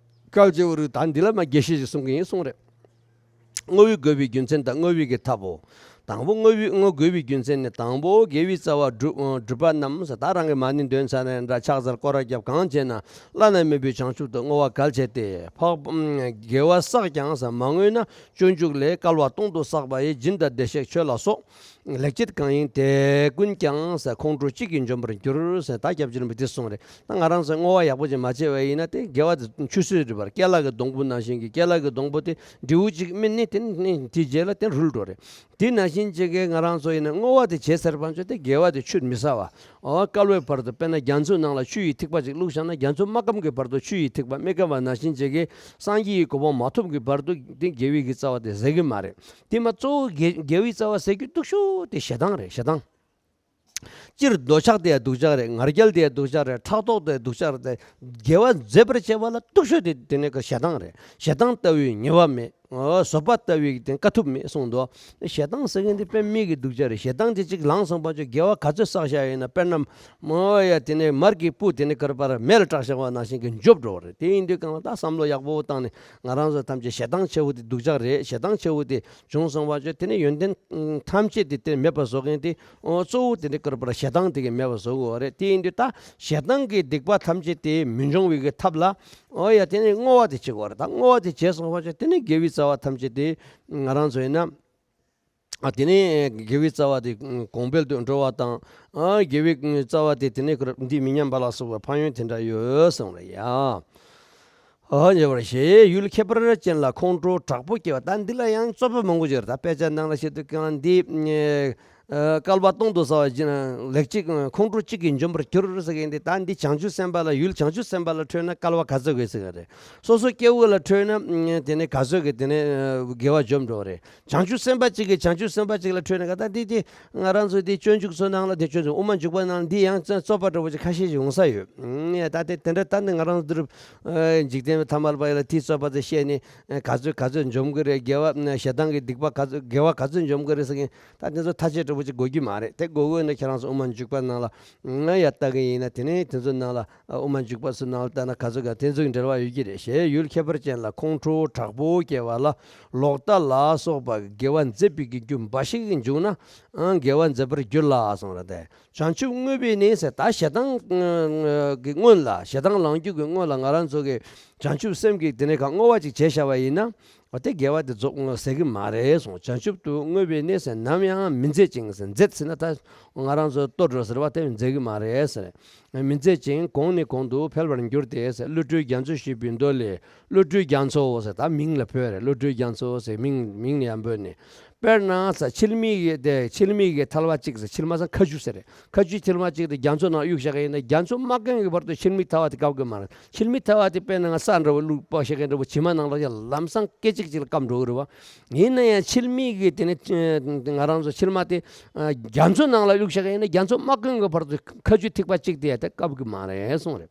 གལ་ཆེ་བོ་རེད། ད་འདི་ལ་མ་དགེ་བཤེས་ཀྱིས་གསུང་གི་ཡིན་གསུང་རེད། བསྔོ་བའི་དགོས་པའི་རྒྱུ་མཚན་དང་བསྔོ་བའི་གི་ཐབས་བོ། དང་པོ་བསྔོ་བའི་བསྔོ་དགོས་པའི་རྒྱུ་མཚན་ནི། དང་པོ་དགེ་བའི་རྩ་བ་སྒྲུབ་སྒྲུབ་པ་རྣམས་ཟེར། ད་རང་གི་མ་ཎི་འདོན་ཚར་ནས་འདྲ་ཕྱག་འཚལ་སྐོར་ར་རྒྱབ་གང་བྱས་ན་བླ་ན་མེད་པའི་བྱང་ཆུབ་ཏུ་བསྔོ་བ་གལ་ཆེ་སྟེ། འཕགས་དགེ་བ་བསགས་ཀྱང་ཟེར་མ་བསྔོས་ན། སྤྱོད་འཇུག་ལས་བསྐལ་པ་སྟོང་དུ་བསགས་པ་ཡི་སྦྱིན་དང་བདེ་གཤེགས་མཆོད་ལ་སོགས། ལེགས་སྤྱད་གང་ཡིན་དེ་ཀུན་ཀྱང་ཟེར་ཁོང་ཁྲོ་གཅིག་གིས་འཇོམས་པར་འགྱུར་ཟེར། ད་སྐྱབས་རྗེ་རིན་པོ་ཆེས་གསུངས་རེད། ད་ང་རང་ཚོས་བསྔོ་བ་ཡག་པོ་ཅིག་མ་བྱས་པ་ཡིན་ན་དེ་དགེ་བ་དེ་ཆུད་ཟོས་རེད་པར། ཀལ་ལ་གི་སྡོང་པོ་ནང་བཞིན་གྱི་ཀལ་ལ་གི་སྡོང་པོ་དེ་འབྲས་བུ་གཅིག་སྨིན་ནས་དེ་ནས་དེའི་རྗེས་ལ་དེ་རུལ་འགྲོ་རེད། དེ་ནང་བཞིན་ཅིག་གིས་ང་རང་ཚོ་ཡིན་ན་བསྔོ་བ་དེ་བྱས་ཚར་བ་ཚོ་དེ་དགེ་བ་དེ་ཆུད་མི་ཟ་བ། འོ་བསྐལ་པའི་བར་དུ་དཔེར་ན་རྒྱ་མཚོའི་ནང་ལ་ཆུ་ཡི་ཐིགས་པ་ཅིག་བླུགས་བཞག་ན་རྒྱ་མཚོ་མ་སྐམ་གྱི་བར་དུ་ཆུ་ཡི་ཐིགས་པ་མི་སྐམ་པ་ནང་བཞིན་ཅིག་གིས་སངས་རྒྱས་ཀྱི་གོ་འཕང་མ་ཐོབ་ཀྱི་བར་དུ་དེ་དགེ་བའི་གི་རྩ་བ་དེ་ཟད་གི་མ་རེད། དེ་མ་གཙོ་བོ་དགེ་དགེ་བའི་རྩ་བ་ཟད་རྒྱུ་སྡུག་ཤོས་དེ་ཞེ་སྡང་རེད། ཞེ་སྡང་། སྤྱིར་འདོད་ཆགས་དེ་ཡང་སྡུག་ཅག་རེད། ང་རྒྱལ་དེ་ཡང་སྡུག་ཅག་རེད། ཕྲག་དོག་དེ་ཡང་སྡུག་ཅག་རེད། དགེ་བ་མཛེས་པར་བྱེད་པ་ལ་སྡུག་ཤོས་དེ་དེ་ནས་ཀྱི་ཞེ་སྡང་རེད། ཞེ་སྡང་ལྟ་བུའི་ཉེས་པ་མེད། འོ་བཟོད་པ་ལྟ་བུའི་དེ་དཀའ་ཐུབ་མེད་གསུངས་འདུག་ཞེ་སྡང་ཟེར་མཁན་དེ་དཔེ་མི་གི་སྡུག་ཅག་རེད། ཞེ་སྡང་དེ་གཅིག་ལངས་སོང་པ་ཚོ་དགེ་བ་ག་ཚོད་བསགས་བཞག་ཡོད་ན་དཔེར་ན་མོ་ཡ་དེ་ནས་མར་གྱི་སྤུ་དེ་ནས་ཀར་པར་མེ་ལ་བསྲེགས་བཞག་པ་ནང་བཞིན་གྱི་འཇོམས་འགྲོ་བ་རེད། དེ་ཡིན་དུས་གང་ལ་ད་བསམ་བློ་ཡག་པོ་བཏང་ནས་ང་རང་ཚོ་ཐམས་ཅད་ཞེ་སྡང་ཆེ་བོ་དེ་སྡུག་ཅག་རེད། ཞེ་སྡང་ཆེ་བོ་དེ་བྱུང་སོང་བ་ཚོ་དེ་ནས་ཡོན་ཏན་ཐམས་ཅད་དེ་དེ་མེད་པ་བཟོ་མཁན་དེ། ཨོ་གཙོ་བོ་དེ་འདྲ་ཀར་པར་ཞེ་སྡང་དེ་གི་མེད་པ་བཟོ་དགོས་པ་རེད། དེ་ཡིན་དུས་ད་ཞེ་སྡང་གི་སྡིག་པ་ཐམས་ཅད་དེ་མི་འབྱུང་བའི་གི་ཐབས་ལ། ཨོ་ཡ་དེ་ནས་བསྔོ་བ་དེ་བྱེད་དགོས་རེད། ད་བསྔོ་བ་དེ་བྱས་སོང་བ་ཅིག་དེ་ནས་དགེ་བའི་རྩ་བ་ཐམས་ཅད་དེ་ང་རང་ཚོ་ཡིན་ན། ཨ་དེ་ནས་དགེ་བའི་རྩ་བ་དེ་གོང་འཕེལ་དུ་འགྲོ་བ་དང་། ཨ་དགེ་བའི་རྩ་བ་དེ་དེ་ནས་ཀར་འདི་མི་ཉམས་པ་ལ་སོགས་པའི་ཕན་ཡོན་དེ་འདྲ་ཡོད་གསུངས་རེད་ཡ། ཨ་ཉེ་བར་ཞེས་ཡུལ་ཁྱད་པར་ཅན་ལ་ཁོང་ཁྲོ་དྲག་པོ་སྐྱེ་བ། ད་འདི་ལ་ཡང་རྩོད་པ་མང་པོ་ཡོད་རེད། ད་དཔེ་ཆ་ནང་ལ་བཤད་དུས་གང་འདི་ཨ་བསྐལ་པ་སྟོང་དུ་བསགས་པ་ཅིན་ལེགས་སྤྱད་ཁོང་ཁྲོ་གཅིག་གིས་འཇོམས་པར་འགྱུར་ཟེར་མཁན་འདི། ད་འདི་བྱང་ཆུབ་སེམས་དཔའ་ལ་ཡུལ་བྱང་ཆུབ་སེམས་དཔའ་ལ་འཕྲོད་ན་བསྐལ་པ་ག་ཚོད་དགོས་ཟེར་གི་རེད། སོ་སོ་སྐྱེ་བོ་ལ་འཕྲོད་ན་དེ་ནས་ག་ཚོད་ཀྱི་དེ་ནས་དགེ་བ་འཇོམས་འགྲོ་བ་རེད། བྱང་ཆུབ་སེམས་དཔའ་གཅིག་གིས་བྱང་ཆུབ་སེམས་དཔའ་གཅིག་ལ་འཕྲོད་ན་ག་ད་འདི་དེ་ང་རང་ཚོ་དེ་སྤྱོད་འཇུག་ཚོ་ནང་ལ་དེ་སྤྱོད་འཇུག་དབུ་མ་འཇུག་པ་ནང་ལ་འདི་ཡང་རྩོད་པ་འདྲ་བོ་ཅིག་ཁ་ཤས་ཤིག་ཡོང་ས་ཡོད། ད་དེ་དེ་འདྲ་ད་འདི་ང་རང་ཚོ་འདིར་འཇིག་རྟེན་ཐ་མལ་པ་ཡིན་ལ་དེའི་རྩོད་པ་དེ་བཤད་ནས་ག་ཚོད་ག་ཚོད་འཇོམས་གི་རེད། དགེ་བ་ཞེ་སྡང་གི་སྡིག་པ་ག་ཚོད་དགེ་བ་ག་ཚོད་འཇོམས་གི་རེད་ཟེར་མཁན་ད་དེ་ཚོ་ཐ་ཆད་འདྲ་བོ། ཅིག་དགོས་ཀྱི་མ་རེད། དེ་དགོས་དགོས་ན་ཁྱེད་རང་ཚོ་དབུ་མ་འཇུག་པ་ནང་ལ་ང་ཡ་ལྟ་གི་ཡིན་ན། དེ་ནས་དེ་ཚོ་ནང་ལ་དབུ་མ་འཇུག་པ་ཚོ་ནང་ལ་ལྟ་ན་ག་ཚོད་ག་དེ་ཚོ་གི་འབྲེལ་བ་ཡོད་ཀྱི་རེད། ཞེས་ཡུལ་ཁྱད་པར་ཅན་ལ་ཁོང་ཁྲོ་དྲག་པོ་སྐྱེ་བ་ལ་ལོག་ལྟ་ལ་སོགས་པ་དགེ་བ་མཛད་པའི་གི་རྒྱུ་འབའ་ཞིག་འཇུག་ན་དགེ་བ་མཛད་པར་འགྱུར་ལ་གསུངས་རེད་དེ། བྱང་ཆུབ་དངོས་པོའི་གནས་ཟེར་ད་ཞེ་སྡང་གི་སྔོན་ལ། ཞེ་སྡང་ལངས་རྒྱུ་གི་སྔོན་ལ་ང་རང་ཚོ་གི་བྱང་ཆུབ་སེམས་ཀྱི་དེ་ནས་ག་བསྔོ་བ་ཅིག་བྱས་བཞག་པ་ཡིན་ན། འོ་དེ་དགེ་བ་དེ་རྫོགས་ཟེར་གི་མ་རེད་གསུངས། བྱང་ཆུབ་ཏུ་བསྔོས་པའི་གནས་ཟེར་ནམ་ཡང་མི་མཛད་ཅིང་ཟེར། མཛད་ཟེར་ན་ད་ང་རང་ཚོ་ལྟོ་འགྲོ་ཟེར་བ་དེ་མཛད་གི་མ་རེད་ཟེར། མི་མཛད་ཅིང་གོང་ནས་གོང་དུ་འཕེལ་བར་འགྱུར་ཏེ་ཟེར། བློ་གྲོས་རྒྱ་མཚོ་ཞེས་པའི་མདོ་ལས། བློ་གྲོས་རྒྱ་མཚོ་ཟེར་ད་མིང་ལ་འབོད་རེད། བློ་གྲོས་རྒྱ་མཚོ་ཟེར་མིང་མིང་ནས་ཡང་འབོད་ནས། དཔེར་ན་ས་ཆིལ་མིག་གི་དེ་ཆིལ་མིག་གི་ཐལ་བ་གཅིག་ཟེར། ཆིལ་མ་ས་ཁ་ཆུ་ཟེར་རེད། ཁ་ཆུའི་ཐལ་བ་གཅིག་དེ་རྒྱ་མཚོ་ནང་གཡུག་བཞག་གི་ཡིན་ན་རྒྱ་མཚོ་མ་སྐམ་གི་བར་དུ་ཆིལ་མིག་ཐལ་བ་དེ་སྐམ་གི་མ་རེད། ཆིལ་མིག་ཐལ་བ་དེ་དཔེར་ན་ང་ས་འདྲ་བོ་བླུགས་པ་བཞག་གི་འདྲ་བོ་བྱེ་མ་ནང་ལ་ཡང་ལམ་སང་སྐད་ཅིག་ཅིག་ལ་སྐམ་འགྲོ་གི་རེད་བ། ཡིན་ན་ཡང་ཆིལ་མིག་གི་དེ་ནི་ང་རང་ཚོ་ཆིལ་མ་དེ་རྒྱ་མཚོ་ནང་ལ་གཡུག་བཞག་གི་ཡིན་ན་རྒྱ་མཚོ་མ་སྐམ་གི་བར་དུ་ཁ་ཆུའི་ཐིགས་པ་གཅིག་དེ་ཡང་དེ་སྐམ་གི་མ་རེད་གསུངས་རེད།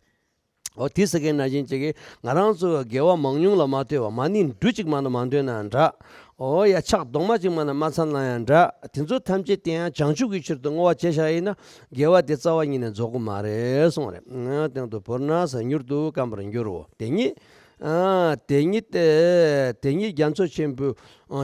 འོ་དེ་ཟེར་མཁན་ནང་བཞིན་ཅིག་གིས་ང་རང་ཚོ་དགེ་བ་མང་ཉུང་ལ་མ་ལྟོས་པ། མ་ཎི་འབྲུ་གཅིག་མ་ཎི་མ་འདོན་ན་འདྲ། འོ་ཡ་ཕྱག་རྡོག་མ་གཅིག་མ་ཎི་མ་འཚལ་ན་ཡང་འདྲ། དེ་ཚོ་ཐམས་ཅད་དེ་ཡང་བྱང་ཆུབ་ཀྱི་ཕྱིར་དུ་བསྔོ་བ་བྱས་བཞག་ཡིན་ན་དགེ་བ་དེ་རྩ་བ་ཉིད་ནས་རྫོགས་ཀྱི་མ་རེད་གསུངས་རེད། ཨ་སྟེང་དུ་བོར་ན་ཟེར། མྱུར་དུ་སྐམ་པར་འགྱུར་རོ། དེ་ཉིད། ཨ་དེ་ཉིད་དེ་དེ་ཉིད་རྒྱ་མཚོ་ཆེན་པོའི་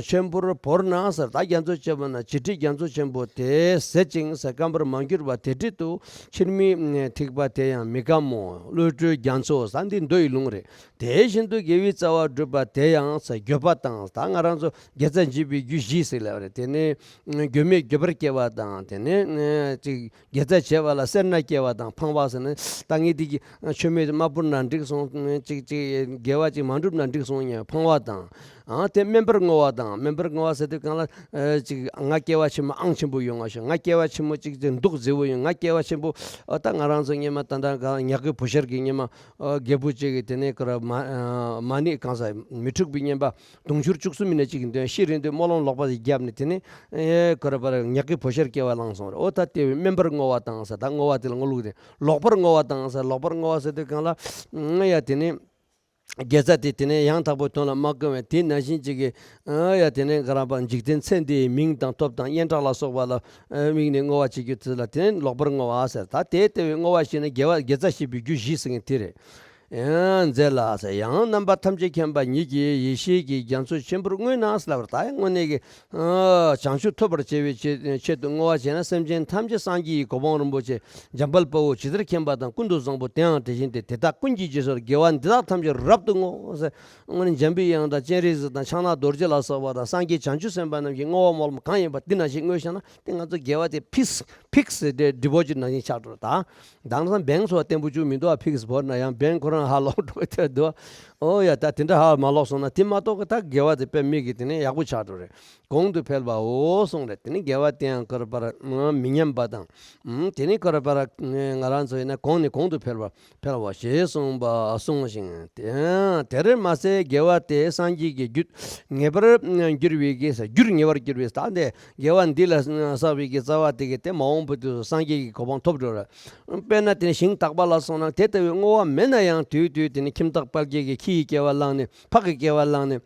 ཆེན་པོར་བོར་ན་ཟེར། ད་རྒྱ་མཚོ་ཆེན་པོ་ན་བྱེ་བྲག་རྒྱ་མཚོ་ཆེན་པོ་དེ་ཟད་ཅིང་ཟེར་སྐམ་པར་མ་གྱུར་པ་དེ་འདྲ་དུ་ཆིལ་མིག་ཐིགས་པ་དེ་ཡང་མི་སྐམ་མོ། བློ་གྲོས་རྒྱ་མཚོ་ཟེར་འདི་མདོ་ཡི་ལུང་རེད། དེ་བཞིན་དུ་དགེ་བའི་རྩ་བ་བསྒྲུབས་པ་དེ་ཡང་ཟེར་འགྱོད་པ་དང་། ད་ང་རང་ཚོ་དགེ་རྩ་འབྱེད་པའི་རྒྱུ་བཞི་ཟེར་ལབ་རེད། དེ་ནས་འགྱོད་མེད་འགྱོད་པར་སྐྱེ་བ་དང་། དེ་ནས་ཅིག་དགེ་རྩ་བྱས་པ་ལ་སེར་སྣ་སྐྱེ་བ་དང་ཕངས་པ་ཟེར་ནས། ད་ངས་འདི་གི་ཆོས་མེད་མ་བོར་ན་འགྲིག་སོང་། ཅིག་ཅིག་དགེ་བ་ཅིག་མ་བསྒྲུབས་ན་འགྲིག་སོང་ཉེ་ཕངས་པ་དང་། ཨང་དེ་དམན་པར་བསྔོ་བ་དང་། དམན་པར་བསྔོ་བ་ཟེར་དུས་གང་ལ་ཅིག་ང་སྐལ་བ་ཆེན་པོ་ཨང་ཆེན་པོ་ཡོང་བ་ཞིག་ང་སྐལ་བ་ཆེན་པོ་ཅིག་ཅིག་འདུག་མཛེས་པོ་ཡོང་། ང་སྐལ་བ་ཆེན་པོ་ད་ང་རང་ཚོ་སྔོན་མ་ད་ལྟ་གང་ཉག་གི་བུ་ཤར་གྱི་སྔོན་མ་རྒད་པོ་ཅིག་གིས་དེ་ནས་ཁོ་ར་མ་མ་ཎི་གང་ཟག་མི་འཁྲུགས་པའི་སྔོན་པ་དུང་ཕྱུར་བཅུ་གསུམ་མིན་ན་གཅིག་གི་འདོན། ཤི་རན་དུས་སྨོན་ལམ་ལོག་པ་ཞིག་བརྒྱབ་ནས་དེ་ནས་ཨེ་ཁོ་ར་པར་ཉག་གི་བུ་ཤར་སྐྱེ་བ་བླངས་སོང་རེད། ཨོ་ད་དེ་བས་དམན་པར་བསྔོ་བ་དང་ཟེར། ད་བསྔོ་བ་དེ་ལ་བསྔོ་ལུགས་དེ་ལོག་པར་བསྔོ་བ་དང་ཟེར། ལོག་པར་བསྔོ་བ་ཟེར་དུས་གང་ལ་ཨ་ཡ་དེ་ནས་དགེ་རྩ་དེ་དེ་ནས་ཡང་དག་པའི་དོན་ལ་མ་བཀོལ་བས། དེ་ནང་བཞིན་གཅིག་གིས་ཨ་ཡ་དེ་ནས་ག་རང་པ་འཇིག་རྟེན་ཚེ་འདིའི་མིང་དང་ཐོབ་དང་སྙན་གྲགས་ལ་སོགས་པ་ལ་དམིགས་ནས་བསྔོ་བ་བྱེད་རྒྱུ་དེ་ལ་དེ་ནས་ལོག་པར་བསྔོ་བ་ཟེར། ད་དེ་ལྟ་བུའི་བསྔོ་བ་ཞིག་ནི་དགེ་བ་དགེ་རྩ་བྱེད་པའི་རྒྱུ་བཞི་ཟེར་མཁན་དེ་རེད། ཡང་མཛད་ལ་ཟེར། ཡང་རྣམ་པ་ཐམས་ཅད་མཁྱེན་པ་ཉིད་ཀྱིས་ཡེ་ཤེས་ཀྱི་རྒྱ་མཚོ་ཆེན་པོར་བསྔོས་ན་ཟེར་ལབ་པར། ད་ཡང་དངོས་གནས་ཀྱི་བྱང་ཆུབ་ཐོབ་པར་བྱ་བའི་ཆེད་ཆེད་དུ་བསྔོ་བ་བྱས་ན་སེམས་ཅན་ཐམས་ཅད་སངས་རྒྱས་ཀྱི་གོ་འཕང་རིན་པོ་ཆེ་འཇམ་དཔལ་དཔའ་བོས་ཇི་ལྟར་མཁྱེན་པ་དང་ཀུན་ཏུ་བཟང་པོ་དེའང་དེ་བཞིན་ཏེ། དེ་དག་ཀུན་གྱི་རྗེས་སུ་དགེ་བ་འདི་དག་ཐམས་ཅད་རབ་ཏུ་བསྔོ་ཟེར། དངོས་གནས་འཇམ་པའི་དབྱངས་དང་སྤྱན་རས་གཟིགས་དང་ཕྱག་ན་རྡོ་རྗེ་ལ་སོགས་པ་དང་སངས་རྒྱས་བྱང་ཆུབ་སེམས་དཔའ་རྣམས་ཀྱི་བསྔོ་བ་སྨོན་ལམ་གང་ཡིན་པ་འདི་ནང་བཞིན་བསྔོས་བཞག་ན་དེ་ང་ཚོ་དགེ་བ་དེ་ཕིགས་ཕིགས་སེ་ཌི་པོ་ཟིཊ་ནང་བཞིན་ཆགས་འགྲོ། ད་དེང་སང་བེང་སོགས་བརྟན་པོ་བཅུག་མི་འདུག་ཨ། ཕིགས་བོར་ན་ཡང་བེང་ཁོ་རང་ཧ་ལོག་འགྲོ་གི་དེ་འདུག་ཨོ་ཡ། ད་དེ་འདྲ་ཧ་མ་ལོག་སོང་ན་དེ་མ་གཏོགས་ཀྱི་ད་དགེ་བ་དེ་དཔེ་མི་གི་དེ་ནས་ཡག་པོ་ཆགས་འགྲོ་རེད། གོང་དུ་འཕེལ་བའོ་གསུངས་རེད། དེ་ནི་དགེ་བ་དེ་ཡང་ཁོ་ར་པར་མི་ཉམས་པ་དང་། དེ་ནི་ཁོ་ར་པར་ང་རང་ཚོ་ཡིན་ན་གོང་ནས་གོང་དུ་འཕེལ་བ་འཕེལ་བ་ཞེས་གསུངས་པ་གསུངས་ཤིང་། དེ་དེར་མ་ཟད་དགེ་བ་དེ་སངས་རྒྱས་ཀྱི་རྒྱུར་ངེས་པར་འགྱུར་བའི་གི་རྒྱུར་ངེས་པར་འགྱུར་བའི་ད་འདི་དགེ་བ་འདི་ལ་བསགས་པའི་གི་རྩ་བ་དེ་གི་དེ་མ་འོངས་པ་དུས་སུ་སངས་རྒྱས་ཀྱི་གོ་འཕང་ཐོབ་འགྲོ་ར། དཔེར་ན་དེ་ནི་ཞིང་དག་པ་ལ་སོང་ན་དེ་ལྟ་བུའི་བསྔོ་བ་མེད་ན་ཡང་དུས་དུས་དེ་ནི་ཁྱིམ་བདག་དཔལ་དགྱེས་ཀྱི་ཁྱི་ཡི་སྐྱེ་བ་བླངས་ནས་ཕག་གི་སྐྱེ་བ་བླངས་ནས།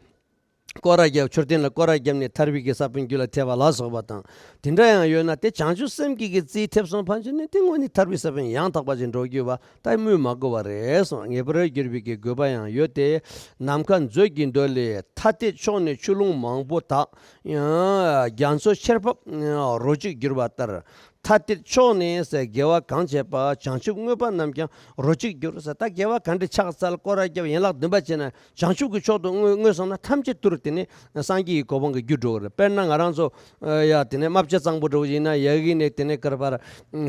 སྐོར་ར་བརྒྱབ། མཆོད་རྟེན་ལ་སྐོར་ར་བརྒྱབ་ནས་ཐར་པའི་གི་ས་བོན་རྒྱུད་ལ་ཐེབས་པ་ལ་སོགས་པ་དང་། དེ་འདྲ་ཡང་ཡོད་ན་དེ་བྱང་ཆུབ་སེམས་ཀྱི་གི་རྩིས་ཐེབས་སོང་ཕན་ཆད་ནི་དེ་དངོས་ནི་ཐར་པའི་ས་བོན་ཡང་དག་པ་ཅིག་འགྲོ་རྒྱུ་བ་ད་སྨོས་མ་དགོས་པ་རེད་གསུངས། ངེས་པར་འགྱུར་བའི་གི་དགོས་པ་ཡང་ཡོད་དེ། ནམ་མཁའ་མཛོད་ཀྱི་མདོ་ལས། ཐ་དད་ཕྱོགས་ནས་ཆུ་ཀླུང་མང་པོ་དག་ཡང་རྒྱ་མཚོ་ཆར་འབབ་རོ་གཅིག་གྱུར་པ་ལྟར། ཐ་དད་ཕྱོགས་ནས་ཟེར་དགེ་བ་གང་བྱས་པ་བྱང་ཆུབ་བསྔོས་པ་རྣམས་ཀྱང་རོ་གཅིག་གྱུར་ཟེར། ད་དགེ་བ་ག་འདྲ་ཕྱག་འཚལ་སྐོར་ར་བརྒྱབ་ཡན་ལག་བདུན་པ་བྱས་ན་བྱང་ཆུབ་ཀྱི་ཕྱོགས་སུ་བསྔོས་བསྔོས་སོང་ན་ཐམས་ཅད་དུར་དེ་ནི་སངས་རྒྱས་ཀྱི་གོ་འཕང་གི་རྒྱུར་འགྲོ་གི་རེད། དཔེར་ན་ང་རང་ཚོ་ཡ་དེ་ནས་རྨ་བྱ་གཙང་པོ་འདྲ་བོ་ཡིན་ན་ཡ་གི་ནས་དེ་ནས་ཀར་བར་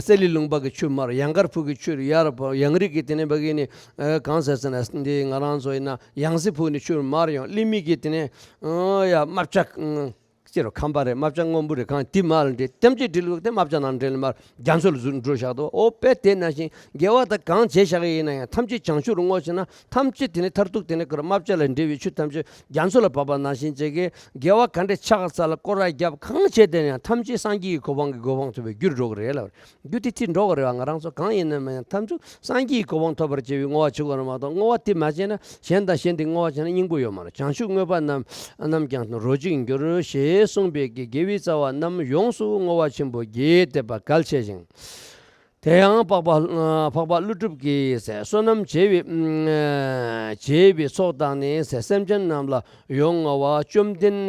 སེ་ལི་ལུང་པ་གི་ཆུ་མར། ཡང་དཀར་ཕུག་གི་ཆུ་ཡར་བ། ཡང་རིགས་ཀྱི་དེ་ནས་བ་གི་ནས་གང་ཟེར་ཟེར་ན་འདི་ང་རང་ཚོ་ཡིན་ན་ཡང་སྲིད་ཕུག་ནས་ཆུ་མར་ཡོང་། གླིང་མི་གི་དེ་ནས་ཡ་རྨ་བྱ། སྤྱིར་ཁམས་པ་རེད། རྨ་བྱ་སྔོན་པོ་རེད། གང་དེ་མ་ལ་འདྲེ་ཐམས་ཅད་འདྲེ་ལུགས་དེ་རྨ་བྱ་ནང་འདྲེ་ལ་མར་རྒྱ་མཚོ་ལ་འཛུལ་འགྲོ་བཞག་འདུག་ཨོ་དཔེ་དེ་ནང་བཞིན་དགེ་བ་དང་གང་བྱས་བཞག་གི་ཡིན་ན་ཡང་ཐམས་ཅད་བྱང་ཆུབ་རུ་བསྔོ་བྱས་ན་ཐམས་ཅད་དེ་ནི་མཐར་ཐུག་དེ་ནི་ཀར་རྨ་བྱ་ལ་འདྲེ་བའི་ཆུ་ཐམས་ཅད་རྒྱ་མཚོ་ལ་བབས་པ་ནང་བཞིན་བྱས་ཀྱི་དགེ་བ་ག་འདྲ་ཕྱག་འཚལ་སྐོར་ར་བརྒྱབ་གང་བྱས་དེ་ཡང་ཐམས་ཅད་སངས་རྒྱས་ཀྱི་གོ་འཕང་གི་གོ་འཕང་ཐོབ་པའི་རྒྱུར་འགྲོ་གི་རེད་ལབ། རྒྱུ་དེ་ཅི་འགྲོ་གི་རེད་བ། ང་རང་ཚོ་གང་ཡིན་ན་མ་ཡང་ཐམས་ཅད་སངས་རྒྱས་ཀྱི་གོ་འཕང་ཐོབ་པར་བྱེད་པའི་བསྔོ་བ་བྱེད་དགོས་རེད་མ་གཏོགས་བསྔོ་བ་དེ་མ་བྱས་ན་གཞན་དང་གཞན་དེ་བསྔོ་བ་བྱས་ན་སྙིང་པོ་ཡོད་མ་རེད། བྱང་ཆུབ་བསྔོས་པ་རྣམས་རྣམས་ཀྱང་རོ་གཅིག་འགྱུར་ཞེས། ཞེས་གསུངས་པའི་དགེ་བའི་རྩ་བ་རྣམས་ཡོངས་སུ་བསྔོ་བ་ཆེན་པོ་བགྱིས་ཏེ་པ་གལ་ཆེ་ཞིང་། དེ་ཡང་འཕགས་པ་འཕགས་པ་ཀླུ་སྒྲུབ་ཀྱིས་བསོད་ནམས་བྱེ་བའི་བྱེ་བའི་ཚོགས་དང་ནི་སེམས་ཅན་རྣམས་ལ་ཡོངས་བསྔོ་བ། བཅོམ་ལྡན་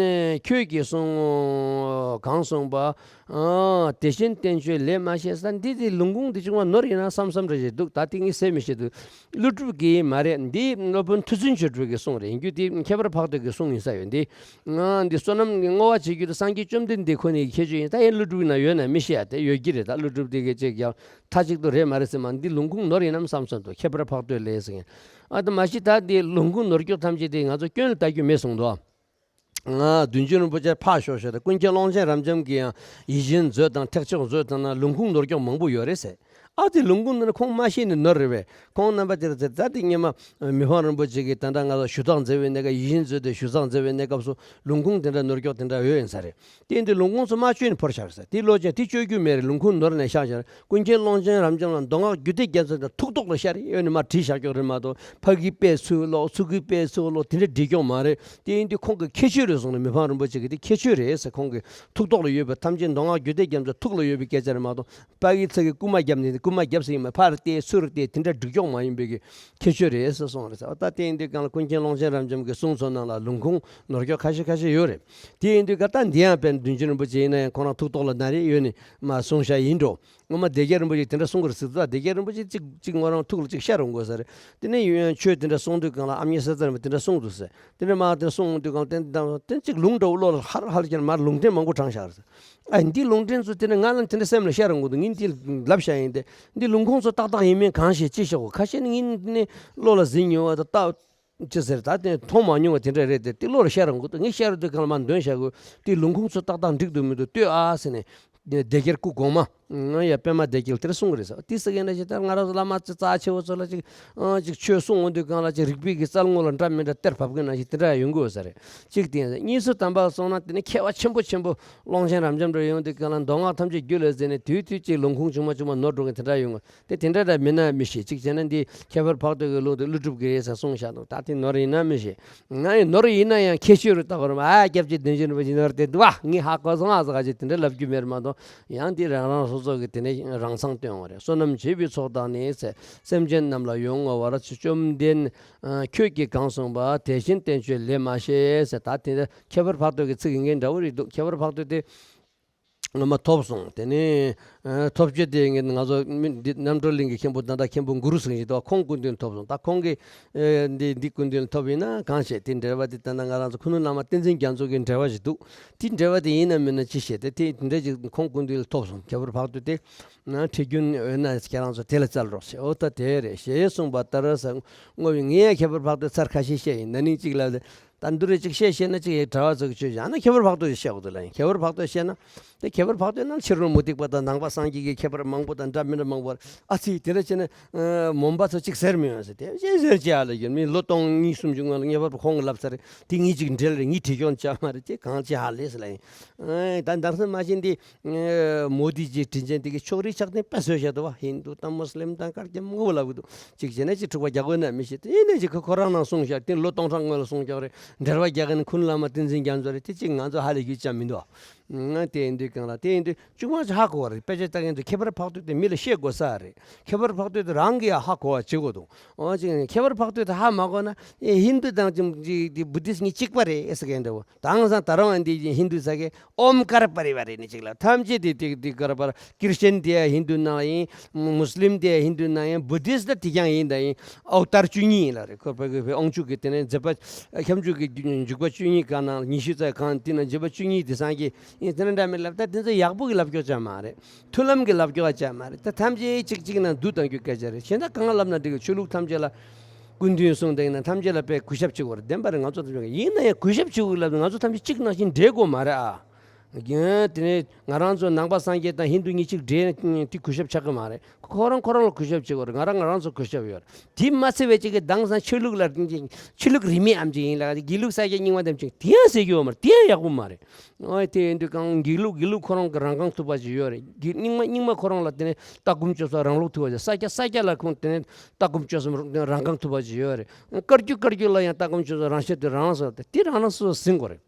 ཁྱོད་ཀྱིས་གསུངས་གང་གསུངས་པ། དེ་བཞིན་བསྟན་བཅོས་ལས་མ་བཤད་ས། འདི་དེ་ལུང་ཁུངས་འདི་ཅུང་མ་ནོར་ཡིན་ན་བསམ་བསམ་རེ་ཞིག་འདུག་ད་དེ་ངས་ཟེར་མི་ཤེས་འདུག་ཀླུ་སྒྲུབ་ཀྱིས་མ་རེད། འདི་སློབ་དཔོན་མཐུ་ཆེན་ཆོས་གྲགས་ཀྱིས་གསུངས་རེད། ཡིན་རྒྱུ་དེ་ཁྱད་པར་འཕགས་བསྟོད་ཀྱི་གསུང་ཡིན་ས་ཡོད། འདི་ང་འདི་བསོད་ནམས་བསྔོ་བ་བྱེད་རྒྱུ་དེ་སངས་རྒྱས་བཅོམ་ལྡན་འདས་ཁོ་ནའི་ཁྱད་ཆོས་ཡིན། ད་ཡིན་ཀླུ་སྒྲུབ་ན་ཡོད་ན་མི་ཤེས་ཡ། དེ་ཡོད་ཀྱི་རེད། ད་ཀླུ་སྒྲུབ་དེ་གའི་ཅིག་ཡང་མཐའ་གཅིག་ཏུ་རེད་མ་རེད་ཟེར་མ། འདི་ལུང་ཁུངས་ནོར་ཡིན་ནམ་བསམ་བསམ་འདུག་ཁྱད་པར་འཕགས་བསྟོད་ལས་ཟེར་མཁན། ཨ་ད་མ་གཞི་ད་འདི་ལུང་ཁུངས་ནོར་སྐྱོག་ཐམས་ཅད་དེ་ང་ཚོ་སྐྱོན་ལ་ལྟ་རྒྱུ་མེད་གསུངས་འདུག་ང་བདུད་འཇོམས་རིན་པོ་ཆེ་ཕར་ཞོག་ཞོག་དང་ཀུན་མཁྱེན་ཀློང་ཆེན་རབ་འབྱམས་ཀྱི་ཡང་ཡིད་བཞིན་མཛོད་དང་ཐེག་མཆོག་མཛོད་དང་ན་ལུང་ཁུངས་ནོར་སྐྱོག་མང་པོ་ཡོད་རེད་ཟེར། ཨ་དེ་ལུང་ཁུངས་ནི་ཁོང་མ་ཤེས་ནས་ནོར་རེད་པས། ཁོང་རྣམ་པ་དེར་ཟེར་ད་དེ་སྔོན་མ་མི་ཕམ་རིན་པོ་ཆེ་གིས་ད་ལྟ་ང་ལ་ཞུ་དག་མཛད་པའི་གནས་སྐབས་ཡིད་བཞིན་མཛོད་དེ་ཞུ་དག་མཛད་པའི་གནས་སྐབས་སུ་ལུང་ཁུངས་དེ་འདྲ་ནོར་སྐྱོག་དེ་འདྲ་ཡོད་ཡིན་ས་རེད། དེ་འདི་ལུང་ཁུངས་སུ་མ་བཅོས་ནས་ཕོར་བཞག་ས། དེ་ལོ་ཅན་དེ་བཅོས་རྒྱུ་མེད་རེད། ལུང་ཁུངས་ནོར་ནས་བཞག་བཞག་རེད། ཀུན་མཁྱེན་ཀློང་ཆེན་རབ་འབྱམས་ལ་མདོ་སྔགས་རྒྱུད་སྡེ་རྒྱ་མཚོ་དང་ཐུགས་ཐོག་ལ་ཤར་ཡོད་ནི་མ་བྲིས་བཞག་ཀྱོག་རེད་མ་གཏོགས། ཕ་གི་དཔེ་ཚུར་ཀློག་ཚུར་གི་དཔེ་ཚུར་ཀློག་དེ་འདྲ་བྲིས་ཀྱོག་མ་རེད། དེ་ཡིན་དུས་ཁོང་གི་ཁྱད་ཆོས་རེད་གསུངས་ནས་མི་ཕམ་རིན་པོ་ཆེ་གིས་དེ་ཁྱད་ཆོས་རེད་ཟེར། ཁོང་གི་ཐུགས་ཐོག་ལ་ཡོད་པའི་ཐམས་ཅད་མདོ་སྔགས་རྒྱུད་སྡེ་རྒྱ་མཚོ་ཐུགས་ལ་ཡོད་པའི་སྐད་ཆ་རེད་མ་གཏོགས། ཕ་གི་ཚ་གི་རྐུ་མ་བརྒྱབ་ནས་རྐུ་མ་བརྒྱབ་ཟེར་ཡིན་མ། ཕར་བལྟས་ཚུར་བལྟས་དེ་འདྲ་བྲིས་ཀྱོག་མ་ཡིན་པའི་གི་ཁྱད་ཆོས་རེད་ཟེར་གསུངས་རེད་ཟེར། ད་དེ་ཡིན་དུས་གང་ལ་ཀུན་མཁྱེན་ཀློང་ཆེན་རབ་འབྱམས་ཀྱི་གསུང་ཚོ་ནང་ལ་ལུང་ཁུངས་ནོར་སྐྱོག་ཁ་ཤས་ཁ་ཤས་ཡོད་རེད། དེ་ཡིན་དུས་ག་ད་འདི་ཡང་དཔེར་ན་བདུད་འཇོམས་རིན་པོ་ཆེ་ཡིན་ན་ཡང་ཁོ་རང་ཐུགས་ཐོག་ལ་ན་རེ་ཡོད་ནི་མ་གསུངས་བཞག་ཡིན་འགྲོ། ངོ་མ་སྡེ་བརྒྱད་རིན་པོ་ཆེ་དེ་འདྲ་གསུང་གི་རེད་ཟེར་ད། སྡེ་བརྒྱད་རིན་པོ་ཆེ་གཅིག་གཅིག་ངོ་རང་ཐུགས་ལ་གཅིག་ཤར་འོང་དགོས་ས་རེད། དེ་ནས་ཡོན་ཆོས་དེ་འདྲ་གསུང་དུས་གང་ལ་ཨ་མྱེས་ས་ཙར་མ་དེ་འདྲ་གསུང་འདུག་ཟེར། དེ་འདྲ་མ་དེ་གསུང་འོང་དུས་གང་ལ་དེ་དང་དེ་གཅིག་ལུང་འདྲ་བོ་བློ་ལ་ཧར་ཧར་ཀྱང་མར་ལུང་འདྲེན་མང་པོ་དྲངས་བཞག་རེད་ཟེར། ཨ་འདི་ལུང་འདྲེན་ཚོ་དེ་ནས་ང་ལ་དེ་འདྲ་སེམས་ལ་ཤར་འོང་གི་འདུག་ངས་འདི་ལབ་བཞག་ཡིན་ཏེ། འདི་ལུང་ཁུངས་ཚོ་ཏག་ཏག་ཡིན་མིན་གང་ཤེས་ཅི་ཤེས་གོ། ཁ་ཤས་ནི་ངས་འདི་ནས་བློ་ལ་ཟིན་མྱོང་བ་དང་ལྟ། ཅི་ཟེར་ད་དེ་མཐོང་མ་མྱོང་བ་དེ་འདྲ་རེད་དེ། དེ་བློ་ལ་ཤར་འོང་གི་འདུག་ངས་ཤར་དུས་གང་ལ་མར་འདོན་བཞག་གོ། དེ་ལུང་ཁུངས་ཚོ་ཏག་ཏག་འགྲིག་འདུག་མི་འདུག་ལྟོས་ཨ་ཟེར་ནས། སྡེ་བརྒྱད་སྐུ་གོང་མ། ང་ཡ་པད་མ་སྡེ་བརྒྱད་དེར་གསུང་གི་རེད་ཟེར། དེ་ཟེར་མཁན་འདྲ་ཞིག་ད་ང་རང་ཚོ་བླ་མ་ཚོ་རྩ་ཆེ་བོ་ཚོ་ལ་ཅིག་ཨང་ཅིག་ཆོས་གསུང་འོང་དུས་གང་ལ་ཅིག་རིག་པའི་གི་རྩལ་ངོ་ལ་འདྲ་མི་འདྲ་གཏེར་བབས་མཁན་ནང་བཞིན་དེ་འདྲ་ཡོང་གི་ཡོད་ས་རེད། གཅིག་དེ་ཡིན་ཟེར། གཉིས་སུ་དམ་པ་སོང་ན་དེ་ནི་མཁས་པ་ཆེན་པོ་ཆེན་པོ་ཀློང་ཆེན་རབ་འབྱམས་འདྲ་ཡོང་དུས་གང་ལ་མདོ་སྔགས་ཐམས་ཅད་རྒྱུད་ལ་འཛིན་ནས་དུས་དུས་ཅིག་ལུང་ཁུངས་ཆུང་མ་ཆུང་མ་ནོར་འགྲོ་མཁན་དེ་འདྲ་ཡོང་གི། དེ་དེ་འདྲ་འདྲ་མིན་ན་མི་ཤེས། གཅིག་བྱས་ན་འདི་ཁྱད་པར་འཕགས་བསྟོད་ཀྱི་ལུང་དེ་ཀླུ་སྒྲུབ་ཀྱི་རེད་ཟེར་གསུངས་བཞག་འདུག་ད་དེ་ནོར་ཡིན་ན་མི་ཤེས། ང་ཡི་ནོར་ཡིན་ན་ཡང་ཁྱད་ཆོས་རུ་བཏགས་པ་རེད་མ། ཨ་སྐྱབས་རྗེ་བདུད་འཇོམས་རིན་པོ་ཆེ་ནོར་དེ་འདུག་ཨ་ངས་ཧ་གོ་སོང་ཨ་ཟེར་ག་ཅིག་དེ་འདྲ་ལབ་རྒྱུ་མེད་མ་གཏོགས། ཡང་འདི་རང་རང་སོ་སོ་གི་དེ་ནས་རང་མཚང་སྟོན་བ་རེད། བསོད་ནམས་བྱེ་བའི་ཚོགས་དང་ནི་ཟེར། སེམས་ཅན་རྣམས་ལ་ཡོངས་བསྔོ་བར་བཅོམ་ལྡན་ཁྱོད་ཀྱིས་གང་གསུངས་པ། དེ་བཞིན་བསྟན་བཅོས་ལས་མ་བཤད་ཟེར། ད་དེ་འདྲ་ཁྱད་པར་འཕགས་བསྟོད་ཀྱི་ཚིག་ཡིན་མཁན་འདྲ་བོ་རེད་འདུག་ཁྱད་པར་འཕགས་བསྟོད་དེ། ངོ་མ་ཐོབ་སོང་། དེ་ནས་ཐོབ་ཆེད་དེ་ངས་ང་ཚོ་མི་འདི་རྣམ་གྲོལ་གླིང་གི་མཁན་པོ་ད་ལྟ་མཁན་པོ་གུ་རུ་ཟེར་མཁན་ཞིག་འདུག་ཁོང་སྐུ་མདུན་ཐོབ་སོང་། ད་ཁོང་གིས་འདི་འདི་སྐུ་མདུན་ཐོབ་ཡིན་ན་གང་བྱས་དེ་འགྲེལ་པ་དེ་ད་ལྟ་ང་རང་ཚོ་ཁུ་ནུ་བླ་མ་བསྟན་འཛིན་རྒྱ་མཚོ་གི་འགྲེལ་པ་ཞིག་འདུག་དེ་འགྲེལ་པ་དེ་ཡིན་ན་མིན་ན་ཅི་བྱས་ཏེ་དེ་འདྲ་ཅིག་ཁོང་སྐུ་མདུན་ལ་ཐོབ་སོང་། ཁྱད་པར་འཕགས་བསྟོད་དེ་ཁྲིད་རྒྱུན་ཡོད་ན་ཁྱེད་རང་ཚོ་དེ་ལ་བཙལ་རོགས་ཞེས། འོ་ད་དེ་རེད་ཞེས་གསུངས་པ་ལྟར་ཟེར། བསྔོ་བའི་ངས་ཡང་ཁྱད་པར་འཕགས་བསྟོད་ཚར་ཁ་ཤས་བཤད་ཡིན། ན་ནིང་གཅིག་ལ། ད་འདི་རེ་གཅིག་བཤད་ཤེས་ན་གཅིག་ཡི་གྲྭ་བ་ཚོ་གི་ཆོས་བཞག་ན་ཁྱད་པར་འཕགས་བསྟོད་ཅིག་བཤད་དགོས་འདུག་ལ། ཡིན་ཁྱད་པར་འཕགས་བསྟོད་བཤད་ན་དེ་ཁྱད་པར་འཕགས་བསྟོད་ནང་ཕྱི་རོལ་མུ་སྟེགས་པ་དང་ནང་པ་སངས་རྒྱས་ཀྱི་ཁྱད་པར་མང་པོ་དང་འདྲ་མི་འདྲ་མང་པོ་རེད། ཨ་ཙི་དེ་འདྲ་བྱས་ན་མོན་པ་ཚོ་གཅིག་ཟེར་མི་ཡོང་ཟེར། དེ་གཞན་ཟེར་ཅི་ཧ་ལས་ཡོད་མི་ལོ་སྟོང་གཉིས་གསུམ་གྱི་སྔོན་ལ་ངེས་པར་དུ་ཁོང་གིས་ལབ་ཚར་རེད། དེ་ངས་ཅིག་འགྲེལ་རེད། ངས་བྲིས་ཀྱང་བྱ་མ་རེད། ཅེས་གང་ཅི་ཧ་ལས་ཟེར་ལ། ཡིན་ད་འདང་སེམས་མ་བྱིན་དེ། མོ་དི་ཇིའི་དྲིན་ཅན་དེ་གི་ཕྱོགས་རིས་ཆགས་ཏེ་དཔེ་བཟོས་བཞག་འདུག་བ། ཧིན་དུ་དང་མུ་སི་ལིམ་དང་སྐར་རྒྱན་མང་པོ་ལབ་གི་འདུག་གཅིག་བྱས་ན་ཅིག་འཁྲུག་པ་རྒྱག་དགོས་ན་མི་ཤེས། དེ་ཡིན་ན་ཅིག་ཁོ་ཁོ་རང་ནང་གསུངས་བཞག་དེ་ལོ་སྟོང་ཕྲག་སྔོན་ལ་གསུངས་བཞག་རེད། འགྲེལ་པ་རྒྱག་གི་ནི་ཁུ་ནུ་བླ་མ་བསྟན་འཛིན་རྒྱ་མཚོ་རེད། དེ་ཅིག་ང་ཚོ་ཧ་ལས་རྒྱུ་ཅང་མི་འདུག་ང་དེ་ཡིན་དུས་གང་ལ་དེ་ཡིན་དུས་ཅུང་མ་ཧ་གོ་བ་རེད། དཔེ་ཆ་ལྟ་མཁན་ཚོ་ཁྱད་པར་འཕགས་བསྟོད་དེ་མི་ལ་བཤད་དགོས་ས་རེད། ཁྱད་པར་འཕགས་བསྟོད་དེ་རང་གིས་ཡང་ཧ་གོ་བ་བྱེད་དགོས་འདུག་འོ་ཅིག་ཁྱད་པར་འཕགས་བསྟོད་དེ་ཧ་མ་གོ་ན་ཧིན་དུ་དང་ཅིག་བུ་དིསྟ་གཉིས་གཅིག་པ་རེད་ཟེར་མཁན་འདྲ་བོ། དེང་སང་ད་རུང་འདི་ཧིན་དུ་ས་གི་ཨོམ་ཀར་པ་རི་ཝར་རེད་ནི་ཅིག་ལ། ཐམས་ཅད་དེ་དེ་དེ་ཀར་པ་རི་ཝར། ཁྲི་སི་ཅན་དེ་ཡང་ཧིན་དུ་ནང་ཡིན། མུ་སི་ལིམ་དེ་ཡང་ཧིན་དུ་ནང་ཡིན། བུ་དིསྟ་དེ་ཀྱང་ཡིན་ད་ཡིན། ཨོ་ཏར་བཅུ་གཉིས་ཡིན་ལ་རེད། ཁོ་པ་གི་ཨོང་ཆུ་གི་དེ་ནས་མཛད་པ་ཁྱབ་འཇུག་གི་འཇུག་པ་བཅུ་གཉིས་གང་ནང་ཉི་ཤུ་རྩ་གང་དེ་ན་མཛད་པ་བཅུ་གཉིས་དེ་སངས་རྒྱས་ཡིན། དེ་ན་འདྲ་མི་ལབ། ད་དེ་ཚོ་ཡག་པོ་གི་ལབ་སྐྱོ་ཅང་མ་རེད། མཐུན་ལམ་གི་ལབ་སྐྱོ་ཅང་མ་རེད། ད་ཐམས་ཅད་གཅིག་གཅིག་ན་བསྡུ་བཏང་རྒྱུ་སྐད་ཆ་རེད། གཞན་དག་གང་ལབ་ན་འགྲིག་གི། ཆོས་ལུགས་ཐམས་ཅད་ལ། སྐུ་མདུན་གསུངས་བསྡད་ན་ཐམས་ཅད་ལ་དཔེ་གུས་ཞབས་བྱེད་དགོས་རེད། བདེན་པ་རེད། ང་ཚོ་ཐམས་ཅད་ཡིན་ན་ཡང་གུས་ཞབས་བྱེད་དགོས་ལབ་ན་ང་ཚོ་ཐམས་ཅད་གཅིག་ནང་བཞིན་འདྲེས་དགོས་མ་རེད་ཨ། དེ་ནས་ང་རང་ཚོ་ནང་པ་སངས་རྒྱས་དང་ཧིན་དུ་གཉིས་གཅིག་འདྲེས་ན་དེ་གུས་ཞབས་ཆགས་ཀྱི་མ་རེད། ཁོ་རང་ཁོ་རང་ལ་གུས་ཞབས་བྱེད་དགོས་རེད། ང་རང་ང་རང་ཚོ་གུས་ཞབས་ཡོད་རེད། དེ་མ་ཚད་པའི་གཅིག་གི་དེང་སང་ཆོས་ལུགས་ལ་ཆོས་ལུགས་རིས་མེད་ཨམ་ཅིག་ཡིན་ལ་དགེ་ལུགས་ས་སྐྱ་རྙིང་མ་དེ་ཅིག་དེ་ཡང་ཟེར་རྒྱུ་ཡོད་མ་རེད། དེ་ཡང་ཡག་པོ་མ་རེད། ཨོ་དེ་ཡིན་དུས་གང་དགེ་ལུགས་དགེ་ལུགས་ཁོ་རང་གི་རང་རྐང་ཐུབ་པ་ཅིག་ཡོད་རེད། དགེ་རྙིང་མ་རྙིང་མ་ཁོ་རང་ལ་དེ་ནས་ལྟ་སྒོམ་སྤྱོད་ས་རང་ལུགས་ཐུབ་པ་ཅིག་ས་སྐྱ་ས་སྐྱ་ལ་ཁོང་དེ་ནས་ལྟ་སྒོམ་སྤྱོད་ས་རང་རྐང་ཐུབ་པ་ཅིག་ཡོད་རེད། བཀའ་བརྒྱུད་བཀའ་བརྒྱུད་ལ་ཡང་ལྟ་སྒོམ་སྤྱོད་ས་རང་ཤེད་དེ་རང་རང་སོ་དེ་དེ་རང་རང་སོ་སོ་ཟིན་དགོས་རེད།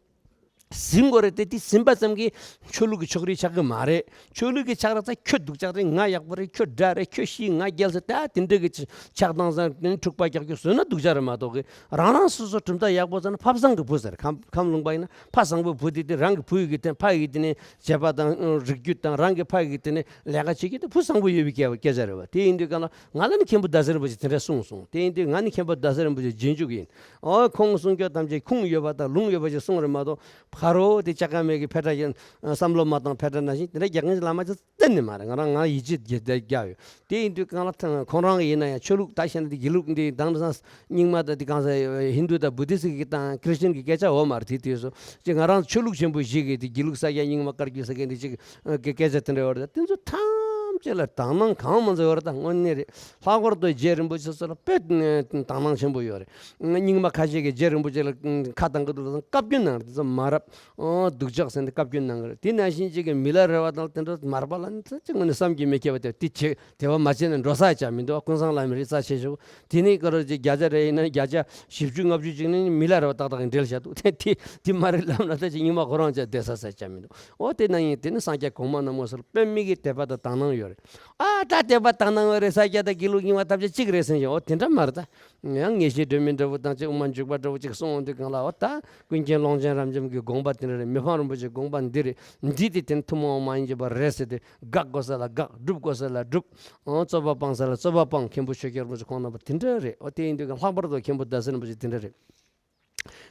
ཟིན་དགོས་རེད་དེ། དེ་ཟིན་པ་ཙམ་གྱིས་ཆོས་ལུགས་ཀྱི་ཕྱོགས་རིས་ཆགས་ཀྱི་མ་རེད། ཆོས་ལུགས་ཀྱི་ཆགས་ར་ཚ་ཁྱོད་སྡུག་ཅག་རེད། ང་ཡག་པོ་རེད། ཁྱོད་དགྲ་རེད། ཁྱོད་ཤི་ང་རྒྱལ་ཟེར་ད་དེ་འདྲ་གི་ཆགས་སྡང་ཟེར་དེ་འཁྲུག་པ་རྒྱག་རྒྱུ་བཟོས་ན་སྡུག་ཅག་རེད་མ་གཏོགས་གི། རང་རང་སོ་སོ་གྲུབ་མཐའ་ཡག་པོ་ཟེར་ན་ཕ་བཟང་གི་བུ་ཟེར། ཁམས་ཁམས་ལུང་པ་ཡིན་ན་ཕ་བཟང་པོའི་བུ་དེ་དེ་རང་གི་བུ་ཡི་གི་དེ་ཕ་ཡི་གི་དེ་ནས་བྱེད་པ་དང་རིགས་རྒྱུད་དང་རང་གི་ཕ་ཡི་གི་དེ་ནས་ལས་ཀ་བྱེད་རྒྱུ་དེ་བུ་བཟང་པོ་ཡོད་པའི་སྐད་སྐད་ཆ་རེད་བ། དེ་ཡིན་དུས་གང་ལ་ང་ལ་ནི་མཁན་པོ་ཟླ་ཟེར་བ་ཞིག་དེ་འདྲ་གསུངས་སོང་། དེ་ཡིན་དུས་ང་ནི་མཁན་པོ་ཟླ་ཟེར་བ་ཞིག་རྗེས་འཇུག་ཡིན། ཨོ་ཁོང་གསུང་སྐྱོ་ཐམས་ཅད་ཁུངས་ཡོད་པ་དང་ལུང་ཡོད་པ་ཞིག་གསུང་རེད་མ་གཏོགས། ཕ་རོ་དེ་ལྕགས་ཀ་མེད་ཀྱི་ཕེ་ཏྲ་ཡིན། བསམ་བློ་མ་བཏང་ཕེ་ཏྲ་ནང་བཞིན་དེ་འདྲ་རྒྱག་མཁན་བླ་མ་ཅིག་གཏན་ནས་མ་རེད། ང་རང་ང་ཡིད་ཆེས་རྒྱ་རྒྱ་རྒྱག་ཡོད། དེ་ཡིན་དུས་གང་ལ་ཐང་ཁོང་རང་གི་ཡིན་ན་ཡང་ཆོས་ལུགས་ད་བཤད་ན་དེ་དགེ་ལུགས་འདི་དང་དེང་སང་རྙིང་མ་དང་དེ་གང་ས་ཧིན་དུ་དང་བུ་དི་སི་གི་དང་ཁྲི་སི་ཅན་གི་སྐད་ཆ་འོ་མ་རེད། དེ་དུས་སུ་ཅིག་ང་རང་ཆོས་ལུགས་ཆེན་པོ་ཞིག་གི་དེ་དགེ་ལུགས་ས་སྐྱ་རྙིང་མ་བཀའ་བརྒྱུད་ས་སྐྱ་འདི་ཅིག་གི་སྐད་ཆ་དེ་འདྲ་ཡོད་རེད། དེ་ཚོ་ཐམས་ཅད་ལ་དག་སྣང་གང་མང་ཚོ་ཡོད་རེད། ད་དངོས་གནས་རེད། ལྷག་པར་དུ་རྗེ་རིན་པོ་ཆེ་ཚོ་ལ་དཔེ་དག་སྣང་ཆེན་པོ་ཡོད་རེད། རྙིང་མ་ཁ་ཤས་ཀྱིས་རྗེ་རིན་པོ་ཆེ་ལ་ཁ་བཏང་གི་འདུག་ལ་བཀའ་བཀྱོན་གནང་རེད། དེ་ཚོ་མ་རབས། ཨོ་སྡུག་ཅག་ཟེར་ནས་བཀའ་བཀྱོན་གནང་གི་རེད། དེ་ནང་བཞིན་གཅིག་གི་མི་ལ་རས་པ་དང་དེ་འདྲ་མར་པ་ལ་ནི་ཚ་གཅིག་ངོས་ནས་བསམ་གྱིས་མི་ཁྱབ་པ་དེ་དེ་བྱེད་དེ་བ་མ་བྱས་ན་འགྲོ་ས་ཡ་ཆ་མི་འདུག་ཀུན་བཟང་བླ་མའི་རིགས་རྩ་ཆེ་ཤོས་དེ་ནི་ཀ་རོ་ཅིག་བརྒྱ་ཆ་རེ་ཡིན་ན་བརྒྱ་ཆ་བཞི་བཅུ་ལྔ་བཅུ་ཅིག་ནི་མི་ལ་རས་པ་ཏག་ཏག་གི་འབྲེལ་བཞག་འདུག་དེ་དེ་དེ་མ་རེད་ལབ་ན་ད་ཅིག་རྙིང་མ་ཁོ་རང་ཅག་བསྡད་ས་ས་ཡ་ཆ་མི་འདུག་ཨོ་དེ་ན་ཡིན་དེ་ནི་སངས་རྒྱས་གོང་མ་ན་མོ་སོགས་དཔེ་མི་གི་དད་པ་དང་དག་སྣང་ཡོད་རེད། ཨ་ད་དད་པ་དག་སྣང་ཡོད་རེད། ས་སྐྱ་དང་དགེ་ལུགས་རྙིང་མ་ཐམས་ཅད་གཅིག་རེད་ཟེར་ཞིང་ཨོ་དེ་འདྲ་མ་རེད་ད། ཡང་ངེས་ཤེས་སྒྲོན་མེ་འདྲ་བོ་དང་ཅིག་དབུ་མ་འཇུག་པ་འདྲ་བོ་ཅིག་གསུང་འོང་དུས་གང་ལ་འོ་ད་ཀུན་མཁྱེན་ཀློང་ཆེན་རབ་འབྱམས་ཀྱི་དགོངས་པ་དེ་འདྲ་རེད། མི་ཕམ་རིན་པོ་ཆེའི་དགོངས་པ་འདི་རེད། འདི་དེ་དེ་ཐུན་མོང་མ་ཡིན་གྱི་བ་རེད་ཟེར་ཏེ་དགག་དགོས་ས་ལ་དགག་སྒྲུབ་དགོས་ས་ལ་སྒྲུབ། ཨོ་རྩོད་པ་སྤང་ས་ལ་རྩོད་པ་སྤང་མཁན་པོ་ཆོས་རྒྱལ་རིན་པོ་ཆེ་ཁོང་རྣམ་པ་དེ་འདྲ་རེད། འོ་དེ་ཡིན་དུས་གང་ལྷག་པར་དུ་མཁན་པོ་ཟླ་ཟེར་རིན་པོ་ཆེ་དེ་འདྲ་རེད།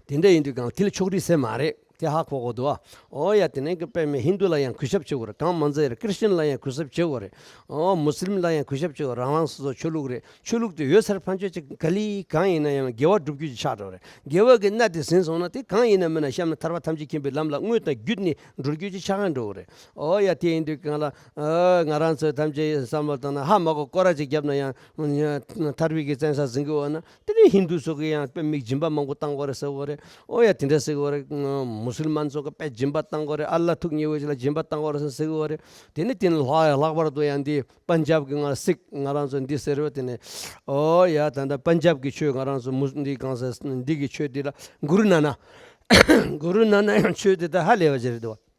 དེ་འདྲ་ཡིན་དུས་གང་དེ་ལ་ཕྱོགས་རིས་ཟེར་མ་རེད། དེ་ཧ་གོ་དགོས་འདུག་ཨ། ཨོ་ཡ་དེ་ནས་ཀྱི་དཔེ་མེད་ཧིན་དུ་ལ་ཡང་གུས་ཞབས་བྱེད་དགོས་རེད། གང་མ་ཚད་རེད། ཁྲི་སི་ཅན་ལ་ཡང་གུས་ཞབས་བྱེད་དགོས་རེད། ཨོ་མུ་སི་ལིམ་ལ་ཡང་གུས་ཞབས་བྱེད་དགོས། རང་རང་སོ་སོ་ཆོས་ལུགས་རེད། ཆོས་ལུགས་དེ་ཡོད་སར་ཕན་ཆོད་ཅིག་ག་ལི་གང་ཡིན་ན་ཡང་དགེ་བ་སྒྲུབ་རྒྱུ་ཅིག་ཆགས་འགྲོ་རེད། དགེ་བ་གི་གནས་དེ་ཟིན་སོང་ན་དེ་གང་ཡིན་ན་མིན་ན་གཤམ་ནས་ཐར་པ་ཐམས་ཅད་མཁྱེན་པའི་ལམ་ལ་དངོས་དང་བརྒྱུད་ནས་འགྲོ་རྒྱུ་ཅིག་ཆགས་ཀྱི་འགྲོ་གི་རེད། ཨོ་ཡ་དེ་ཡིན་དུས་གང་ལ་ཨ་ང་རང་ཚོས་ཐམས་ཅད་བསམ་བློ་བཏང་ན་ཧ་མ་གོ་སྐོར་ར་ཅིག་བརྒྱབ་ན་ཡང་ཐར་པའི་གི་བཙན་ས་ཟིན་གི་འོ་ན། དེ་ནས་ཧིན་དུ་ཚོ་གི་ཡང་དཔེ་མིག་སྦྱིན་པ་མང་པོ་བཏང་དགོས་རེད་ཟེར་གི་རེད། ཨོ་ཡ་དེ་འདྲ་ཟེར་གི་རེད། མུ་སུལ་མཱན་ཚོ་གི་དཔེ་སྦྱིན་པ་བཏང་དགོས་རེད། ཨ་ལ་ཐུགས་མཉེས་པོ་ཅིག་ལ་སྦྱིན་པ་བཏང་དགོས་རེད་ཟེར་གི་རེད། དེ་ནས་དེ་ནས་ལྷག་ལྷག་པར་དུ་ཡང་འདི་པན་ཇབ་གི་ང་སིག་ང་རང་ཚོ་འདི་ཟེར་བ་དེ་ནས་ཨོ་ཡ་ད་ལྟ་པན་ཇབ་གི་ཆོས་ང་རང་ཚོ་མུ་འདི་གང་ཟེར་འདི་གི་ཆོས་འདི་ལ་གུ་རུ་ན་ན་གུ་རུ་ན་ན་ཡང་ཆོས་འདི་ད་ཧ་ལས་པ་ཅིག་རེད་འདུག་བ།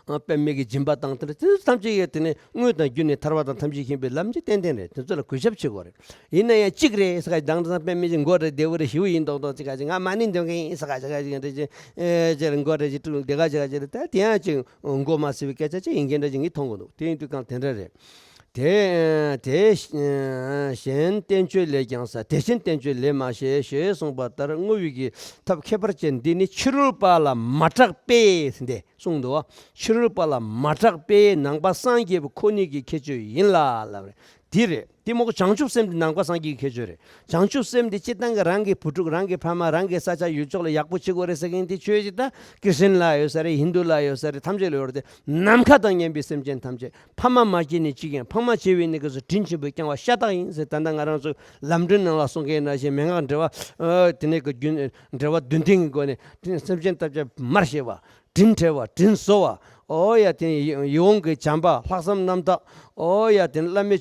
ཨ་དཔེ་མེད་ཀྱི་སྦྱིན་པ་བཏང་སྟེ་དེ་ཚོ་ཐམས་ཅད་ཡོད། དེ་ནས་དངོས་དང་བརྒྱུད་ནས་ཐར་པ་དང་ཐམས་ཅད་མཁྱེན་པའི་ལམ་གྱི་ཏན་ཏན་རེད། དེ་ཚོ་ལ་གུས་ཞབས་བྱེད་དགོས་རེད། ཡིན་ན་ཡང་གཅིག་རེད་ཟེར་ག་དང་དང་དཔེ་མེད་ཀྱི་མགོ་རེད་བདེ་བོ་རེད་ཞེ་པོ་ཡིན་མདོག་མདོག་ཅིག་ག་ཅིག་ང་མ་ཎི་འདོན་མཁན་ཡིན་ཟེར་ག་ཅིག་ག་ཅིག་འདྲ་ཅིག་ཨེ་ཅེ་རེད་མགོ་རེད་ཅིག་དཀྲུག་བདེ་ག་ཅིག་ག་ཅིག་རེད། ད་དེ་ཡང་ཅིག་མགོ་མ་ཚོས་པའི་སྐད་ཆ་ཅིག་ཡིན་མཁན་འདྲ་ཅིག་ངས་མཐོང་གི་འདུག་དེ་ཡིན་དུས་གང་དེ་འདྲ་རེད། དེ་དེ་གཞན་བསྟན་བཅོས་ལས་ཀྱང་ཟེར། དེ་བཞིན་བསྟན་བཅོས་ལས་མ་བྱས་ཞེས་གསུངས་པ་ལྟར་བསྔོ་བའི་གི་ཐབས་ཁྱད་པར་ཅན་འདི་ནི་ཕྱི་རོལ་པ་ལ་མ་གྲགས་པས་འདི་གསུངས་འདུག་ཕྱི་རོལ་པ་ལ་མ་གྲགས་པས་ནང་པ་སངས་རྒྱས་པ་ཁོ་ནའི་གི་ཁྱད་ཆོས་ཡིན་ལ་ལབ་རེད། འདི་རེད། དེ་མོ་གོ་བྱང་ཆུབ་སེམས་འདི་ནང་པ་སངས་རྒྱས་ཀྱི་ཁྱད་ཆོས་རེད། བྱང་ཆུབ་སེམས་འདི་སྤྱིར་བཏང་གི་རང་གི་བུ་ཕྲུག་རང་གི་ཕ་མ་རང་གི་ས་ཆ་ཡུལ་ཕྱོགས་ལ་ཡག་པོ་བྱེད་དགོས་རེད་ཟེར་མཁན་དེ་ཆོས་ཅིག་ད་ཀྲི་སི་ཅན་ལ་ཡོད་ས་རེད། ཧིན་དུ་ལ་ཡོད་ས་རེད། ཐམས་ཅད་ལ་ཡོད་རེད་དེ། ནམ་མཁའ་དང་མཉམ་པའི་སེམས་ཅན་ཐམས་ཅད་ཕ་མ་མ་སྐྱེས་ནས་སྐྱེས་ཀྱང་ཕ་མ་བྱས་པའི་ནི་ག་སོ་དྲིན་ཆེན་པོས་བསྐྱངས་པ་ཤ་སྟག་ཡིན་ཟེར། ད་ལྟ་ང་རང་ཚོ་ལམ་སྒྲོན་ནང་ལ་གསུང་མཁན་ནང་བཞིན་མན་ངག་འགྲེལ་པ་དེ་ནས་གི་རྒྱུན་འགྲེལ་པ་བདུན་ལྡན་གྱི་སྒོ་ནས་དེ་ནས་སེམས་ཅན་ཐམས་ཅད་མར་ཤེས་པ། དྲིན་དྲན་པ། དྲིན་གཟོ་བ། ཨོ་ཡ་དེ་ནས་ཡིད་འོང་གི་བྱམས་པ། ལྷག་བསམ་རྣམ་དག་ཨོ་ཡ་དེ་ནས་བླ་མའི་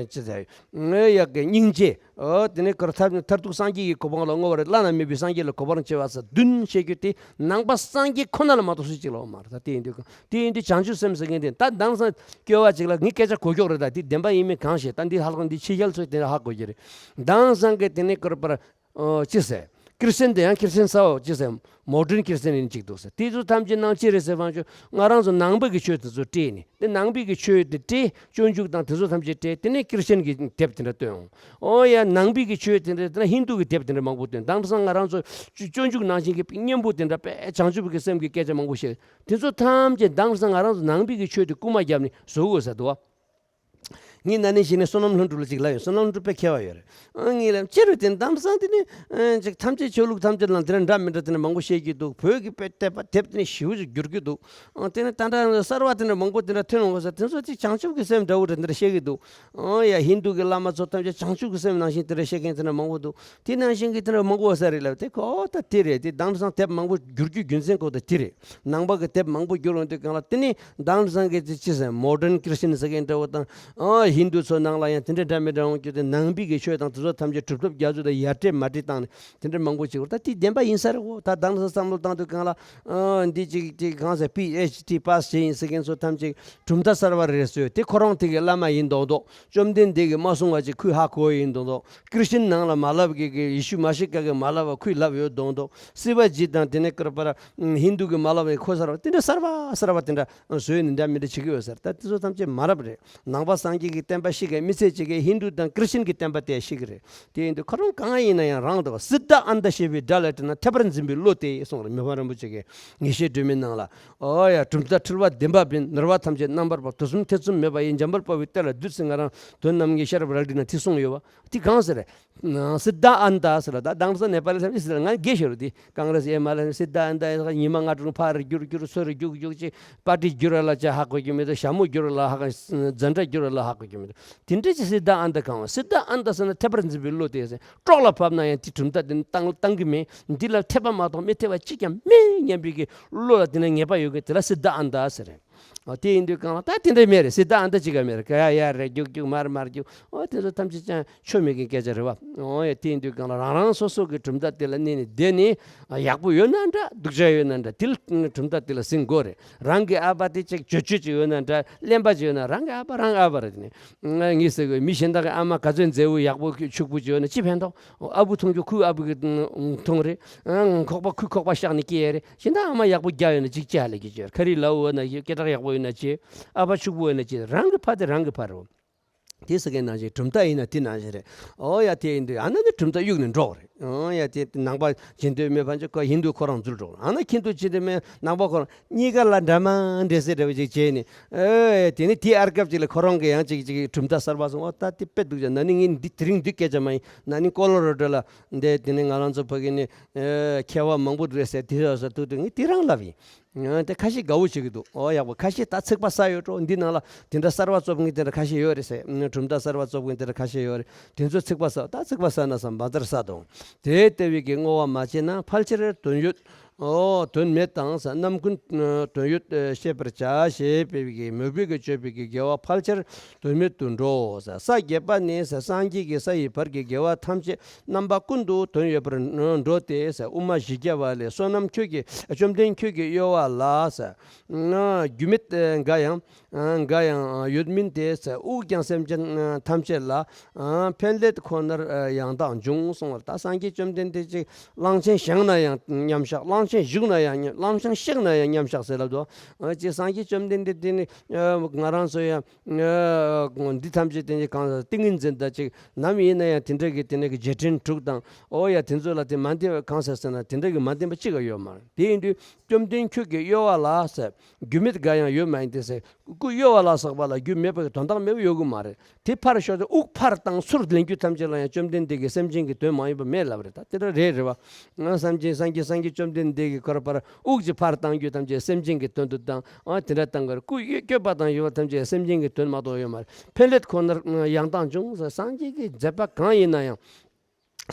ཅི་ཟེར་ཡག་གི་སྙིང་རྗེ། ཨོ་དེ་ནས་གར་མཐར་མཐར་ཐུག་སངས་རྒྱས་ཀྱི་གོ་འཕང་ལ་བསྔོ་བ་རེད། བླ་ན་མེད་པའི་སངས་རྒྱས་ལ་གོ་འཕང་བྱེད་པ་ཟེར་བདུན་བཤད་རྒྱུ་དེ་ནང་པ་སངས་རྒྱས་ཁོ་ན་ལ་མ་གཏོགས་སུ་གཅིག་ལ་ཡོད་མ་རེད། ད་དེ་ཡིན་དུས་གང་དེ་ཡིན་དུས་བྱང་ཆུབ་སེམས་ཟེར་མཁན་དེ་ད་དེང་སང་སྐྱོ་བ་ཅིག་ལ་ངའི་སྐད་ཆ་གོ་མཁྱོག་རེད། ད་དེ་བདེན་པ་ཡིན་མིན་གང་ཤེས། ད་འདི་ཧ་ལག་འདི་ཕྱི་རྒྱལ་ཚོས་དེ་ཧ་གོ་གི་རེད། དེང་སང་གི་དེ་ནས་གར་པར། ཨོ་ཅི་ཟེར། ཀྲི་སི་ཅན་དེ་ཡང་ཀྲི་སི་ཅན་ས་འོག་ཅི་ཟེར། མོ་ཌརན་ཀྲི་སི་ཅན་ཡིན་གཅིག་འདུག་ཟེར། དེ་ཚོ་ཐམས་ཅད་ནང་ཅི་རེད་ཟེར་བ་ཅོ། ང་རང་ཚོ་ནང་པའི་གི་ཆོས་དེ་ཚོ་སྤྲད་ནས་དེ་ནང་པའི་གི་ཆོས་དེ་སྤྲད། སྤྱོད་འཇུག་དང་དེ་ཚོ་ཐམས་ཅད་སྤྲད། དེ་ནས་ཀྲི་སི་ཅན་གི་དེབ་དེ་འདྲ་བཏོན་འོང་། ཨོ་ཡ་ནང་པའི་གི་ཆོས་དེ་འདྲ་དེ་ན་ཧིན་དུ་གི་དེབ་དེ་འདྲ་མང་པོ་བཏོན། དེང་སང་ང་རང་ཚོ་སྤྱོད་འཇུག་ནང་བཞིན་གི་སྙན་པོ་དེ་འདྲ་དཔེ་བྱང་ཆུབ་ཀྱི་སེམས་ཀྱི་སྐད་ཆ་མང་པོ་བཤད། དེ་ཚོ་ཐམས་ཅད་དེང་སང་ང་རང་ཚོ་ནང་པའི་གི་ཆོས་དེ་རྐུ་མ་བརྒྱབ་ནས་བཟོ་དགོས་ཟེར་འདུག་བ། ངས་ན་ནིང་ཞིག་ནས་བསོད་ནམས་ལྷུན་གྲུབ་ལ་ཅིག་ལབ་ཡོད། བསོད་ནམས་ལྷུན་གྲུབ་དཔེ་མཁས་པ་ཡོད་རེད། ཨ་ངས་ལབ་ཅི་རུ་དེ་དེང་སང་དེ་ནི་ཨ་ཅིག་ཐམས་ཅད་ཆོས་ལུགས་ཐམས་ཅད་ལ་དེ་འདྲ་འདྲ་མི་འདྲ་དེ་འདྲ་མང་པོ་བཤད་ཀྱི་འདུག་བོད་ཀྱི་དཔེ་དད་པ་དེབ་དེ་ནི་ཞེ་པོ་ཅིག་འགྱུར་གྱི་འདུག་ཨ་དེ་ནི་ད་ལྟ་གསར་བ་དེ་འདྲ་མང་པོ་དེ་འདྲ་ཐོན་འོང་ས་དེ་ཚོ་ཅིག་བྱང་ཆུབ་ཀྱི་སེམས་འདྲ་བོ་འདྲ་དེ་འདྲ་བཤད་ཀྱི་འདུག་ཨ་ཡ་ཧིན་དུ་གི་བླ་མ་ཚོ་ཐམས་ཅད་བྱང་ཆུབ་ཀྱི་སེམས་ནང་བཞིན་དེ་འདྲ་བཤད་མཁན་དེ་འདྲ་མང་པོ་འདུག་དེ་ནང་བཞིན་གྱི་དེ་འདྲ་མང་པོ་ཡོད་ས་རེད་ལབ་དེ་ཁོ་ད་དེ་རེད། དེ་དེང་སང་དེབ་མང་པོ་འགྱུར་རྒྱུའི་རྒྱུ་མཚན་ཁོ་ད་དེ་རེད། ནང་པ་གི་དེབ་མང་པོ་བསྒྱུར་ཡོང་དུས་གང་ལ་དེ་ནི་དེང་སང་གི་ཅི་ཟེར་མོ་ཌརན་ཀྲི་སི་ཅན་ཟེར་མཁན་འདྲ་བོ་དང་ཨ་ ཧིན་དུ་ཚོ་ནང་ལ་ཡང་དེ་འདྲ་འདྲ་མི་འདྲ་འོང་རྒྱུ་དེ། ནང་པའི་གི་ཆོས་དང་དེ་ཚོ་ཐམས་ཅད་གྲུབ་ཐོབ་རྒྱ་མཚོ་དང་ཡར་སྤྲད་མར་སྤྲད་བཏང་ནས་དེ་འདྲ་མང་པོ་བྱེད་དགོས། ད་དེ་བདེན་པ་ཡིན་ས་རེད་གོ། ད་དེང་སང་བསམ་བློ་བཏང་དུས་གང་ལ་ཨ་འདི་ཅིག་ཅིག་གང་ཟེར་པི་ཨེཆ་ཌི་པཱས་བྱས་ཡིན་ཟེར་མཁན་ཚོ་ཐམས་ཅད་གྲུབ་མཐའ་གསར་བ་རེད་ཟེར། དེ་ཁོ་རང་དེ་གི་བླ་མ་ཡིན་མདོག་མདོག། བཅོམ་ལྡན་འདས་ཀྱིས་མ་གསུངས་པ་ཅིག་ཁོས་ཧ་གོ་ཡིན་མདོག་མདོག། ཀྲི་ཤན་ནང་ལ་མ་ལབ་གི་གི་ཡེ་ཤུ་མ་ཤི་ཀ་གིས་མ་ལབ་པ་ཁོས་ལབ་ཡོད་མདོག་མདོག། སི་བ་ཇི་དང་དེ་ནས་ཀར་པར་ཧིན་དུ་གིས་མ་ལབ་པ་ཁོ་གསར་བ་དེ་འདྲ་གསར་བ་གསར་བ་དེ་འདྲ་བཟོས་ནས་འདྲ་མི་འདྲ་བྱེད་ཀྱི་ཡོད་ཟེར། ད་དེ་ཚོ་ཐམས་ཅད་མ་རབས་རེད། ནང་པ་སངས་རྒྱས་ཀྱི་བསྟན་པ་བཤིག་མཁན་མི་ཚེ་གཅིག་གི་ཧིན་དུ་དང་ཀྲི་ཤན་གྱི་བསྟན་པ་དེ་བཤིག་གི་རེད། དེ་ཡིན་དུས་ཁོ་རང་གང་ཡིན་ན་ཡང་རང་དང་སིདྡྷ་ཨནྟ་ཞེས་པའི་སྒྲ་ལ་དྲིལ་ན་ཐེག་པར་འཛིན་པའི་བློ་སྟེ་གསུངས་རེད། མི་ཕམ་རིན་པོ་ཆེ་གིས་ངེས་ཤེས་སྒྲོན་མེའི་ནང་ལ། ཨོ་ཡ། གྲུབ་མཐའ་འཁྲུལ་བ་བདེན་པ་འབྱིན། ནུབ་པ་ཐམས་ཅད་རྣམ་པར་སྤངས། དུས་གསུམ་ཐེ་ཚོམ་མེད་པ་ཡི། འཇམ་དཔལ་དཔའ་བོའི་གཏེར་ལ་འདུས་ཟེར། ང་རང་དོན་རྣམ་ངེས་ཤེས་རབ་རལ་གྲི་ན་དེ་གསུངས་ཡོད་པ། དེ་གང་ཟེར། སིདྡྷ་ཨནྟ་ཟེར་ལ། ད་དེང་སང་ནེ་པ་ལི་ལབ་ཀྱི་ཟེར་ལ། ང་རྒྱལ་ཤོར་དེ། གང་རེད་ཟེར་མ་ལ་སིདྡྷ་ཨནྟ་ཡིན་ས། ཉི་མ་སྔ་དྲོ་ཕར་རྒྱུག་རྒྱུག། ཚུར་རྒྱུག་རྒྱུག་ཅིག། པ་ཏི་བསྒྱུར་བ་ལ་ཅིག་ཧ་གོ་རྒྱུ་མི་འདུག། ཞྭ་མོ་བསྒྱུར་བ་ལ་ཧ་གོ། ཛ་འདྲ་བསྒྱུར་བ་ལ་ཧ་གོ་རྒྱུ་མི་འདུག། དེ་འདྲ་ཅིག་སིདྡྷ་ཨནྟ་གང་བ། སིདྡྷ་ཨནྟ་ཟེར་ན་ཐེག་པར་འཛིན་པའི་བློ་དེ་ཟེར། སྲོག་ལ་བབས་ན་ཡང་དེ་གྲུབ་མཐའ་དེ་བཏང་བཏང་གི་མེད། འདི་ལ་འཐད་པ་མ་གཏོགས་མི་འཐད་པ་གཅིག་ཀྱང་མེད་སྙམ་པའི་གི་བློ་ལ་དེ་ན་ངེས་པ་ཡོད་མཁན་དེ་ལ་སིདྡྷ་ཨནྟ་ཟེར། ཨ། དེ་ཡིན་དུས་གང་ལ་ད་དེ་འདྲ་མེད་རེད། སིདྡྷ་ཨནྟ་གཅིག་ཀྱང་མེད་རེད། ག་ཡ་ཡ་རེད། རྒྱུག་རྒྱུག། མར་མར་རྒྱུག། ཨོ་དེ་ཚོ་ཐམས་ཅད་ཅང་ཆོ་མེད་མཁན་སྐད་ཆ་རེད་བ། ཨོ་ཡ། དེ་ཡིན་དུས་གང་ལ་རང་རང་སོ་སོ་གི་གྲུབ་མཐའ་དེ་ལ་གནས་ནས་བསྡད་ནས། ཨ། ཡག་པོ་ཡོད་ན་འདྲ། སྡུག་ཅག་ཡོད་ན་འདྲ། དེ་ལ་གྲུབ་མཐའ་དེ་ལ་ཟིན་དགོས་རེད། རང་གི་ཨ་ཕ་དེ་ཅིག་བྱོས་བྱོས་ཅིག་ཡོད་ན་འདྲ། གླེན་པ་ཅིག་ཡོད་ན་རང་གི་ཨ་ཕ་རང་ཨ་ཕ་རེད། དེ་ནས་ང་ངས་ཟེར་གི། མི་གཞན་དག་གི་ཨ་མ་ག་ཚོད་མཛེས་པོ་ཡག་པོ་ཕྱུག་པོ་ཅིག་ཡོད་ན་ཅི་ཕན་ཐོགས། ཨ་བུ་འཐུང་རྒྱུ་ཁོའི་ཨ་བུ་གིས་འཐུང་རེད། ཨང་། ཁོག་པ་ཁོའི་ཁོག་པ་བཤགས་ནས་སྐྱེས་རེད། གཞན་དག་ཨ་མ་ཡག་པོ་བརྒྱ་ཡོད་ན་གཅིག་ཅི་ཧ་ལས་ཀྱི་ཅི། ཁ་རི་ལའུ་ཡོད་ན་ཅི། སྐད་གྲགས་ཡག་པོ་ཡོད་ན་ཅི། ཨ་ཕ་ཕྱུག་པོ་ཡོད་ན་ཅི། རང་གི་ཕ་དེ་རང་གི་ཕ་རེད། དེ་ཟེར་མཁན་ནང་བཞིན་གྲུབ་མཐའ་ཡིན་ན་དེ་ནང་བཞིན་རེད། ཨོ་ཡ། དེ་ཡིན་དུས་ཨ་ན་ནི་གྲུབ་མཐའ་གཡུག་ནས་འགྲོ་རེད། ཨོ་ཡ། དེ་ནང་པ་སྦྱིན་དོན་མེད་པ་ཅིག་ཁོ་ཧིན་དུ་ཁོ་རང་འཛུལ་འགྲོ་རེད། ཨ་ན་ཧིན་དུ་སྦྱིན་དོན་མེད། ནང་པ་ཁོ་རང་གཉིས་ཀ་ལ་འདྲ་མ་འདྲ་ཟེར་འདྲ་བ་ཅིག་བྱས་ནས། ཨེ། དེ་ནི་དེ་ཨར་སྐབས་ཅིག་ལ་ཁོ་རང་གི་ཡང་ཅིག་ཅིག་གྲུབ་མཐའ་གསར་པ་སོང་། ཨོ་ད་དེ་དཔེ་འདུག་ཅག། ན་ནིང་ངས་འདི་དེ་རིང་འདི་སྐད་ཆ་མ་ཡིན། ན་ནིང་ཀོ་ལོ་ར་ཌོ་ལ་འདི་དེ་ནི་ང་རང་ཚོ་ཕ་གི་ནི། ཨེ། མཁས་པ་མང་པོ་རེད་ཟེར། དེ་ཟེར་ཟེར་འདུག་དུས་ངས་དེ་རང་ལབ་ཡིན། ཨ། དེ་ཁ་ཤས་དགའ་བོ་བྱེད་ཀྱི་འདུག། ཨོ་ཡག་པོ། ཁ་ཤས་ད་ཚིག་པ་ཟ་ཡོད་འགྲོ། འདི་ནང་ལ་དེ་འདྲ་གསར་བ་བཙུགས་མཁན་དེ་འདྲ་ཁ་ཤས་ཡོད་རེད་ཟེར། གྲུབ་མཐའ་གསར་བ་བཙུགས་མཁན་དེ་འདྲ་ཁ་ཤས་ཡོད་རེད། དེ་ཚོ་ཚིག་པ་ཟ། ད་ཚིག་པ་ཟ་ན་བསམ་པ་ལྟར་ཟ་དང་། དེ་ལྟ་བུའི་གི་བསྔོ་བ་མ་བྱས་ན་ཕལ་ཆེར་དོན་ཡོད། ཨོ། དོན་མེད་དང་ཟེར། རྣམ་ཀུན་དོན་ཡོད་ཤེས་པར་བྱ་ཞེས་པའི་གི་མོས་གུས་ཀྱིས་སྤྱོད་པའི་གི་དགེ་བ་ཕལ་ཆེར་དོན་མེད་དུ་འགྲོ་ཟེར། ས་བརྒྱད་པ་ནས་ཟེར། སངས་རྒྱས་ཀྱི་ས་ཡི་བར་གྱི་དགེ་བ་ཐམས་ཅད་རྣམ་པ་ཀུན་ཏུ་དོན་ཡོད་པར་འགྲོ་སྟེ་ཟེར། དབུ་མ་བཞི་བརྒྱ་པ་ལས། བསོད་ནམས་ཁྱོད་ཀྱིས། བཅོམ་ལྡན་ཁྱོད་ཀྱིས་གཡོ་བ་ལ་ཟེར། རྒྱུ་མེད་འགའ་ཡང་འགའ་ཡང་ཡོད་མིན་ཏེ་ཟེར། དབུགས་ཀྱང་སེམས་ཅན་ཐམས་ཅད་ལ་ཕན་སླད་ཁོ་ནར་ཡང་དག་འབྱུང་གསུངས་པ་ལྟར། སངས་རྒྱས་བཅོམ་ལྡན་འདས་ཅིག་གླང་ཆེན་བཞེངས་ན་ཡང་མཉམ་བཞག། གླང་ཆེན་བཞུགས་ན་ཡང་མཉམ། གླང་ཆེན་གཤེགས་ན་ཡང་མཉམ་བཞག་ཟེར་ལབ་འདུག། ཅིག་སངས་རྒྱས་བཅོམ་ལྡན་འདས་དེ་ནི་ང་རང་ཚོ་ཡང་འདི་ཐམས་ཅད་དེ་ནི་གང་ཟེར། ཏིང་ངེ་འཛིན་དང་ཅིག་ནམ་ཡིན་ན་ཡང་དེ་འདྲ་གི་དེ་ནི་གི་རྗེས་དྲན་དྲུག་དང་། ཨོ་ཡ། དེ་ཚོ་ལ་དེ་མ་བདེན་པ་གང་ཟེར་ཟེར་ན་དེ་འདྲ་གི་མ་བདེན་པ་གཅིག་ཀྱང་ཡོད་མ་རེད། དེ་ཡིན་དུས་བཅོམ་ལྡན་ཁྱོད་ཀྱིས་གཡོ་བ་ལ་ཟེར། རྒྱུ་མེད་འགའ་ཡང་ཡོད་མིན་ཏེ་ཟེར། ཀུན་གཡོ་བ་ལ་སོགས་པ་ལ་རྒྱུ་མེད་པའི་དོན་དག་མེད་པ་ཡོད་གི་མ་རེད། དེ་ཕར་ཞོག་སྟེ་དབུགས་ཕར་བཏང་ཚུར་ལེན་རྒྱུ་ཐམས་ཅད་ལ་ཡང་བཅོམ་ལྡན་འདས་ཀྱིས་སེམས་ཅན་གྱི་དོན་མ་ཡིན་པ་མེད་ལབ་རེད། ད་དེ་འདྲ་རེད་རེད་བ། ང་སེམས་ཅན་སངས་རྒྱས་སངས་རྒྱས་བཅོམ་ལྡན་འདས་ཀྱིས་ཁོ་རང་ཕར་དབུགས་ཀྱི་ཕར་བཏང་རྒྱུ་ཐམས་ཅད་སེམས་ཅན་གྱི་དོན་དུ་བཏང་། ཨ། དེ་འདྲ་བཏང་གི་རེད། ཀུན་གཡོ་བ་དང་གཡོ་བ་ཐམས་ཅད་སེམས་ཅན་གྱི་དོན་མ་གཏོགས་ཡོད་མ་རེད། ཕན་སླད་ཁོ་ནར་ཡང་དག་འབྱུང་ཟེར། སངས་རྒྱས་ཀྱི་མཛད་པ་གང་ཡིན་ན་ཡང་།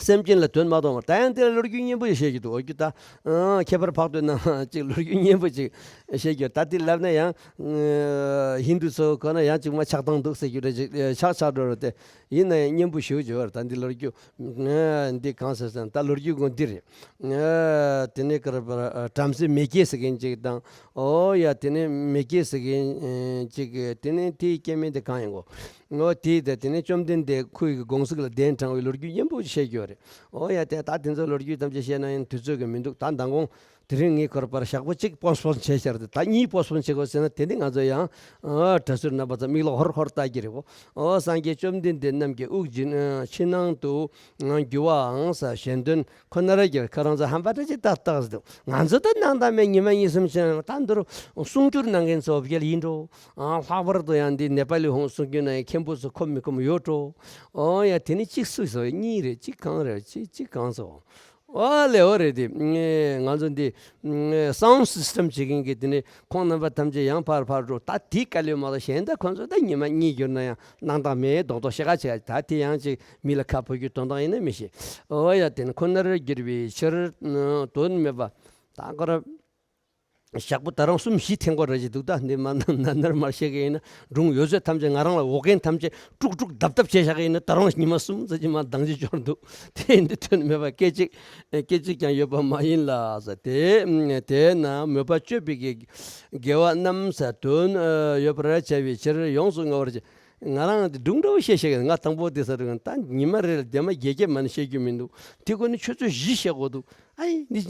སེམས་ཅན་ལ་དོན་མ་གཏོང་བར། ད་ཡང་དེ་ལ་ལོ་རྒྱུས་སྙན་པོ་ཞིག་བཤད་རྒྱུ་འདུག། འོ་རྒྱུ་ད། ཨང་། ཁྱད་པར་འཕགས་བསྟོད་ནང་ཅིག་ལོ་རྒྱུས་སྙན་པོ་ཅིག་བཤད་རྒྱུ། ད་དེ་ལབ་ན་ཡང་། ཨ། ཧིན་དུ་ཚོ་གོ་ན་ཡང་ཅིག་མ་ཆགས་སྡང་འདུག་ཟེར་རྒྱུ་རེད། ཅིག་ཆགས་ཆགས་འགྲོ་རེད་དེ། ཡིན་ན་ཡང་སྙན་པོ་ཞེ་པོ་ཅིག་ཡོད་རེད། ད་འདི་ལོ་རྒྱུས། ཨ། འདི་གང་ཟེར་ཟེར་ན་ད་ལོ་རྒྱུས་གོ་འདི་རེད། ཨ། དེ་ནས་ག་རེ་བར་བྲམ་ཟེ་མི་སྐྱེས་ཟེར་མཁན་ཅིག་དང་། ཨོ་ཡ། དེ་ནས་མི་སྐྱེས་ཟེར་མཁན་ཅིག། དེ་ནས་དེའི་སྐྱེ་དམན་དེ་གང་ཡིན་གོ། ཨོ་དེ་དེ་དེ་ནས་བཅོམ་ལྡན་འདས་ཁོའི་གི་དགོངས་གཟིགས་ལ་གདན་དྲངས་པའི་ལོ་རྒྱུས་སྙན་པོ་བཤད་རྒྱུ་རེད། ཨོ་ཡ། དེ་ད་དེ་ཚོ་ལོ་རྒྱུས་ཐམས་ཅད་བཤད་ན་ཡང་དུས་ཚོད་ཀྱི་མི་འདུག། ད་མདང་དགོང་དེ་རིང་ངས་ཁོར་པར་ཞག་པོ་གཅིག་པོན་སྤོན་བྱས་ཤར་ཏེ། ད་གཉིས་པོན་སྤོན་བྱེད་དགོས་ཟེར་ན་དེ་ནི་ང་ཚོ་ཡང་། ཨ། གྲྭ་ཟུར་རྣམ་པ་ཚོ་མིག་ལོག་ཧོར་ཧོར་ལྟ་གི་རེད་གོ། ཨོ་སངས་རྒྱས་བཅོམ་ལྡན་འདས་རྣམས་ཀྱི་དབུགས་ཕྱི་ནང་དུ་རྒྱུ་བའང་ཟེར། གཞན་དོན་ཁོ་ནར་གྱུར། ཁོ་རང་ཚོ་ཧམ་པ་འདྲ་ཅིག་ཏག་ཏག་ཟེར་འདུག། ང་ཚོ་ད་སྣང་དག་མེད་ཉི་མ་གཉིས་གསུམ་ཕྱིན་ད་འདིར་གསུང་སྒྱུར་གནང་མཁན་ཚོ་བརྒྱལ་ཡིན་འགྲོ། ཨ། ལྷག་པར་དུ་ཡང་འདི་ནེ་པ་ལི་ཧོང་གསུང་སྒྱུར་ན་ཡང་མཁན་པོ་ཚོ་ཁོམ་མི་ཁོམ་ཡོད་འགྲོ། ཨོ་ཡ། དེ་ནི་གཅིག་སུ་སོ་གཉིས་རེད། གཅིག་གང་རེད། གཅིག་གཅིག་གང་སོ། ཨོ་ལེ་ཨོ་རེད་དེ། ང་ཚོ་འདི་སའུན་སིས་ཊམ་བྱེད་མཁན་གྱི་དེ་ནི་ཁོང་རྣམ་པ་ཐམས་ཅད་ཡང་ཕར་ཕར་འགྲོ། ད་དེ་དཀའ་ལས་མ་གཏོགས་གཞན་ད་ཁོང་ཚོ་ད་ཉི་མ་གཉིས་བསྒྱུར་ན་ཡང་སྣང་དག་མེད་རྡོག་རྡོག་ཤ་ཁ་ཆེ། ད་དེ་ཡང་ཅིག་མི་ལ་ཁ་ཕོ་རྒྱུ་དོན་དག་ཡིན་ན་མི་ཤེས། ཨོ་ཡ། དེ་ནི་ཁོ་ནར་གྱུར་པའི་ཕྱིར་དོན་མེད་པ། ད་ཁོ་ར། ཞག་པོ་ད་རུང་གསུམ་བཞི་འཐེན་དགོས་རེད་ཅེས་འདུག་ད་འདི་མ་ན་ན་ནར་མར་བཤད་ཀྱི་ཡིན་ན། སྒྲུང་ཡོད་ཚད་ཐམས་ཅད་ང་རང་ལ་འོ་རྒན་ཐམས་ཅད་དཀྲུག་དཀྲུག་བརྡབ་བརྡབ་བྱས་བཞག་གི་ཡིན་ན། ད་རུང་ཉི་མ་གསུམ་ཙམ་ཅིག་མ་འདང་ཅི་འབྱོར་འདུག་དེ་འདི་དོན་མེད་པ་སྐད་ཅིག་སྐད་ཅིག་ཀྱང་ཡོད་པ་མ་ཡིན་ལ་ཟེར། དེ་དེས་ན་མོས་པ་སྤྱོད་པའི་གི་དགེ་བ་རྣམས་ཟེར། དོན་ཡོད་པར་བྱ་བའི་ཕྱིར་ཡོངས་སུ་བསྔོ་བར་བྱ། ང་རང་དེ་སྒྲུང་འདྲ་བོ་བཤད་བཤད་གི་ང་དང་པོ་དེ་ས་རུ་ད་ཉི་མ་རེ་ལ་ལྡེ་མ་བརྒྱད་བརྒྱ་མ་ནི་བཤད་རྒྱུ་མི་འདུག་དེ་ཁོ་ནི་ཆུ་ཚོད་བཞི་བཤད་དགོས་འདུག་ཨ་ཡི་འདི་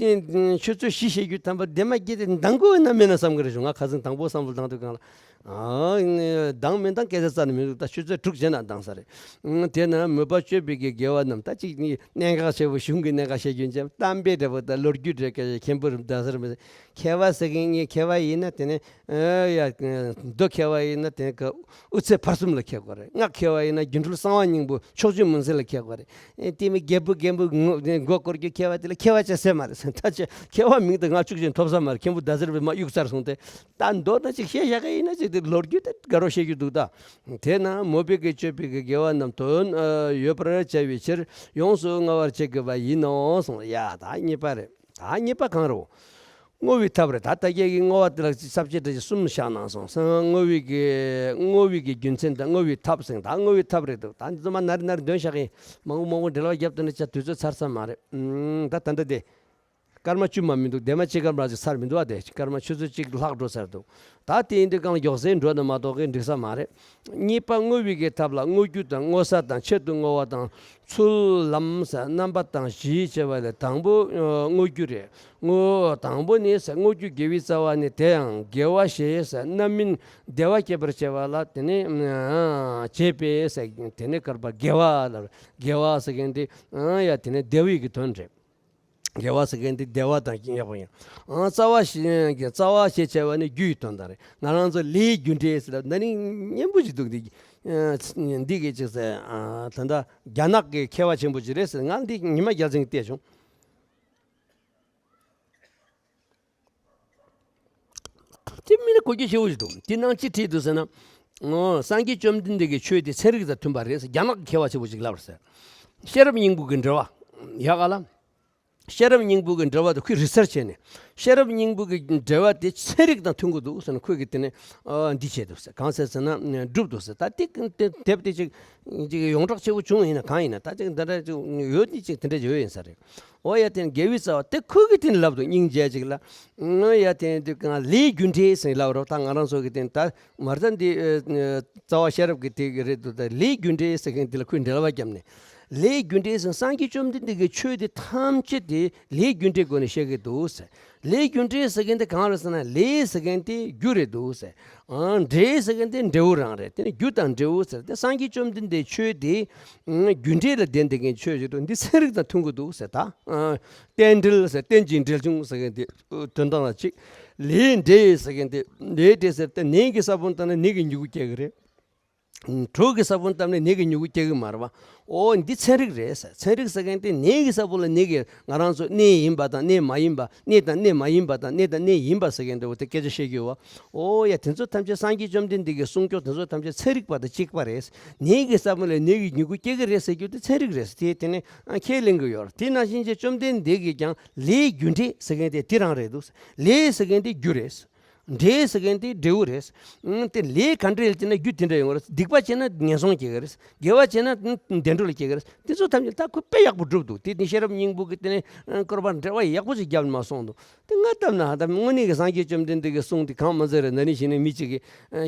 ཆུ་ཚོད་བཞི་བཤད་རྒྱུ་དམ་པ་ལྡེ་མ་བརྒྱད་དེ་འདང་དགོས་ན་མེད་ན་བསམ་གི་རེད་བྱུང་། ང་ཁ་སང་དང་པོ་བསམ་བློ་བཏང་དུས་གང་ལ་ཨ་འདང་མི་འདང་སྐད་ཆ་རྩ་ནས་མི་འདུག་ད་ཆུ་ཚོད་དྲུག་བྱས་ན་འདང་ས་རེད། དེས་ན་མོས་པ་སྤྱོད་པའི་གི་དགེ་བ་རྣམས། ད་ཅིག་ནི་གནད་འགག་ཆེ་བོ་གཞུང་གི་གནད་འགག་བཤད་རྒྱུ་ཡིན་ཙང་གཏམ་དཔེ་འདྲ་བོ་དང་ལོ་རྒྱུས་འདྲ་སྐད་ཆ་མཁན་པོ་རིམ་བདག་སར་མི་མཁས་པ་ཟེར་མཁན་གཉིས་མཁས་པ་ཡིན་ན་དེ་ནི། ཨ་ཡ། མདོ་མཁས་པ་ཡིན་ན་དེ་ནི་དབུ་ཚད་ཕར་གསུམ་ལ་མཁས་དགོས་རེད། སྔགས་མཁས་པ་ཡིན་ན་སྒྱུ་འཕྲུལ་གསང་བ་སྙིང་པོ་ཕྱོགས་བཅུའི་མུན་སེལ་ལ་མཁས་དགོས་རེད། ཨེ་དེ་མི་རྒད་པོ་རྒན་པོ་ངོ་མགོ་སྐོར་རྒྱུ་མཁས་པ་དེ་ལ་མཁས་པ་ཅེས་ཟེར་མ་རེད་ཟེར། ད་ཆ་མཁས་པ་མིང་དེ་ང་ཤུགས་ཆེན་ཐོབ་ས་མ་རེད། མཁན་པོ་ཟླ་ཟེར་བའི་མ་གཡུག་ཚར་སོང་སྟེ། ད་མདོར་ན་ཅིག་བཤད་བཞག་གི་ཡིན་ན་ཅིག་དེ་ལོ་རྒྱུས་དེ་དགའ་རོགས་བཤད་རྒྱུ་འདུག་ད། དེས་ན་མོས་པའི་གི་སྤྱོད་པའི་གི་དགེ་བ་རྣམས་དོན་ཡོད་པར་བྱ་བའི་ཕྱིར་ཡོངས་སུ་བསྔོ་བར་བྱེད་དགོས་པ་ཡིན་ནོ་གསུངས། ཡ་ད་གཉིས་པ་རེད། ད་གཉིས་པ་གང་རེད། བསྔོ་བའི་ཐབས་རེད། ད་ལྟ་རྒྱལ་གྱི་བསྔོ་བ་དེ་ལ་ས་བཅད་འདྲ་ཞིག་གསུམ་བཞག་གནང་སོང་། བསྔོ་བའི་གི་བསྔོ་བའི་གི་རྒྱུ་མཚན་དང་བསྔོ་བའི་ཐབས་ཟེར། ད་བསྔོ་བའི་ཐབས་རེད་འདུག་ད་འདི་ཚོ་མ་ནར་ནར་འདོན་བཞག་གི་མང་པོ་མང་པོ་འབྲེལ་བ་རྒྱབ་ཏུ་ནས་ཆ་དུས་ཚོད་ཚར་ས་མ་རེད། ཨུམ། ད་ད་འདྲ་དེ་སྐར་མ་བཅུ་མ་མི་འདུག་ལྡེ་མ་གཅིག་སྐར་མ་ཅིག་ཚར་མི་འདུག་ཨ་དེ་སྐར་མ་ཆུ་ཚོད་གཅིག་ལྷག་འགྲོ་ཚར་འདུག་ད་དེ་ཡིན་དུས་གང་ལ་མགྱོགས་སེ་འགྲོ་ན་མ་གཏོགས་ཀི་འགྲིག་ས་མ་རེད། གཉིས་པ་བསྔོ་བའི་གི་ཐབས་ལ་བསྔོ་རྒྱུ་དང་བསྔོ་ས་དང་ཆེད་དུ་བསྔོ་བ་དང་ཚུལ་ལམ་ཟེར། རྣམ་པ་དང་བཞི་བྱས་པ་ལས་དང་པོ་ཨ་བསྔོ་རྒྱུ་རེད། བསྔོ་དང་པོ་ནི་ཟེར་བསྔོ་རྒྱུ་དགེ་བའི་རྩ་བ་ནི། དེ་ཡང་དགེ་བ་ཞེས་ཟེར་རྣམ་སྨིན་བདེ་བ་སྐྱེད་པར་བྱེད་པ་ལ་དེ་ནི་ཨ་བྱེད་པས་ཟེར། དེ་ནི་བསྔོ་བ་དགེ་བ་ལ་དགེ་བ་ཟེར་མཁན་དེ་ཨ་ཡ་དེ་ནི་བདེ་བའི་གི་དོན་རེད། དགེ་བ་ཟེར་མཁན་དེ་བདེ་བ་དང་ཡག་པོ་ཡིན། ཨང་རྩ་བ་ཞེས་ཀྱི་རྩ་བ་ཞེས་བྱ་བ་ནི་རྒྱུ་ཡི་དོན་དག་རེད། ང་རང་ཚོ་ལས་རྒྱུ་འབྲས་ཟེར་ལ་ན་ནིང་སྙན་པོ་ཞིག་འདུག་འདི་འདི་གི་ཅིག་ཟེར། ད་ལྟ་རྒྱ་ནག་གི་མཁས་པ་ཆེན་པོ་ཅིག་རེད་ཟེར། ང་འདི་ཉི་མ་རྒྱལ་མཚན་གྱིས་བལྟས་བྱུང་། དེ་མིན་ན་གོ་རྒྱུ་ཞེ་པོ་ཞིག་འདུག་དེ་ནང་ཅི་བྲིས་འདུག་ཟེར་ན། ཨོ། སངས་རྒྱས་བཅོམ་ལྡན་འདས་ཀྱི་ཆོས་དེ་ཚན་རིག་དང་མཐུན་པ་རེད་ཟེར། རྒྱ་ནག་གི་མཁས་པ་ཆེན་པོ་ཅིག་ལབ་རེད་ཟེར། ཤེས་རབ་སྙིང་པོ་གི་འགྲེལ་བ། ཡག་ག་ལ། ཤེས་རབ་སྙིང་པོ་གི་འགྲེལ་བ་དེ་ཁོས་རི་སར་ཆ་བྱས་ནས། ཤེས་རབ་སྙིང་པོ་གི་འགྲེལ་བ་དེ་ཚན་རིག་དང་མཐུན་གྱི་འདུག་ཟེར་ན། ཁོས་གི་དེ་ནས་ཨ་འདི་བྱས་འདུག་ཟེར། གང་ཟེར་ཟེར་ན་གྲུབ་འདུག་ཟེར། ད་དེ་དེབ་དེ་ཅིག་ཅིག་ཡོངས་གྲགས་ཆེ་བོ་བྱུང་ཡིན་ན་གང་ཡིན་ན། ད་ཅིག་འདི་འདྲ་ཅིག་ཡོད་ནི་ཅིག་དེ་འདྲ་ཡོད་ཡིན་ས་རེད། ཨོ་ཡ་དེ་ནི་དགེ་བའི་རྩ་བ་དེ་ཁོས་གི་དེ་ནི་ལབ་འདུག་སྙིང་རྗེ་ཅིག་ལ། ཨོ་ཡ་དེ་ནི་དེ་གང་ལས་རྒྱུ་འབྲས་ཟེར་ལབ་རོགས། ད་ང་རང་ཚོ་གི་དེ་ནི་ད་མར་ད་འདི་ཨ་རྩ་བ་ཤེས་རབ་ཀྱི་དེ་གི་རེད་འདུག་ད་ལས་རྒྱུ་འབྲས་ཟེར་མཁན་དེ་ལ་ཁོས་འགྲེལ་བ་བརྒྱབ་ནས། ལས་རྒྱུ་འབྲས་ཟེར་སངས་རྒྱས་བཅོམ་ལྡན་འདས་ཀྱི་ཆོས་དེ་ཐམས་ཅད་དེ་ལས་རྒྱུ་འབྲས་སྒོ་ནས་བཤད་ཀྱི་འདུག་ཟེར། ལས་རྒྱུ་འབྲས་ཟེར་མཁན་དེ་གང་རེད་ཟེར་ན། ལས་ཟེར་མཁན་དེ་རྒྱུ་རེད་འདུག་ཟེར། ཨང་འབྲས་ཟེར་མཁན་དེ་འབྲས་བུ་རང་རེད། དེ་ནི་རྒྱུ་དང་འབྲས་བུ་ཟེར་དེ། སངས་རྒྱས་བཅོམ་ལྡན་འདས་ཆོས་དེ་ཨང་རྒྱུ་འབྲས་ལ་ལྡན་བསྡད་མཁན་ཆོས་ཞིག་འདུག་འདི་ཚན་རིག་དང་མཐུན་གྱི་འདུག་ཟེར། ད་ཨང་རྟེན་འབྲེལ་ཟེར། རྟེན་ཅིང་འབྲེལ་འབྱུང་ཟེར་མཁན་དེ་དོན་དག་ལ་གཅིག་ལས་འབྲས་ཟེར་མཁན་དེ་ལས་འབྲས་ཟེར་དེ་ནད་ཀྱི་ས་བོན་བཏབ་ན་ནད་ཀྱི་མྱུ་གུ་སྐྱེ་གི་རེད། དྲོད་ཀྱི་ས་བོན་བཏབ་ནས་ནད་ཀྱི་མྱུ་གུ་སྐྱེ་གི་མ་རེད་པ། ཨོ་འདི་ཚན་རིག་རེད་ཟེར། ཚན་རིག་ཟེར་མཁན་དེ་ནད་ཀྱི་ས་བོན་ལ་ནད་ཀྱི་ང་རང་ཚོ་གནས་ཡིན་པ་དང་གནས་མ་ཡིན་པ། གནས་དང་གནས་མ་ཡིན་པ་དང་གནས་དང་གནས་ཡིན་པ་ཟེར་མཁན་དེ་འོ་དེ་སྐད་ཆ་བཤད་རྒྱུ་བ། ཨོ་ཡ་དེ་ཚོ་ཐམས་ཅད་སངས་རྒྱས་བཅོམ་ལྡན་འདས་ཀྱི་གསུང་སྐྱོར་དེ་ཚོ་ཐམས་ཅད་ཚན་རིག་པ་དང་གཅིག་པ་རེད། ནད་ཀྱི་ས་བོན་ལ་ནད་ཀྱི་མྱུ་གུ་སྐྱེ་གི་རེད་ཟེར་རྒྱུ་དེ་ཚན་རིག་རེད་ཟེར། དེ་དེ་ནས་ཁས་ལེན་གི་ཡོད་རེད། དེ་ནང་བཞིན་གྱི་བཅོམ་ལྡན་འདས་ཀྱིས་ཀྱང་ལས་རྒྱུ་འབྲས་ཟེར་མཁན་དེ་དེ་རང་རེད་འདུག་ལས་ཟེར་མཁན་དེ་རྒྱུ་རེད། འབྲས་ཟེར་མཁན་དེ་འབྲས་བུ་རེད། ཨང་དེ་ལས་ག་འདྲ་ཡིན་ན་རྒྱུ་དེ་འདྲ་ཡོང་བ་རེད། སྡིག་པ་བྱས་ན་ངན་སོང་སྐྱེ་གི་རེད། དགེ་བ་བྱས་ན་བདེ་འགྲོ་ལ་སྐྱེ་གི་རེད། དེ་ཚོ་ཐམས་ཅད་ད་ཁོས་དཔེ་ཡག་པོ་བསྒྲུབས་འདུག་དེ་དེ་ཤེས་རབ་སྙིང་པོ་གི་དེ་ནས་བསྐོར་བ་འགྲེལ་བ་ཡག་པོ་ཞིག་བརྒྱབ་ནས་མ་སོང་འདུག་དེ་ང་ལྟར་ན་ད་དངོས་གནས་ཀྱི་སངས་རྒྱས་བཅོམ་ལྡན་འདས་ཀྱི་གསུང་དེ་གང་མ་ཚད་རེད། ན་ནིང་གཞེས་ནིང་མི་གཅིག་གིས་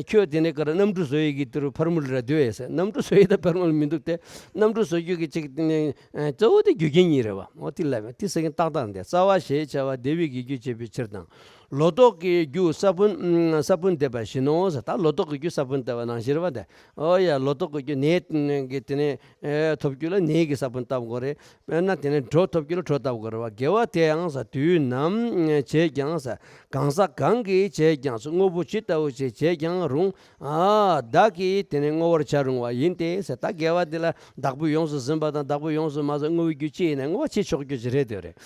ཁྱོད་དེ་ནས་ག་རེ་གནམ་གྲུ་བཟོ་ཡས་ཀྱི་དེ་རུ་ཕར་མུལ་ར་འདུག་ཨེ་ཟེར། གནམ་གྲུ་བཟོ་ཡས་ད་ཕར་མུལ་མི་འདུག་སྟེ། གནམ་གྲུ་བཟོ་རྒྱུ་གི་གཅིག་དེ་ནས་གཙོ་བོ་དེ་རྒྱུ་རྐྱེན་གཉིས་རེད་བ། འོ་དེ་ལབ་ཡ་དེ་ཟེར་མཁན་ཏག་ཏག་འདི་རྩ་བ་ཞེས་བྱ་བ་བདེ་བའི་གི་རྒྱུ་བྱེད་པའི་ཕྱིར་དང་། ལོ་ཏོག་གི་རྒྱུ་ས་བོན་ས་བོན་འདེབས་པ་བཞིན་ནོ་ཟེར། ད་ལོ་ཏོག་གི་རྒྱུ་ས་བོན་འདེབས་པ་ནང་བཞིན་རེད་བ། དེ་ཨོ་ཡ་ལོ་ཏོག་གི་རྒྱུ་ནས་གི་དེ་ནས་ཨེ་ཐོབ་རྒྱུ་ལ་ནས་ཀྱི་ས་བོན་བཏབ་དགོས་རེད། དཔེར་ན་དེ་ནས་གྲོ་ཐོབ་རྒྱུ་ལ་གྲོ་བཏབ་དགོས་རེད་བ། དགེ་བ་དེ་ཡང་ཟེར་དུས་ནམ་བྱས་ཀྱང་ཟེར། གང་ཟག་གང་གིས་བྱས་ཀྱང་ཟེར། དངོས་པོ་ཇི་ལྟ་བུ་ཞིག་བྱས་ཀྱང་རུང་། ཨ་བདག་གིས་དེ་ནས་བསྔོ་བར་བྱ་རུང་བ་ཡིན་ཏེ་ཟེར། ད་དགེ་བ་དེ་ལ་བདག་པོས་ཡོངས་སུ་ཟིན་པ་དང་བདག་པོས་ཡོངས་སུ་མ་ཟིན་བསྔོ་བའི་རྒྱུ་ཅི་ཡིན་ན་བསྔོ་བ་བྱེད་ཆོག་རྒྱུ་ཅིག་རེད་དེ་རེད།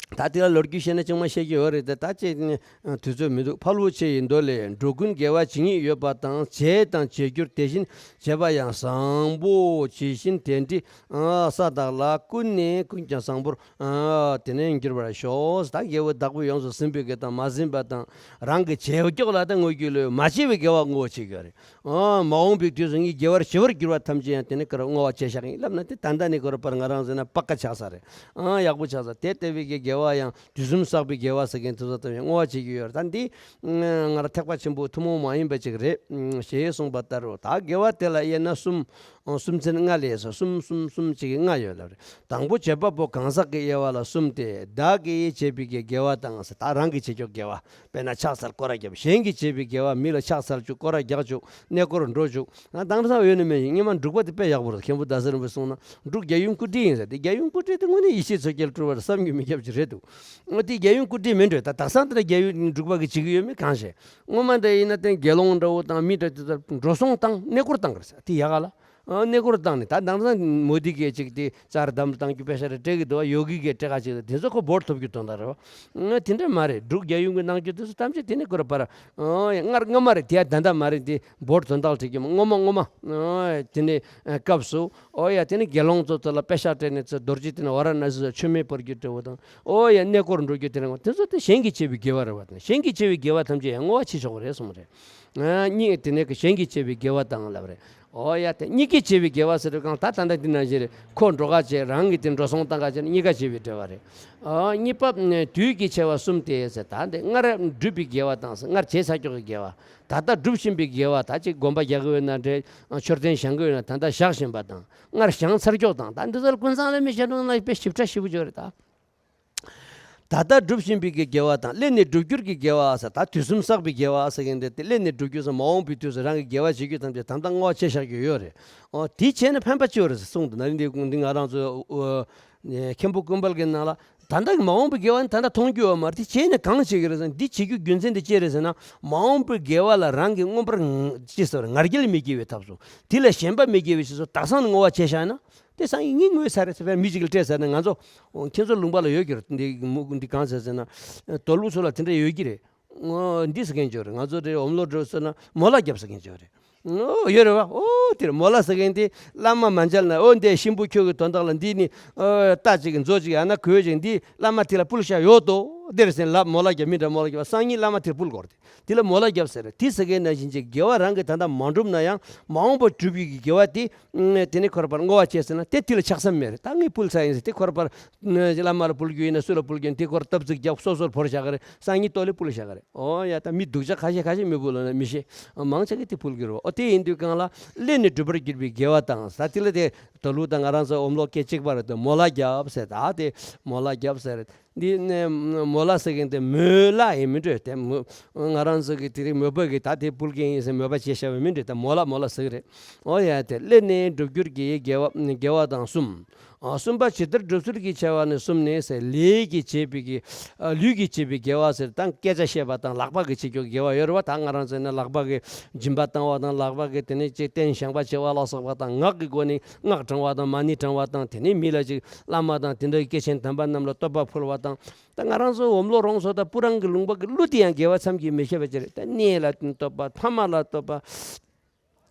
ད་དེ་ལ་ལོ་རྒྱུས་བཤད་ན་ཅང་མ་བཤད་ཀྱི་ཡོད་རེད་དེ། ད་ཅེས་དུས་ཚོད་མི་འདུག་ཕ་ལུ་ཆེ་ཡི་མདོ་ལས། འགྲོ་ཀུན་དགེ་བ་ཇི་སྙེད་ཡོད་པ་དང་། བྱས་དང་བྱེད་འགྱུར་དེ་བཞིན་བྱེད་པ་ཡང་། བཟང་པོ་ཇི་བཞིན་དེ་འདྲའི་ས་དག་ལ། ཀུན་ནས་ཀུན་ཀྱང་བཟང་པོར་དེ་ནས་འགྱུར་བར་ཤོག་ད་དགེ་བའི་བདག་པོས་ཡོངས་སུ་ཟིན་པའི་གི་དང་མ་ཟིན་པ་དང་། རང་གི་བྱེད་རྒྱོག་ལ་ད་བསྔོ་རྒྱུ་ལོས། མ་བྱས་པའི་དགེ་བ་བསྔོ་བྱེད་ཀྱི་རེད། ཨ། མ་འོངས་པའི་དུས་སུ་ངའི་དགེ་བར་བྱེད་པར་གྱུར་པ་ཐམས་ཅད་ཡང་དེ་ནི་ཀར་བསྔོ་བ་བྱས་བཞག་ཡིན་ལབ་ན། དེ་ད་ལྟ་ནས་ཀར་པར་ང་རང་ཟེར་ན་པ་ཀ་ཆགས་ས་རེད། ཨ། ཡག་པོ་ཆགས་ས། དེ་ལྟ་བུའི་གི་དགེ་བ་ཡང་དུས་གསུམ་བསགས་པའི་དགེ་བ་ཟེར་མཁན་དེ་ཚོ་ལྟ་བུ་ཡང་བསྔོ་བ་བྱེད་ཀྱི་ཡོད་རེད། ད་འདི་ང་རང་ཐེག་པ་ཆེན་པོའི་ཐུན་མོང་མ་ཡིན་པ་ཅིག་རེད། ཞེས་གསུངས་པ་ལྟར་རོ། ད་དགེ་བ་དེ་ལ་དབྱེ་ན་གསུམ། སུམ་ཚན་ལྔ་ལས་སོ། གསུམ་གསུམ་གསུམ་གཅིག་གི་ལྔ་ཡོད་ལབ་རེད། དང་པོ་བྱེད་པ་པོ་གང་ཟག་གི་དབྱེ་བ་ལ་གསུམ་སྟེ། བདག་གིས་བྱས་པའི་གི་དགེ་བ་དང་ཟེར། ད་རང་གིས་བྱེད་ཀྱོག་དགེ་བ། དཔེར་ན་ཕྱག་འཚལ་སྐོར་ར་བརྒྱབ། གཞན་གྱིས་བྱས་པའི་དགེ་བ། མི་ལ་ཕྱག་འཚལ་བཅུག་སྐོར་ར་རྒྱག་བཅུག་གནས་སྐོར་འགྲོ་བཅུག་ད་དེང་སང་ཡོད་ནི་མེད་ཡིན། སྔོན་མ་འབྲུག་པ་དེ་དཔེ་ཡག་པོ་རེད། མཁན་པོ་ཟླ་ཟེར་རིན་པོ་གསུངས་ན། འབྲུག་རྒྱལ་ཡུམ་སྐུ་བགྲེས་ཡིན་ཟེར་ཏེ། རྒྱལ་ཡུམ་སྐུ་བགྲེས་དེ་དངོས་གནས་ཡེ་ཤེས་མཚོ་རྒྱལ་སྤྲུལ་པ་རེད། བསམ་གྱིས་མི་ཁྱབ་ཅིག་རེད་འདུག་འོ་དེ་རྒྱལ་ཡུམ་སྐུ་བགྲེས་མིན་འགྲོ། ད་དེང་སང་དེ་འདྲ་རྒྱལ་ཡུམ་འབྲུག་པ་གིས་བྱེད་ཀྱི་ཡོད་མེད་གང་ཤེས། སྔོན་མ་འདྲ་ཡིན་ན་དེ་དགེ་སློང་འདྲ་བོ་དང་མི་འདྲ་དེ་ཚོར་འགྲོ་སོང་བཏང་གནས་སྐོར་བཏང་གི་རེད་ཟེར། དེ་ཡག་ག་ལ། ཨ། གནས་སྐོར་བཏང་ནས། ད་དེང་སང་མོ་དི་གིས་ཅིག་དེ་ཙར་དམ་བཏང་རྒྱུ་པེ་ས་རེ་སྤྲད་ཀྱི་འདུག་བ། ཡོ་གི་གིས་སྤྲད་ག་ཅིག་དེ་ཚོ་ཁོ་འབོར་ཐོབ་རྒྱུ་དོན་དག་རེད་བ། ཨ། དེ་འདྲ་མ་རེད། འབྲུག་རྒྱལ་ཡུམ་གྱིས་གནང་རྒྱུ་དེ་ཚོ་ཐམས་ཅད་དེ་ནི་ཁོ་ར་པར། ཨ། སྔར་སྔ་མ་རེད། དེ་ཡ་ད་ལྟ་མ་རེད། དེ་འབོར་དོན་དག་བྲིས་ཀྱི་མ་སྔོན་མ་སྔོན་མ། ཨ། དེ་ནི་སྐབས་སུ། ཨོ་ཡ། དེ་ནི་དགེ་སློང་ཚོ་ཚོ་ལ་པེ་ས་སྤྲད་ནས་ཚོ་རྡོ་རྗེ་གདན་ཝཱ་ར་ཎ་སི་ཚོ་མཆོད་མེ་སྤར་རྒྱུ་འདྲ་བོ་དང་། ཨོ་ཡ། གནས་སྐོར་འགྲོ་རྒྱུ་དེ་རིང་དེ་ཚོ་དེ་གཞན་གྱིས་བྱས་པའི་དགེ་བ་རེད་བ། དེ་གཞན་གྱིས་བྱས་པའི་དགེ་བ་ཐམས་ཅད་ཡང་བསྔོ་བ་བྱེད་ཆོག་གི་རེད་གསུངས་པ་རེད། ཨ། གཉིས་དེ་ནས་གཞན་གྱིས་བྱས་པའི་དགེ་བ་དང་ལབ་རེད། ཨོ་ཡ། དེ་གཉིས་ཀྱིས་བྱས་པའི་དགེ་བ་ཟེར་དུས་གང་ལྟར་ད་ལྟ་འདི་ནང་བཞིན་རེད། ཁོ་འགྲོ་ཁ་བྱས། རང་གིས་དེ་འགྲོ་སོང་བཏང་ཁ་བྱས་ནས་གཉིས་ཀ་བྱས་པའི་འབྲེལ་བ་རེད། ཨ། གཉིས་པ་དུས་ཀྱི་ཆེ་བ་གསུམ་སྟེ་ཟེར། ད་འདི་སྔར་བསྒྲུབས་པའི་དགེ་བ་དང་ཟེར། སྔར་བྱས་ཚར་ཀྱོག་གི་དགེ་བ། ད་ལྟ་སྒྲུབ་བཞིན་པའི་དགེ་བ། ད་ཅིག་སྒོམ་པ་རྒྱག་གི་ཡོད་ན་འདྲ། མཆོད་རྟེན་བཞེངས་གི་ཡོད་ན། ད་ལྟ་བཞག་བཞིན་པ་དང་། སྔར་བཞེངས་ཚར་ཀྱོག་དང་། ད་འདི་ཚོ་ལ་ཀུན་བཟང་ལ་མི་བྱེད་རུང་ན་དཔེ་ཞིབ་ཕྲ་ཞིབ་པོ་ཅིག་ཡོད་རེད་ད། ད་ལྟ་སྒྲུབ་བཞིན་པའི་གི་དགེ་བ་དང་། སླད་ནས་སྒྲུབ་འགྱུར་གྱི་དགེ་བ་ཟེར། ད་དུས་གསུམ་བསགས་པའི་དགེ་བ་ཟེར་མཁན་དེ། དེ་སླད་ནས་སྒྲུབ་འགྱུར་ཟེར། མ་འོངས་པའི་དུས་སུ་རང་གི་དགེ་བ་བྱེད་རྒྱུ་ཐམས་ཅད་ད་ལྟ་བསྔོ་བ་བྱས་བཞག་རྒྱུ་ཡོད་རེད། ཨོ། དེ་བྱས་ན་ཕན་པ་ཅི་ཡོད་རེད་ཟེར་གསུངས་འདུག་ན་རིང་འདི་འདི་ང་རང་ཚོ། ཨོ། མཁན་པོ་ཀུན་དཔལ་གྱི་ནང་ལ། ད་ལྟ་གི་མ་འོངས་པའི་དགེ་བ་ནི་ད་ལྟ་མཐོང་རྒྱུ་ཡོད་མ་རེད། དེ་བྱས་ནས་གང་བྱེད་ཀྱི་རེད་ཟེར་ན། འདི་བྱེད་རྒྱུ་རྒྱུ་མཚན་དེ་ཅི་རེད་ཟེར་ན། མ་འོངས་པའི་དགེ་བ་ལ་རང་གིས་མངོན་པར་ཅི་ཟེར། ང་རྒྱལ་མི་སྐྱེ་བའི་ཐབས་སུ། དེ་ལ་ཞེན་པ་མི་སྐྱེ་བའི་ཕྱིར་སུ། དག་སང་ནས་བསྔོ་བ་བྱས་བཞག་ན། དེ་སང་ཉིན་ངས་བསྔོས་ཚར་རེད་ཟེར་བས་མི་གཅིག་ལ་སྤྲད་ཟེར་ན། ང་ཚོ་ཁྱེད་ཚོ་ལུང་པ་ལ་ཡོད་ཀྱི་རེད། འདི་འདི་གང་ཟེར་ཟེར་ན། དོལ་པོ་ཚོ་ལ་དེ་འདྲ་ཡོད་ཀྱི་རེད། ཨོ། འདི་ཟེར་མཁན་ཅིག་ཡོད་རེད། ང་ཚོ་དེ་འོམ་ལོ་འགྲོ་ཟེར་ན་མོ་ལ་རྒྱབ་ཟེར་མཁན་ཅིག་ཡོད་རེད། ཨོ། ཡོད་རེད་བ། ཨོ། དེར་མོ་ལ་ཟེར་མཁན་དེ་བླ་མ་མ་མཇལ་ན། ཨོ། འདི་གཤིན་པོ་ཁྱོད་ཀྱི་དོན་དག་ལ་འདི་ནི། ཨོ། རྟ་ཅིག་མཛོ་ཅིག་ཡང་ན་གོས་ཅིག་འདི་བླ་མ་དེ་ལ་ཕུལ་བཞག་ཡོད་དོ། དེར་ཟེར་ལབ། མོ་ལ་རྒྱབ། མི་འདྲ་མོ་ལ་རྒྱབ། སང་ཉིན་བླ་མ་དེར་ཕུལ་དགོས་རེད། དེ་ལ་མོ་ལ་རྒྱབ་ཟེར། དེ་ཟེར་མཁན་ནང་བཞིན་གྱི་དགེ་བ་རང་གིས་ད་ལྟ་མ་བསྒྲུབས་ན་ཡང་མ་འོངས་པར་བསྒྲུབ་ཡས་ཀྱི་དགེ་བ་དེ། དེ་ནས་ཁོ་ར་པར་བསྔོ་བ་བྱས་ཟེར་ན། དེ་དེ་ལ་ཆགས་ས་མེད་རེད། ད་ངས་ཕུལ་ཚར་ཡིན་ཟེར། དེ་ཁོ་ར་པར་བླ་མ་ལ་ཕུལ་རྒྱུ་ཡིན་ན་སུ་ལ་ཕུལ་རྒྱུ་ཡིན་ན། དེ་ཁོ་ར་སྟབས་ཅིག་རྒྱབ། སོ་སོར་བོར་བཞག་གི་རེད། སང་ཉིན་ལྟོ་ལེ་ཕུལ་བཞག་གི་རེད། ཨོ་ཡ། ད་མི་སྡུག་ཅག་ཁ་ཤས་ཁ་ཤས་མི་ཕུལ་ལ་ན་མི་ཤེས། མང་ཆེ་གིས་དེ་ཕུལ་གི་རེད། ཨོ། དེ་ཡིན་དུས་གང་ལ་སླད་ནས་འགྲུབ་པར་གྱུར་པའི་དགེ་བ་དང་ཟེར། དེ་ལ་དེ་དོལ་པོ་དང་ང་རང་ཚོ་འོམ་ལོ་སྐད་གཅིག་པ་རེད་དེ། མོ་ལ་རྒྱབ་ཟེར། ད་དེ་མོ་ལ་རྒྱབ་ཟེར། འདི་ནས་མོ་ལ་ཟེར་མཁན་དེ་མོ་ལ་ཡིན་མི་འགྲོ་དེ། མོ། ང་རང་ཚོ་གི་དེ་རིང་མོས་པ་གི་ད་དེ་ཕུལ་མཁན་ཡིན་ཟེར་མོས་པ་བྱས་བཞག་པ་མི་འགྲོ་དེ། མོ་ལ་མོ་ལ་ཟེར་གི་རེད། ཨོ་ཡ། དེ་སླད་ནས་འགྲུབ་འགྱུར་གྱི་དགེ་བ་དགེ་བ་དང་གསུམ། ཨ། གསུམ་པ་ཇི་ལྟར་སྒྲུབ་ཚུལ་གྱི་ཆེ་བ་ནི་གསུམ་ནི་ཟེར། ལས་ཀྱིས་བྱས་པའི་གི། ཨ། ལུས་ཀྱིས་བྱས་པའི་དགེ་བ་ཟེར། ད་སྐད་ཆ་བཤད་པ་དང་ལག་པ་གིས་བྱེད་རྒྱུ་དགེ་བ་ཡོད་རེད་བ། ད་ང་རང་ཚོ་ནི་ལག་པ་གིས་སྦྱིན་པ་བཏང་བ་དང་། ལག་པ་གིས་དེ་ནས་ཅིག་རྟེན་བཞེངས་པ་བྱེད་པ་ལ་སོགས་པ་དང་། ངག་གི་སྒོ་ནས་སྔགས་བགྲང་བ་དང་། མ་ཎི་བགྲང་བ་དང་། དེ་ནས་མི་ལ་ཅིག་བླ་མ་དང་དེ་འདྲའི་སྐྱེས་ཆེན་དམ་པ་རྣམས་ལ་བསྟོད་པ་ཕུལ་བ་དང་། ད་ང་རང་ཚོ་འོམ་ལོ་རོང་ཚོ་དང་སྤུ་རང་གི་ལུང་པ་གི་གླུ་དེ་ཡང་དགེ་བ་བསམ་གྱིས་མི་ཁྱབ་པ་ཅིག་རེད། ད་གནས་ལ་བསྟོད་པ། ཕ་མ་ལ་བསྟོད་པ།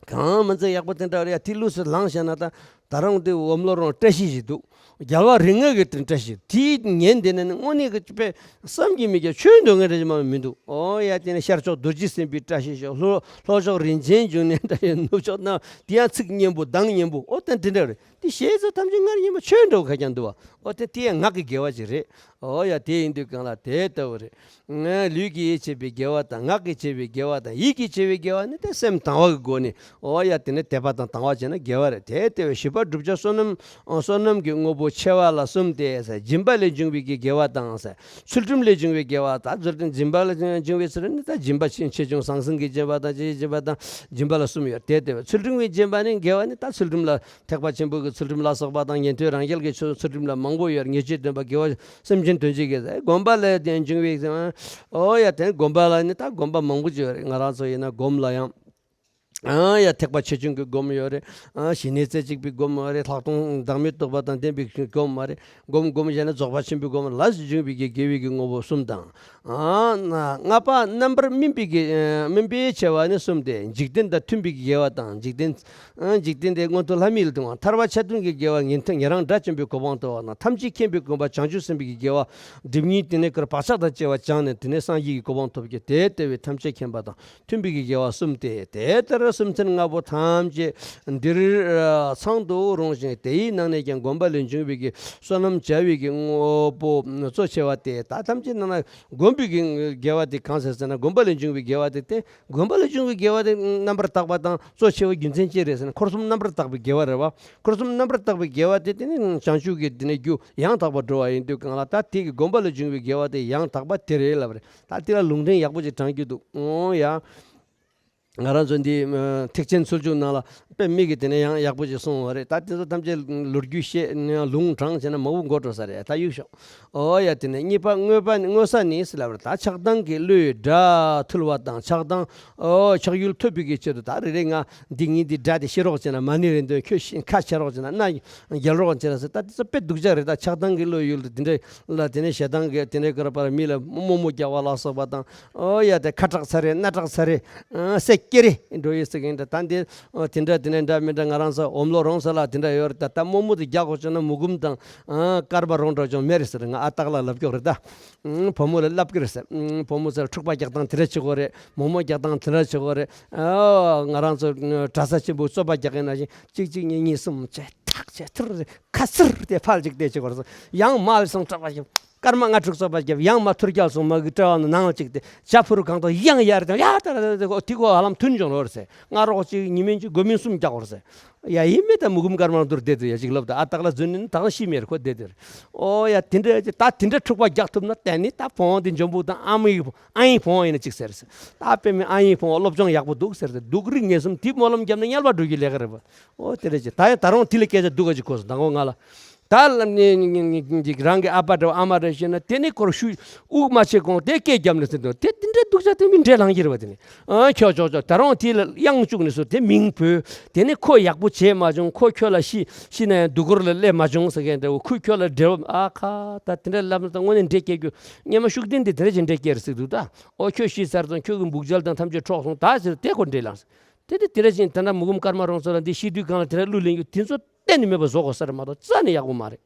གང་མི་ཚེ་ཡག་པོ་དེ་འདྲ་རེད་ཡ། དེ་ལུགས་སུ་ལངས་བཞག་ན། ད་ད་རུང་དེ་འོམ་ལོ་རོང་བཀྲ་ཤིས་ཤིག་འདུག་རྒྱལ་བ་རིགས་ལྔ་གི་དེ་བཀྲ་ཤིས། དེ་ཉན་བསྡད་ན་ནི་དངོས་གནས་ཀྱི་དཔེ་བསམ་གྱིས་མི་ཁྱབ། ཆོས་འདོད་མཁན་འདྲ་ཞིག་མ་མི་འདུག་ཨོ་ཡ། དེ་ནས་ཤར་ཕྱོགས་རྡོ་རྗེ་སེམས་དཔའི་བཀྲ་ཤིས་ཤོག་ལྷོ་ལྷོ་ཕྱོགས་རིན་ཆེན་འབྱུང་གནས་བཀྲ་ཤིས། ནུབ་ཕྱོགས་ན་དེ་ཡང་ཚིག་སྙན་པོ་གདངས་སྙན་པོ། ཨོ་དེ་འདི་འདྲ་རེད། དེ་བྱས་ཚོ་ཐམས་ཅད་སྔར་ཉིན་མ་ཆོས་འདྲ་བོ་ག་ཀྱང་འདུག་བ། ཨོ་དེ་དེ་ཡང་ངག་གི་དགེ་བ་ཅིག་རེད། ཨོ་ཡ། དེ་ཡིན་དུས་གང་ལ་དེ་ལྟ་བུ་རེད། ལུས་ཀྱིས་བྱས་པའི་དགེ་བ་དང་། ངག་གིས་བྱས་པའི་དགེ་བ་དང་། ཡིད་ཀྱིས་བྱས་པའི་དགེ་བ་ནི་དེ་སེམས་དང་བ་གི་སྒོ་ནས། ཨོ་ཡ། དེ་ནི་དད་པ་དང་དང་བ་བྱས་ན་དགེ་བ་རེད། དེ་ལྟ་བུ་བཞི་པ་བསྒྲུབ་བྱ་བསོད་ནམས། ཨོ། བསོད་ནམས་ཀྱི་དངོས་པོ་ཆེ་བ་ལ་གསུམ་སྟེ་ཟེར། སྦྱིན་པ་ལས་བྱུང་བའི་གི་དགེ་བ་དང་ཟེར། ཚུལ་ཁྲིམས་ལས་བྱུང་བའི་དགེ་བ། ད་ཚུལ་ཁྲིམས། སྦྱིན་པ་ལས་བྱུང་བའི་ཚུལ་ཁྲིམས་ནི་ད་སྦྱིན་པ་ཆེ་ཆེ་ཆུང་། ཟང་ཟིང་གི་སྦྱིན་པ་དང་། ཅི་ཡི་སྦྱིན་པ་དང་། སྦྱིན་པ་ལ་གསུམ་ཡོད། དེ་ལྟ་བུ་ཚུལ་ཁྲིམས་ཀྱི་སྦྱིན་པ་ནི་དགེ་བ་ནི་ད་ཚུལ་ཁྲིམས་ལ། ཐེག་པ་ཆེན་པོ་གི་ཚུལ་ཁྲིམས་ལ་སོགས་པ་དང་། ཉན་ཐོས་རང་རྒྱལ་གྱི་ཚུལ་ཁྲིམས་ལ་མང་པོ་ཡོད། ཉེས་སྤྱོད་བསྟན་པ། དགེ་བ་སེམས་ཅན་དོན་བྱེད་ཀྱི་ཟེར། སྒོམ་པ་ལས་བྱུང་བའི། ཨོ་ཡ། དེ་སྒོམ་པ་ལ་ནི་ད་སྒོམ་པ་མང་པོ་ཅིག་ཡོད་རེད། ང་རང་ཚོ་ཡིན་ན་སྒོམ་ལ་ཡང་ ཨ་ཡ་ཐེག་པ་ཆེ་ཆུང་གི་སྒོམ་ཡོད་རེད། ཨ་ཞི་གནས་རྩེ་གཅིག་པའི་སྒོམ་ཡོད་རེད། ལྷག་མཐོང་བདག་མེད་རྟོགས་པ་དང་ལྡན་པའི་སྒོམ་མ་རེད། སྒོམ་སྒོམ་བྱས་ན་རྫོགས་པ་ཆེན་པོའི་སྒོམ་ལ་ཞི་འབྱུང་བའི་དགེ་བའི་གི་དངོས་པོ་གསུམ་དང་། ཨ་ལྔ་པ་རྣམ་པར་སྨིན་པའི་གི་སྨིན་པའི་ཆེ་བ་ནི་གསུམ་སྟེ། འཇིག་རྟེན་དང་མཐུན་པའི་དགེ་བ་དང་། འཇིག་རྟེན་ཨ་འཇིག་རྟེན་དེ་མངོན་མཐོ་ལྷ་མིའི་ལ་ལྟུང་བ། ཐར་པ་ཆ་མཐུན་གྱི་དགེ་བ་ཉན་ཐོས་ཉན་རང་དགྲ་བཅོམ་པའི་གོ་འཕང་ཐོབ་པ་དང་། ཐམས་ཅད་མཁྱེན་པའི་གོ་འཕང་བྱང་ཆུབ་སེམས་དཔའི་གི་དགེ་བ་སྒྲིབ་གཉིས་དེ་ནས་བག་ཆགས་དང་བཅས་པ་སྦྱངས་ནས་དེ་ནས་སངས་རྒྱས་ཀྱི་གོ་འཕང་ཐོབ་ཀྱི། དེ་ལྟ་བུའི་ཐམས་ཅད་མཁྱེན་པ་དང་མཐུན་པའི་གི་དགེ་བ་གསུམ་སྟེ། དེ་ལྟར་སེམས་ཅན་ལྔ་པོ་ཐམས་ཅད་འདིར་ཚང་དུ་རུང་ཞིང་། དེའི་ནང་ནས་ཀྱང་བསྒོམ་པ་ལས་བྱུང་བའི་གི་བསོད་ནམས་བྱ་བའི་གི་དངོས་པོ་གཙོ་ཆེ་བ་སྟེ། ད་ཐམས་ཅད་ནང་ན་བསྒོམ་པའི་གི་དགེ་བ་དེ་གང་ཟེར་ཟེར་ན། བསྒོམ་པ་ལས་བྱུང་བའི་དགེ་བ་དེ་སྟེ། བསྒོམ་པ་ལས་བྱུང་བའི་དགེ་བ་དེ་རྣམ་པར་དག་པ་དང་གཙོ་ཆེ་བའི་རྒྱུ་མཚན་ཅི་རེད་ཟེར་ན། འཁོར་གསུམ་རྣམ་པར་དག་པའི་དགེ་བ་རེད་བ། འཁོར་གསུམ་རྣམ་པར་དག་པའི་དགེ་བ་དེ་དེ་ནི་བྱང་ཆུབ་ཀྱི་དེ་ནི་རྒྱུ་ཡང་དག་པར་འགྲོ་བ་ཡིན་དུས་གང་ལ། ད་དེ་གི་བསྒོམ་པ་ལས་བྱུང་བའི་དགེ་བ་དེ་ཡང་དག་པ་དེ་རེད་ལབ་རེད། ད་དེ་ལ་ལུང་འདྲེན་ཡག་པོ་ཅིག་དྲངས་རྒྱུ་འདུག་ཨོ་ཡ། ང་རང་ཚོ་འདི་ཨ་ཐེག་ཆེན་ཚུལ་འཇུག་ནང་ལ་དཔེ་མི་གི་དེ་ནས་ཡང་ཡག་པོ་ཅིག་གསུངས་པ་རེད། ད་དེ་ཚོ་ཐམས་ཅད་ལོ་རྒྱུས་བཤད་ནས་ལུང་དྲངས་བྱས་ན་མང་པོ་འགོར་འགྲོ་ས་རེད། ད་གཡུག་ཤོག་ཨོ་ཡ། དེ་ནས་གཉིས་པ་དངོས་པ་ནི་དངོས་ས་ནི་ཟེར་ལབ་རེད། ད་ཆགས་སྡང་གི་བློའི་དགྲ་ཐུལ་བ་དང་། ཆགས་སྡང་ཨོ་ཆགས་ཡུལ་ཐུལ་བའི་གི་ཆེད་དུ། ད་རེ་རེ་ང་འདི་ངའི་འདི་དགྲ་དེ་ཤེས་རོགས་བྱས་ན། མ་ཎི་རེ་འདོན། ཁྱོད་ཤི་ཁ་ཕྱེ་རོགས་བྱས་ན། རྣ་རྒྱལ་རོགས་བྱས་ན་ཟེར། ད་དེ་ཚོ་དཔེ་སྡུག་ཅག་རེད། ད་ཆགས་སྡང་གི་བློ་ཡུལ་དུ་དེ་འདྲ་ལ་དེ་ནས་ཞེ་སྡང་གི་དེ་འདྲའི་སྐོར་པར་མི་ལ་རྨོ་མོ་རྒྱག་པ་ལ་སོགས་པ་དང་། ཨོ་ཡ། དེ་ཁ་གྲག་ཚར་རེད། སྣ་གྲག་ཚར་རེད། ཨ་སེ་ཀེ་རེ་འགྲོ་ཡོད་ཟེར་གི་ཡིན། ད་ད་འདི་ཨོ་དེ་འདྲ་དེ་ནས་འདྲ་མི་འདྲ་ང་རང་ཚོ་འོམ་ལོ་རོང་ས་ལ་དེ་འདྲ་ཡོད་རེད། ད་ད་རྨོ་མོ་དེ་རྒྱག་དགོས་བྱུང་ན་མུ་གུམ་དང་ཨ་སྐར་མ་རོང་འདྲ་ཅུང་མེད་རེད་ཟེར། ང་ཨ་སྟག་ལ་ལབ་ཀྱོག་རེད་ད། ཨང་བུ་མོ་ལ་ལབ་ཀྱི་རེད་ཟེར། ཨང་བུ་མོ་ཚོར་འཁྲུག་པ་རྒྱག་སྟངས་དེ་འདྲ་བྱེད་དགོས་རེད། རྨོ་མོ་རྒྱག་སྟངས་དེ་འདྲ་བྱེད་དགོས་རེད། ཨ་ང་རང་ཚོ་གྲྭ་ས་ཆེན་པོ་རྩོད་པ་རྒྱག་གིན་ན་བཞིན་གཅིག་གཅིག་གཉིས་གཉིས་གསུམ་བྱས་ཐག་བྱས་ཐུར་ཁ་ཚུར་དེ་ཕར་གཅིག་དེ་བྱེད་དགོས་རེད་ཟེར། ཡང་མ་བས་སོང་སྐྲག་པ་ཞིག་སྐར་མ་ལྔ་དྲུག་རྩོད་པ་བརྒྱབ། ཡང་མ་ཐུར་རྒྱག་སོང་། མ་གི་སྤྲ་བ་ནང་ལ་གཅིག་དེ་བྱ་ཕུ་རུ་གང་དང་ཡང་ཡར་དང་ཡ་ད་ད་ད་དེ་གོ་ཧ་ལམ་མཐུན་བྱུང་ལོ་རེད་ཟེར། སྔ་རོགས་གཅིག་ཉི་མིན་གཅིག་དགོས་མིན་གསུམ་རྒྱག་དགོས་རེད་ཟེར། ཡ་ཡིན་མེད་ད་མུ་གུམ་སྐར་མ་འདུར་བསྡད་དུ་ཡ་ཅིག་ལབ་ད། ཨ་སྟག་ལ་རྫུན་ནི་ད་ཤི་མེར་ཁོ་བསྡད་དུ་རེད། ཨོ་ཡ་དེ་འདྲ་ཅི་ད་དེ་འདྲ་འཁྲུག་པ་རྒྱག་ཐུབ་ན་དེ་ནི་ད་བོང་དེ་འཇོན་པོ་དང་ཨ་མའི་ཨ་ཡིན་བོང་ཡིན་ན་ཅིག་ཟེར་ཟེར། ད་དཔེ་མི་ཨ་ཡིན་བོང་སློབ་སྦྱོང་ཡག་པོ་འདུག་ཟེར་ཟེར། སྡུག་རིགས་ངན་གསུམ་དེ་སྨོན་ལམ་བརྒྱབ་ན་དམྱལ་བ་འགྲོ་རྒྱུ་ལས་ཀ་རེད་པ། ཨོ་དེ་འདྲ་ཅི་ད་ཡང་ད་རུང་དེ་ལས་སྐད་ཆ་སྡུག་ག་ཅིག་གོ་སོང་ད་ངོ་ང་ལ། ད་ལ་ནི་ནི་ནི་ནི་ནི་རང་གི་ཨ་ཕ་འདྲ་བ་ཨ་མ་འདྲ་ཤེས་ན་དེ་ནི་སྐོར་ཞུ་དབུགས་མ་ཆད་གོང་དེ་སྐད་བརྒྱབ་ནས་ཟེར་འདུག་དེ་དེ་འདྲའི་སྡུག་ཅག་དེ་མི་འདྲེ་ལངས་ཀྱི་རེད་བ། དེ་ནི་ཨ་ཁྱོད་ཅོག་ཅོག་ད་རུང་དེ་ལ་གཡང་བཅུག་ནས་སོ་དེ་མིང་བོས། དེ་ནི་ཁོ་ཡག་པོ་བྱས་མ་བྱུང་། ཁོ་ཁྱོད་ལ་ཤི་ཤི་ན་ཡང་སྡུག་སྐོར་ལ་སླེབས་མ་བྱུང་ཟེར་མཁན་འདྲ་བོ། ཁོས་ཁྱོད་ལ་འདྲེ་བ་ཨ་ཁ་ད་དེ་འདྲ་ལབ་ན་ད་དངོས་གནས་འདྲེ་སྐྱེ་རྒྱུ་སྔོན་མ་ཤུགས་ལྡན་དེ་དེ་འདྲ་ཅིག་འདྲེ་སྐྱེ་རེད་ཟེར་འདུག་ད་ཨོ་ཁྱོད་ཤི་ཚར་སོང་། ཁྱོད་ཀྱི་འབུག་བྱལ་དང་ཐམས་ཅད་འཕྲོག་སོང་ད་ཟེར་དེ་ཁོ་འདྲེ་ལངས་ཟེར། དེ་དེ་དེ་འདྲ་ཅིག་ད་ལྟ་མུ་གུམ་སྐར་མ་རོང་ཚོ་ལ་འདི་ཤི་དུས་གང་ལ་དེ་འདྲ་གླུ་ལེན་རྒྱུ་དེ་ཚོ་གཏན་ནས་མེད་པ་བཟོ་དགོས་ས་རེད་མ་གཏོགས་རྩ་ནས་ཡག་པོ་མ་རེད།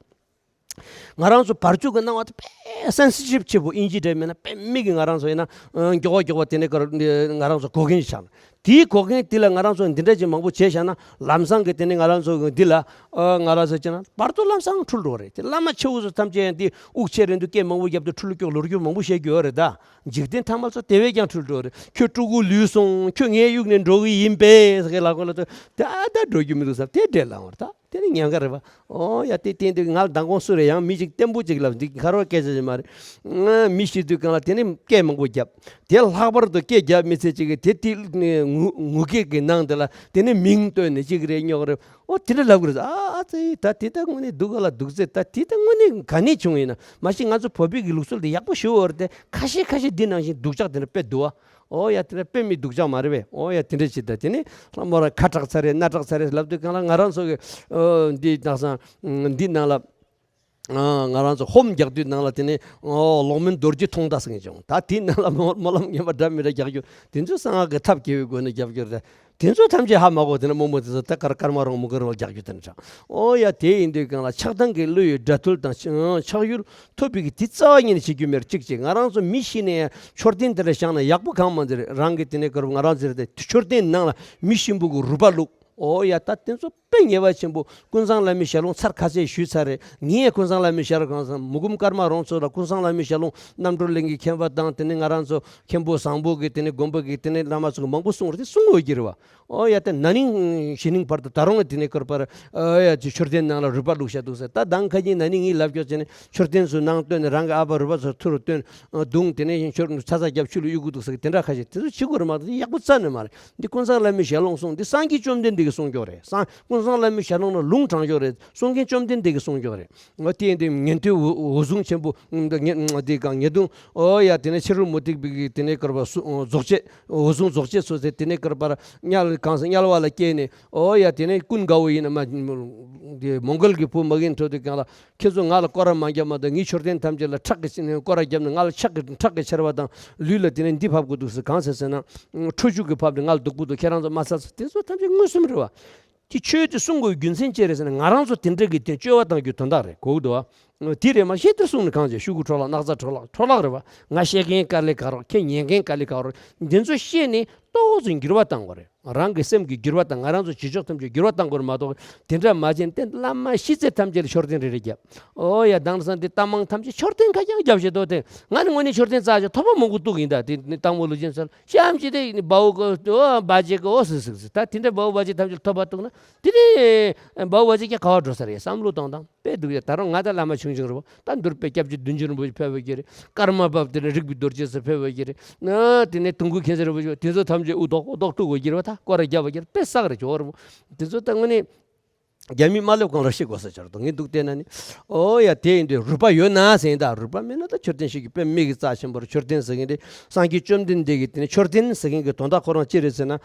ང་རང་ཚོ་བར་ཅུག་གི་སྣང་བ་དེ་དཔེ་སེན་སི་ཊིབ་ཆེ་པོ་ཨིན་ཇི་འདྲ་མིན་ན་དཔེ་མི་གི་ང་རང་ཚོ་ཡིན་ན་ཨ་མགྱོགས་པ་མགྱོགས་པ་དེ་འདྲ་ཀར་ང་རང་ཚོ་གོ་མཁན་ཞིག་ཆགས། དེའི་གོ་མཁན་དེ་ལ་ང་རང་ཚོ་འདི་འདྲ་ཅིག་མང་པོ་བྱས་བཞག་ན་ལམ་སང་གི་དེ་ནས་ང་རང་ཚོ་གི་འདི་ལ་ཨ་ང་རང་ཚོ་བྱས་ན་བར་དོ་ལམ་སང་འཁྲུལ་འགྲོ་བ་རེད། དེ་བླ་མ་ཆེ་བོ་ཚོ་ཐམས་ཅད་ཡང་འདི་དབུགས་ཆད་རན་དུས་སྐད་མང་པོ་བརྒྱབ་དུས་འཁྲུལ་སྐྱོག་ལོ་རྒྱུས་མང་པོ་བཤད་རྒྱུ་ཡོད་རེད་ད། འཇིག་རྟེན་ཐ་མལ་ཚོ་དེ་བས་ཀྱང་འཁྲུལ་འགྲོ་རེད། ཁྱོད་ཕྲུ་གུ་ལུས་སོང་། ཁྱོད་ངའི་གཡུག་ནས་འགྲོ་གི་ཡིན་པས་ཟེར་གི་ལབ་གོ་ལ་ད་ད་འགྲོ་རྒྱུ་མི་འདུག་ཟེར་དེ་འདྲས་ལབ་པ་རེད་ད། དེ་ནི་ཉེན་ཁ་རེད་པ། ཨོ་ཡ་དེ་དེ་འདི་ང་ལ་མདང་དགོང་སུ་རེད། ཡང་མི་ཅིག་བརྟན་པོ་ཅིག་ལབ། འདི་ཁ་རོག་སྐད་ཆ་ཅིག་མ་རེད། ང་མི་ཤི་དུས་གང་ལ་དེ་ནི་སྐད་མང་པོ་བརྒྱབ། དེ་ལྷག་པར་དུ་སྐད་བརྒྱབ་མི་ཚེ་གཅིག་གི་དེ་དེ་ངུ་ངུ་སྐད་ཀྱི་ནང་དེ་ལ་དེ་ནི་མིང་བཏོན་ནས་གཅིག་རེད་རྙོག་རེད། ཨོ་དེ་འདྲ་ལབ་གི་རེད། ཨ་ཨ་ཙི་ད་དེ་ད་དངོས་གནས་སྡུག་ག་ལ་སྡུག་ཚེ་ད་དེ་ད་དངོས་གནས་ག་ནས་བྱུང་ཡིན་ན། མ་གཞི་ང་ཚོ་བོད་པའི་གི་ལུགས་སྲོལ་དེ་ཡག་པོ་ཞེ་པོ་རེད་དེ། ཁ་ཤས་ཁ་ཤས་འདི་ནང་བཞིན་སྡུག་ཅག་དེ་འདྲ་དཔེ་འདུག་བ། ཨོ་ཡ་དེ་འདྲ་དཔེ་མི་སྡུག་ཅག་མ་རེད་པས། ཨོ་ཡ་དེ་འདྲ་བྱེད་ད་དེ་ནི་ལྷ་མོ་ར་ཁ་གྲག་ཚར་རེད། སྣ་གྲག་ཚར་རེད་ལབ་དུས་གང་ལ་ང་རང་ཚོ་གི་ཨོ་འདི་དག་སང་འདི་ནང་ལ། ང་རང་ཚོ་ཧོམ་རྒྱག་དུས་ནང་ལ་དེ་ནས་ཨོ་ལོག་སྨོན་རྡོ་རྗེ་ཐུང་མདའ་ཟེར་མཁན་བྱུང་། ད་དེའི་ནང་ལ་སྨོན་སྨོན་ལམ་ངན་པ་འདྲ་མི་འདྲ་རྒྱག་རྒྱུ་དེ་ཚོ་གསང་སྔགས་ཀྱི་ཐབས་སྐྱེ་བོའི་སྒོ་ནས་རྒྱབ་སྐྱོར་རེད། དེ་ཚོ་ཐམས་ཅད་ཧ་མ་གོ་དེ་ནས་རྨོ་མོ་དེ་ཚོ་ད་ཀར་ཀར་མ་རོང་མུ་གུ་རོང་རྒྱག་རྒྱུ་དེ་འདྲ། ཨོ་ཡ་དེ་ཡིན་དུས་གང་ལ་ཆགས་སྡང་གི་བློ་ཡི་དགྲ་ཐུལ་དང་ཆགས་ཡུལ་ཐུལ་བའི་གི་དེ་རྩ་བ་ཉིད་ནས་བྱེད་རྒྱུ་མེད་གཅིག་བྱེད། ང་རང་ཚོ་མི་ཤི་ནས་ཡང་མཆོད་རྟེན་དེ་ལ་བཞེངས་ན་ཡག་པོ་གང་མ་འདི་རེད། རང་གི་དེ་ནས་ཀར་ང་རང་ཚོ་རེད་དེ་མཆོད་རྟེན་ནང་ལ་མི་གཤིན་པོ་གི་རུས་པ་བླུགས། ཨོ་ཡ་ད་དེ་ཚོ་དཔེ་ཉེས་པ་ཆེན་པོ། ཀུན་བཟང་བླ་མའི་ཞལ་ལུང་ཚར་ཁ་ཤས་ཞུས་ཚར་རེད། ངས་ཀུན་བཟང་བླ་མའི་ཞལ་ལུང་གང་སང་མུ་གུམ་ཀརྨ་རོང་ཚོ་ལ་ཀུན་བཟང་བླ་མའི་ཞལ་ལུང་རྣམ་གྲོལ་གླིང་གི་མཁན་པ་དང་དེ་ནས་ང་རང་ཚོ་མཁན་པོ་བཟང་པོ་གི་དེ་ནས་དགོན་པ་གི་དེ་ནས་བླ་མ་ཚོ་གི་མང་པོ་གསུངས་རེད་དེ་གསུང་འོས་ཀྱི་རེད་བ། ཨོ་ཡ་དེ་ན་ནིང་གཞེས་ནིང་བར་དུ་ད་རུང་དེ་ནས་ཀར་པར་ཨོ་ཡ་ཅི་མཆོད་རྟེན་ནང་ལ་རུས་པ་བླུགས་བཞག་འདུག་ཟེར། ད་མདང་ཁ་ཉིན་ན་ནིང་ངས་ལབ་སྐྱོར་བྱས་ནས་མཆོད་རྟེན་ཚོའི་ནང་བཏོན་ནས་རང་གི་ཨ་ཕ་རུས་པ་ཚོ་ཐུར་བཏོན་བརྡུངས། དེ་ནས་མཆོད་ཚ་ཚ་རྒྱབ་ཆུ་ལ་གཡུག་གི་འདུག་ཟེར་གི་དེ་འདྲ་ཁ་ཤས་དེ་ཚོ་བྱེད་དགོས་རེད་མ་གཏོགས་ཡག་པོ་རྩ་ནས་མ་རེད། འདི་ཀུན་བཟང་བླ་མའི་ཞལ་ལུང་གསུངས། འདི་སངས་རྒྱས་བཅོམ་ལྡན་འདས་ཀྱི་ གསུང་སྐྱོ་རེད། སང་ཀུན་བཟང་བླ་མའི་ཞལ་ནང་ལ་ལུང་དྲངས་སྐྱོ་རེད། གསུང་མཁན་བཅོམ་ལྡན་འདས་ཀྱིས་གསུང་སྐྱོ་རེད། ང་དེ་འདི་ཉན་ཐོས་འོད་སྲུང་ཆེན་པོ་འདི་གང་ཉན་འདི་གང་ཉན་ཐོས་ཨོ་ཡ་དེ་ནས་ཕྱི་རོལ་མུ་སྟེགས་པའི་གི་དེ་ནས་ཀར་པ་སུ་རྫོགས་བྱེད་འོད་སྲུང་རྫོགས་བྱེད་ཚོ་ཚེ་དེ་ནས་ཀར་པར་དམྱལ་གང་ས་དམྱལ་བ་ལ་སྐྱེས་ནས་ཨོ་ཡ་དེ་ནས་ཀུན་དགའ་བོ་ཡིན་ན་མ་དེ་མོང་གལ་གྱི་བུ་མ་གིན་ཁྲོད་དེ་གང་ལ། ཁྱེད་ཚོ་ང་ལ་སྐོར་ར་མ་བརྒྱབ་མ་གཏོགས་ངའི་མཆོད་རྟེན་ཐམས་ཅད་ལ་ཁྲག་གིས་སྐོར་ར་བརྒྱབ་ནས་ང་ལ་ཁྲག་གིས་ཁྲག་གིས་ཁྱེར་བ་དང་ལུས་ལ་དེ་ནས་འདི་ཕབ་དགོས་འདུག་ཟེར་གང་ཟེར་ཟེར་ན། ཁྲོ་ཆུ་གིས་ཕབ་ནས་ང་ལ་སྡུག་པོ་འདུག་ཁྱེད་རང་ཚོ་མ་ཟ་ཟེར། དེ་ཚོ་ཐམས་ཅད་མངོན་སུམ་རེད་བ། དེ་ཆོས་དེ་གསུང་དགོས་རྒྱུ་མཚན་ཅི་རེད་ཟེར་ན་ང་རང་ཚོ་དེ་འདྲ་གི་དེ་སྐྱོ་བ་བཏང་རྒྱུ་དོན་དག་རེད་གོ་གི་འདུག་བ། དེ་རེད་མ་གཞི་དེར་གསུངས་ནས་གང་བྱས་ཤུ་གུ་འཕྲོ་བརླག་སྣག་ཚ་འཕྲོ་བརླག་འཕྲོ་བརླག་རེད་བ། ང་བཤད་མཁན་དཀའ་ལས་ཁག་རོགས་ཁྱེད་ཉན་མཁན་དཀའ་ལས་ཁག་རོགས་འདི་ཚོ་བཤད་ནས་ཏོག་ཙམ་འགྱུར་བ་བཏང་དགོས་རེད། རང་གི་སེམས་ཀྱི་འགྱུར་བ་དང་ང་རང་ཚོ་བྱེད་ཕྱོགས་ཐམས་ཅད་འགྱུར་བ་བཏང་དགོས་རེད་མ་གཏོགས་དེ་འདྲ་མ་བྱས་ན་བླ་མ་ཤི་ཚེ་ཐམས་ཅད་ལ་མཆོད་རྟེན་རེ་རེ་བརྒྱབ། ཨོ་ཡ་དེང་སང་དེ་རྟ་མང་ཐམས་ཅད་མཆོད་རྟེན་ཁ་རྐྱང་བརྒྱབ་བྱེད་དོ་དེ་ང་ནི་དངོས་གནས་མཆོད་རྟེན་རྩ་ཆེ་ཐོབ་པ་མང་པོ་གཏུག་ཡིན་ད་དེ་ནི་སྟག་མོ་ལུས་ཅན་ཚོ་ལ་གཤམ་གྱི་དེ་ནི་དཔའ་བོ་གོ་ཨོ་བ་ཇེ་གོ་ཨོ་ཟིག་ཟིག་ཟིག་ད་དེ་འདྲ་དཔའ་བོ་བ་ཇེ་ཐམས་ཅད་ཐོབ་པ་གཏུག་ན་དེ་ནི་དཔའ་བོ་བ་ཇེ་ཀྱང་ག་བ་འགྲོ་ས་རེད་བསམ་བློ་གཏོང་དང་དཔེ་འདུག་ཡ། ད་རུང་ང་ད་བླ་མ་ཆུང་ཆུང་རེད་བ། ད་འདུར་དཔེ་སྐྱབས་རྗེ་བདུད་འཇོམས་རིན་པོ་ཆེ་ཕེབས་པ་གི་རེད། ཀརྨ་པ་དེ་ནས་རིག་པའི་རྡོ་རྗེ་ཟེར་ཕེབས་པ་གི་རེད། ཨ་དེ་ནས་དུང་སྐུ་མཁྱེན་བརྩེ་རིན་པོ་ཆེ་དེ་ཚོ་ཐམས་ཅད་དབུ་རྡོག་དབུ་རྡོག་བཏུག་དགོས་ཀྱི་རེད་བ། ད་སྐོར་ར་རྒྱབ་པ་གི་རེད། དཔེ་བསགས་རེད་ཇོ་བོ་རིན་པོ། དེ་ཚོ་ད་དངོས་གནས་རྒྱ་མི་མ་སླེབས་གོང་ལ་ཤེས་དགོས་ས་ཆགས་འདུག་ངས་འདུག་བལྟས་ན་ནི། ཨོ་ཡ་དེ་ཡིན་དུས་རུས་པ་ཡོད་ན་ཟེར་ཡིན། ད་རུས་པ་མེད་ན་ད་མཆོད་རྟེན་ཞིག་གི་དཔེ་མིག་གི་རྩ་ཆེན་པོར་མཆོད་རྟེན་ཟེར་གི་འདི་སངས་རྒྱས་བཅོམ་ལྡན་འདས་ཀྱི་དེ་ནས་མཆོད་རྟེན་ཟེར་མཁན་གྱི་དོན་དག་ཁོ་རང་ཅི་རེད་ཟེར་ན།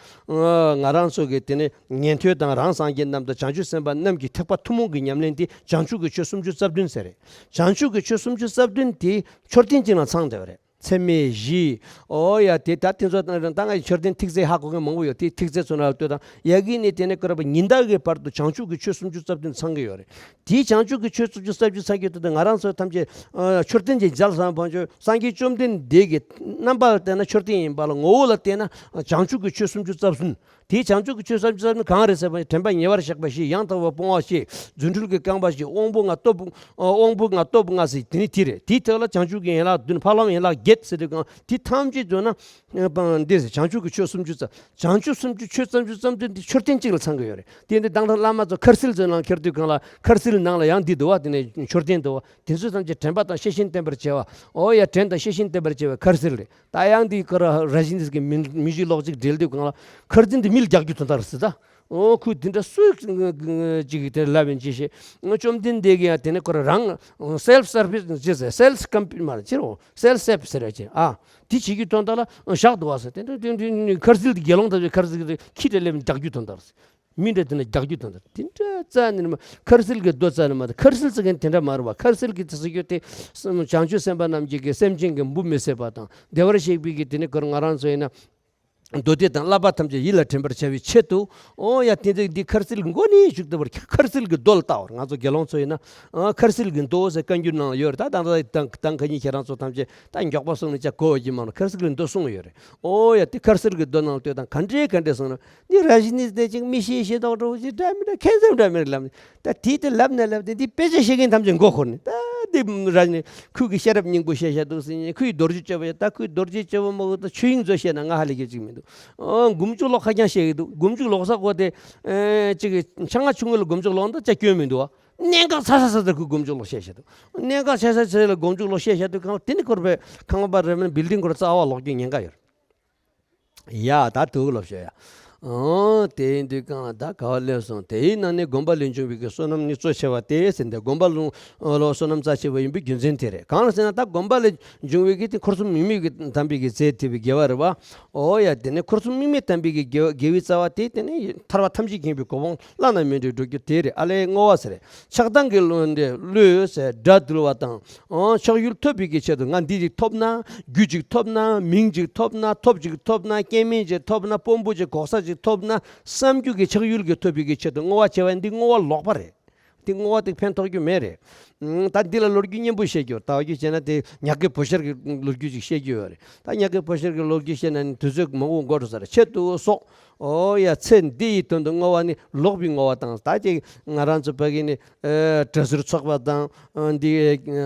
ང་རང་ཚོ་གི་དེ་ནས་ཉན་ཐོས་དང་རང་སངས་རྒྱས་རྣམས་དང་བྱང་ཆུབ་སེམས་དཔའ་རྣམས་ཀྱི་ཐེག་པ་ཐུན་མོང་གི་ཉམས་ལེན་དེ་བྱང་ཆུབ་ཀྱི་ཆོས་སུམ་ཅུ་རྩ་བདུན་ཟེར་རེད། བྱང་ཆུབ་ཀྱི་ཆོས་སུམ་ཅུ་རྩ་བདུན་དེ་མཆོད་རྟེན་གཅིག་ལ་ཚང་བསྡད་པ་རེད། ཚད་མེད་བཞི། ཨོ་ཡ་དེ་ད་དེ་ཚོ་ད་ང་མཆོད་རྟེན་ཐིག་ཚད་ཧ་གོ་མཁན་མང་པོ་ཡོད། དེ་ཐིག་ཚད་ཚོ་ན་ལྟོས་དང་ཡ་གི་ནས་དེ་ནས་ཀ་ར་པ་ཉིན་ཟླ་གི་བར་དུ་བྱང་ཆུབ་ཀྱི་ཆོས་སུམ་ཅུ་རྩ་བདུན་ཚང་གི་ཡོད་རེད། དེའི་བྱང་ཆུབ་ཀྱི་ཆོས་སུམ་ཅུ་རྩ་བདུན་ཚང་གི་ཡོད་དུས་ང་རང་ཚོ་ཐམས་ཅད་མཆོད་རྟེན་གྱི་མཇལ་བསམ་པ་ཆོས་སངས་རྒྱས་བཅོམ་ལྡན་འདས་ཀྱི་རྣམ་པ་ལ་བལྟས་ན་མཆོད་རྟེན་ཡིན་པ་ལ་ངོ་བོ་ལ་བལྟས་ན་བྱང་ཆུབ་ཀྱི་ཆོས་སུམ་ཅུ་རྩ་བདུན། དེའི་བྱང་ཆུབ་ཀྱི་ཆོས་སུམ་ཅུ་རྩ་བདུན་གང་རེད་ཟེར་བ་དྲན་པ་ཉེ་བར་བཞག་པ་བཞི། ཡང་དག་པར་སྤོང་བ་བཞི། རྫུ་འཕྲུལ་གྱི་རྐང་པ་བཞི། དབང་པོ་ལྔ་སྟོབས། དབང་པོ་ལྔ་སྟོབས་ལྔ་ཟེར་དེ་ནི་དེ་རེད། དེའི་ཐད་ལ་བྱང་ཆུབ་ཀྱི་ཡན་ལག་བདུན། ཕ་ལམ་ཡན་ལག་བརྒྱད་ཟེར་དུས་གང་དེ་ཐམས་ཅད་བརྗོད་ན། འདི་ཟེར་བྱང་ཆུབ་ཀྱི་ཆོས་སུམ་ཅུ་རྩ། བྱང་ཆུབ་སུམ་ཅུ་ཆོས་སུམ་ཅུ་རྩ་བདུན་འདི་མཆོད་རྟེན་གཅིག་ལ་ཚང་གི་ཡོད་རེད། དེ་འདི་དང་ཐང་བླ་མ་ཚོ་ཁར་སིལ་ཚོའི་ནང་ཁྱེར་དུས་གང་ལ་ཁར་སིལ་ནང་ལ་ཡང་འདི་འདུག་བ། དེ་ནས་མཆོད་རྟེན་འདུག་བ། དེ་ཚོ་ཐམས་ཅད་དྲན་པ་དང་ཤེས་བཞིན་བསྟེན་པར་བྱ་བ། ཨོ་ཡ་དྲན་དང་ཤེས་བཞིན་བསྟེན་པར་བྱ་བའི་ཁར་སིལ་རེད། ད་ཡང་འདི་ཁོ་ར་ར་ཞིན་དིས་ཀྱི་མི་མི་གཞི་ལོག་ཅིག་འབྲེལ་དུས་གང་ལ་ཁར་སིལ་འདི་མིལ་རྒྱག་རྒྱུ་དོན་དག་རེད་ཟེར་ད། ཨོ་ཁོས་འདི་འདྲ་སུ་ཅིག་གིས་དེ་ལབ་ཡིན་ཅི་ཤེས། བཅོམ་ལྡན་འདས་ཀྱིས་ཡང་དེ་ནས་ཁོ་ར་རང་སེལ་ཕི་སར་ཕི་སི་ཅི་ཟེར་སེལ་ཕི་ཀམ་པི་མ་རེད་ཅི་རོ་སེལ་ཕི་སེལ་ཕི་ཟེར་ཡ་ཅི་ཨ་འདི་བྱེད་རྒྱུ་དོན་དག་ལ་བཞག་འདུག་བ་ཟེར། དེ་འདྲ་དེ་འདྲ་ཁར་སིལ་དེ་དགེ་སློང་དག་ཁར་སིལ་དེ་ཁྱི་འདྲ་སླེབས་ནས་རྒྱག་རྒྱུ་དོན་དག་རེད། མི་འདྲ་དེ་ན་རྒྱག་རྒྱུ་དོན་དག་དེ་འདྲ་རྩ་ནས་མ་ཁར་སིལ་གྱི་རྡོ་རྩ་ནས་མ་ཁར་སིལ་ཟེར་མཁན་དེ་འདྲ་མ་རེད་བ། ཁར་སིལ་གྱི་དེ་ཟེར་རྒྱུ་དེ་བྱང་ཆུབ་སེམས་དཔའ་རྣམས་ཀྱིས་སེམས་ཅན་གྱི་འབུ་མི་བཟོད་པ་དང་བདེ་བར་གཤེགས་པའི་གི་དེ་ནི་ཁོ་ང་རང་ཚོ་ཡིན་ན། མདོ་སྡེ་དང་བསླབ་པ་ཐམས་ཅད་ཡིད་ལ་དྲན་པར་བྱ་བའི་ཆེད་དུ། ཨོ་ཡ་དེ་ཚེ་འདི་ཁར་སིལ་གྱི་མགོ་ནས་བཞུགས་ཐུབ་པར་ཁར་སིལ་གྱི་རྡོ་ལ་བལྟ་བར་ང་ཚོ་དགེ་སློང་ཚོ་ཡིན་ན། ཨ་ཁར་སིལ་གྱི་རྡོ་ཟེར་བཀའ་འགྱུར་ནང་ལ་ཡོད་རེད། ད་དང་ད་དང་ཁ་ཉིན་ཁྱེད་རང་ཚོ་ཐམས་ཅད་ད་མགྱོགས་པ་གསུངས་ནས་ཅག་གོ་བ་ཅི་མང་ན་ཁར་སིལ་གྱི་རྡོ་གསུངས་ཡོད་རེད། ཨོ་ཡ་དེ་ཁར་སིལ་གྱི་རྡོ་ནང་ལ་ལྟོས་དང་ག་འདྲའི་ག་འདྲའི་གསུངས་ན་འདི་ར་ཞི་ནི་དེ་ཅིག་མི་ཤེས་ཤེས་མདོག་འདྲ་བོ་ཅིག་འདྲ་མི་འདྲ་མཁྱེན་སེམས་འདྲ་མི་འདྲ་ལབ་ནས། ད་དེའི་དེ་ལབ་ནས་ལབ་དེ་འདི་དཔེ་ཆ་བཤད་མཁན་ཐམས་ཅད་མགོ་འཁོར་ནས་ད་འདི་ར་ནི་ཁོས་ཀྱི་ཤེས་རབ་སྙིང་པོ་བཤད་བཤད་འདུག་ཟེར་ནས་ཁོས་རྡོ་རྗེ་སྤྱོད་པ་ཡ་ད་ཁོས་རྡོ་རྗེ་སྤྱོད་པ་མ་གོ་ད་ཆོས་དབྱིངས་ཚོ་བཤད་ན་ང་ཧ་ལས་ཀྱི་ཅིག་མི་འདུག་ཨོ་མགོ་མཇུག་ལོག་ཁ་རྐྱང་བཤད་ཀྱི་འདུག་མགོ་མཇུག་ལོག་ས་གོ་དེ་ཨེ་ཅིག་གི་ཆང་ང་ཆུང་ངུ་ལ་མགོ་མཇུག་ལོག་འདི་ཅག་སྐྱོན་མི་འདུག་ཨ། གནད་འགག་ཚ་ས་ཚ་ཚ་ཁོས་མགོ་མཇུག་ལོག་བཤད་བཤད་འདུག་གནད་འགག་ཚ་ས་ཚ་ལ་མགོ་མཇུག་ལོག་བཤད་བཤད་འདུག་གང་དེ་ནི་ཁོར་པའི་ཁང་པ་རེ་མིན་བིལ་ཌིང་ཁོར་རྩ་བ་ལོག་རྒྱུ་ཉེན་ཁ་ཡོད། ཡ་ད་དུག་ལོབ་ཤོད་ཡ། ཨོ་དེ་ཡིན་དུས་གང་ད་ག་བ་སླེབས་སོང་། དེའི་ནང་ནས་སྒོམ་པ་ལས་བྱུང་བའི་གི་བསོད་ནམས་ནི་གཙོ་ཆེ་བ་སྟེ་ཟེར་འདི་སྒོམ་པ་ལུང་ལོ་བསོད་ནམས་རྩ་ཆེ་བ་ཡིན་པའི་རྒྱུ་མཚན་དེ་རེད། གང་ལ་ཟེར་ན་ད་སྒོམ་པ་ལས་བྱུང་བའི་གི་དེ་འཁོར་གསུམ་དམིགས་མེད་ཀྱི་དམ་པའི་གི་རྩལ་ཐེབས་པའི་དགེ་བ་རེད་བ། ཨོ་ཡ་དེ་ནས་འཁོར་གསུམ་དམིགས་མེད་དམ་པའི་གི་དགེ་བ་དགེ་བའི་རྩ་བ་དེ་དེ་ནས་ཐར་པ་ཐམས་ཅད་མཁྱེན་པའི་གོ་འཕང་བླ་ན་མེད་པའི་འགྲོ་རྒྱུ་དེ་རེད། ཨ་ལས་བསྔོ་བ་ཟེར་ཆགས་སྡང་གི་བློ་འདི་བློས་ཟེར་དགྲ་འདུལ་བ་དང་། ཨང་ཆགས་ཡུལ་ཐོབ་པའི་གི་ཆེད་དུ་ང་འདི་ཅིག་ཐོབ་ན་རྒྱུ་ཅིག་ཐོབ་ན་མིང་ཅིག་ཐོབ་ན་ཐོབ་ཅིག་ཐོབ་ན་སྐྱེ་དམན་ཅིག་ཐོབ་ན་དཔོན་པོ་ཅིག་གོ་ས་ཅིག་ཐོབ་ན་བསམ་རྒྱུ་གི་ཆགས་ཡུལ་གི་ཐོབ་པའི་གི་ཆེད་དུ་བསྔོ་བ་བྱེད་པ་འདི་བསྔོ་བ་ལོག་པ་རེད། འདི་བསྔོ་བ་དེ་ཕན་ཐོགས་རྒྱུ་མེད་རེད། ཨང་ད་འདི་ལ་ལོ་རྒྱུས་སྙན་པོ་བཤད་རྒྱུ་ད་བ་རྒྱུ་བྱས་ན་དེ་ཉག་གི་བུ་ཤར་གི་ལོ་རྒྱུས་ཅིག་བཤད་རྒྱུ་ཡོད་རེད། ད་ཉག་གི་བུ་ཤར་གི་ལོ་རྒྱུས་བཤད་ན་ནི་དུས་ཚོད་མང་པོ་འགོར་འགྲོ་ས་རེད། ཆེད་དུ་སོགས། ཨོ་ཡ་ཚེ་འདི་ཡི་དོན་དུ་བསྔོ་བ་ནི་ལོག་པའི་བསྔོ་བ་དང་ད་ཅིག་ང་རང་ཚོ་ཕ་གི་ནི། ཨེ་གྲྭ་ཟུར་ཚོགས་པ་དང་། ཨ་འདི་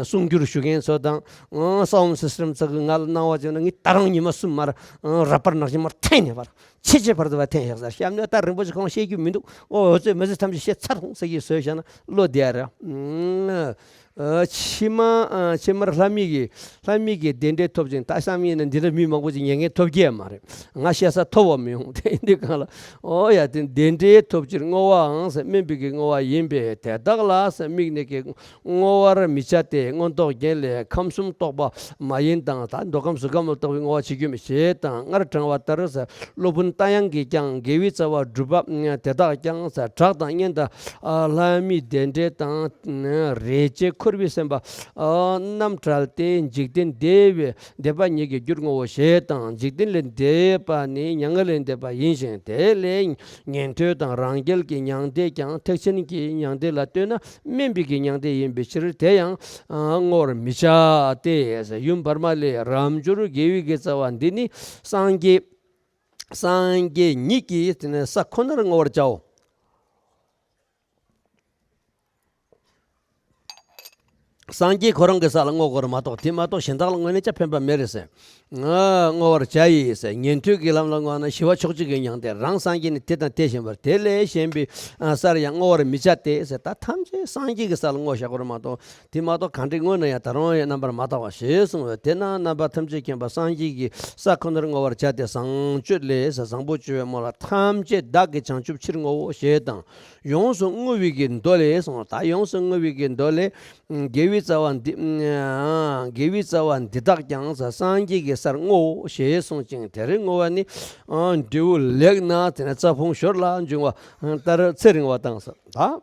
གསུང་སྒྱུར་ཞུ་མཁན་ཚོ་དང་། ཨ་སའུན་སིས་ཊམ་ཚོ་གིས་ང་ལ་གནང་བ་བྱས་ན་ངས་ད་རུང་ཉི་མ་གསུམ་མར་ཨ་ར་པར་ནག་ཅིག་མར་འཐེན་ནས་པར་ཆེ་ཆེ་བར་དུ་བ་འཐེན་བཞག་ས་རེད། སྐབས་ནས་ད་རིན་པོ་ཆེ་ཁོང་བཤད་རྒྱུ་མི་འདུག་ཨོ་འོ་ཚོད་མི་ཚོད་ཐམས་ཅད་བཤད་ཚར་སོང་ཟེར་གྱི་བཟོས་བཞག་ན་བློ་བདེ་ཡ་རེད། ཨ་ ཕྱི་མ་ཕྱི་མར་ལྷ་མི་གི་ལྷ་མི་གི་བདེ་འབྲས་ཐོབ་ཅིང་། ད་བསམ་ཡིན་ན་འདི་འདྲ་མི་མང་པོ་ཅིག་ཉན་མཁན་ཐོབ་ཀྱི་ཡ་མ་རེད། ང་བཤད་ས་ཐོབ་པ་མི་ཡོང་། དེ་འདི་གང་ལ་ཨོ་ཡ་དེ་བདེ་འབྲས་ཐོབ་ཕྱིར་བསྔོ་བའང་ཟེར། སྨན་པའི་གི་བསྔོ་བ་ཡིན་པས་དེ་དག་ལ་ཟེར་དམིགས་ནས་ཀྱི་བསྔོ་བར་མི་བྱ་སྟེ། མངོན་རྟོགས་རྒྱན་ལས་ཁམས་གསུམ་རྟོགས་པ་མ་ཡིན་དང་། ད་མདོ་ཁམས་གཟུགས་ཁམས་ལ་རྟོགས་པའི་བསྔོ་བ་བྱེད་རྒྱུ་མི་བྱེད་དང་། སྔར་དྲངས་པ་ལྟར་ཟེར། སློབ་དཔོན་རྟ་དབྱངས་ཀྱིས་ཀྱང་དགེ་བའི་རྩ་བ་སྒྲུབ་པ་དེ་དག་ཀྱང་ཟེར། གྲགས་དང་སྙན་དང་ལྷ་མིའི་བདེ་འབྲས་དང་རེག་བྱས་འཁོར་བའི་སེམས་པ་རྣམས་བྲལ་ཏེ། འཇིག་རྟེན་བདེ་བའི་འདོད་པ་ཉིད་ཀྱིས་བསྒྱུར་བསྔོ་བ་ཞེས་དང་། འཇིག་རྟེན་ལས་འདས་པ་ནི་མྱ་ངན་ལས་འདས་པ་ཡིན་ཞིང་། དེ་ལས་ཉན་ཐོས་དང་རང་རྒྱལ་གྱི་མྱང་འདས་ཀྱང་ཐེག་ཆེན་གྱི་མྱང་འདས་ལ་ལྟོས་ན་དམན་པའི་གི་མྱང་འདས་ཡིན་པའི་ཕྱིར། དེ་ཡང་བསྔོ་བར་མི་བྱ་སྟེ། ཡུམ་བར་མ་ལས། རབ་འབྱོར་དགེ་བའི་གི་རྩ་བ་འདི་ནི་སངས་རྒྱས་སངས་རྒྱས་ཉིད་ཀྱི་དེ་ནས་ས་ཁོ་ནར་བསྔོ་བར་བྱའོ། སངས་རྒྱས་ཁོ་རང་གི་ས་ལ་བསྔོ་དགོས་རེད་མ་གཏོགས། དེ་མ་གཏོགས་གཞན་དག་ལ་བསྔོས་ནས་ཅི་ཕན་པ་མེད་རེད་ཟེར། ང་བསྔོ་བར་བྱ་ཡི་ཟེར། ཉན་ཐོས་ཀྱི་ལམ་ལ་བསྔོ་ན་ཞི་བ་ཕྱོགས་གཅིག་གི་མྱང་འདས། རང་སངས་རྒྱས་ནི་དེ་དང་དེ་བཞིན་པར། དེ་ལས་གཞན་པའི་སར་ཡང་བསྔོ་བར་མི་བྱ་སྟེ་ཟེར། ད་ཐམས་ཅད་སངས་རྒྱས་ཀྱི་ས་ལ་བསྔོ་བཞག་དགོས་རེད་མ་གཏོགས། དེ་མ་གཏོགས་གང་འདྲ་བསྔོས་ན་ཡང་ད་རུང་ཡང་རྣམ་པར་མ་དག་པ་ཞེས་གསུངས་པས། དེས་ན་རྣམ་པ་ཐམས་ཅད་མཁྱེན་པ་སངས་རྒྱས་ཀྱི་ས་ཁོ་ནར་བསྔོ་བར་བྱ་སྟེ། བཟང་སྤྱོད་ལས་ཟེར། བཟང་པོ་སྤྱོད་པའི་སྨོན་ལམ་ཐམས་ཅད་བདག་གིས་བྱང་ཆུབ་ཕྱིར་བསྔོའོ་ཞེས་དང་། ཡོངས་སུ་བསྔོ་བའི་གི་མདོ་ལས་གསུངས། ད་ཡོངས་སུ་བསྔོ་བའི་གི་མདོ་ལས། དགེ་བའི་རྩ་བ་འདི་དགེ་བའི་རྩ་བ་འདི་དག་ཀྱང་ཟེར། སངས་རྒྱས་ཀྱི་སར་བསྔོའོ་ཞེས་གསུངས་ཅིང་། དེར་བསྔོ་བ་ནི་འབྲས་བུ་ལེགས་ན་དེ་ནས་རྩ་ཕུང་ཞོར་ལ་འབྱུང་བ་ལྟར་ཚེ་རིང་བ་དང་ཟེར། ད་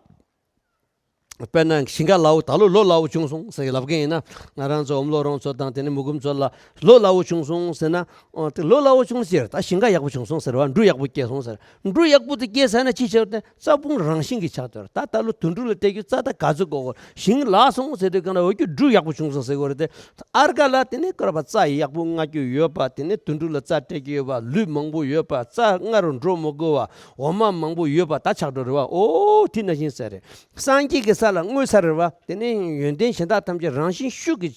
དཔེར་ན་ཞིང་ཁ་སླ་བོ། ད་ལོ་ལོ་སླ་བོ་བྱུང་སོང་ཟེར་ལབ་མཁན་ཡིན་ན། ང་རང་ཚོ་འོམ་ལོ་རོང་ཚོ་དང་དེ་ནས་མུ་གུམ་ཚོ་ལ་ལོ་སླ་བོ་བྱུང་སོང་ཟེར་ན། ཨོ་དེ་ལོ་སླ་བོ་བྱུང་ཟེར། ད་ཞིང་ཁ་ཡག་པོ་བྱུང་སོང་ཟེར་བ། འབྲུ་ཡག་པོ་སྐྱེས་སོང་ཟེར། འབྲུ་ཡག་པོ་དེ་སྐྱེས་ཟེར་ན་ཅི་བྱེད་དེ། རྩ་ཕུང་རང་བཞིན་གྱིས་ཆགས་དོར། ད་ད་ལོ་དུད་འགྲོ་ལ་སྤྲད་རྒྱུ་རྩ་ད་ག་ཚོད་དགོས་གོ། ཞིང་ལ་སོང་ཟེར་དུས་གང་ལ་འོ་ཀྱི་འབྲུ་ཡག་པོ་བྱུང་སོང་ཟེར་གོ་རེད་དེ། ཨར་ཀ་ལ་དེ་ནས་སྐོར་བ་རྩྭ་ཡག་པོ་མངའ་རྒྱུ་ཡོད་པ། དེ་ནས་དུད་འགྲོ་ལ་རྩྭ་སྤྲད་རྒྱུ་ཡོད་པ། ལུད་མང་པོ་ཡོད་པ། རྩྭ་མངའ་རུ་འགྲོ་མི་དགོས་པ། འོ་མ་མང་པོ་ཡོད་པ་ད་ཆགས་འགྲོ་རེད་བ། ཨོ་དེ་ན་བཞིན་ཟེར་རེད། སངས་རྒྱས་ཀྱི་ས་ལ་བསྔོས་ཚར་རེད་བ། དེ་ནས་ཡོན་ཏན་གཞན་དག་ཐམས་ཅད་རང་བཞིན་ཤུགས་ཀྱིས་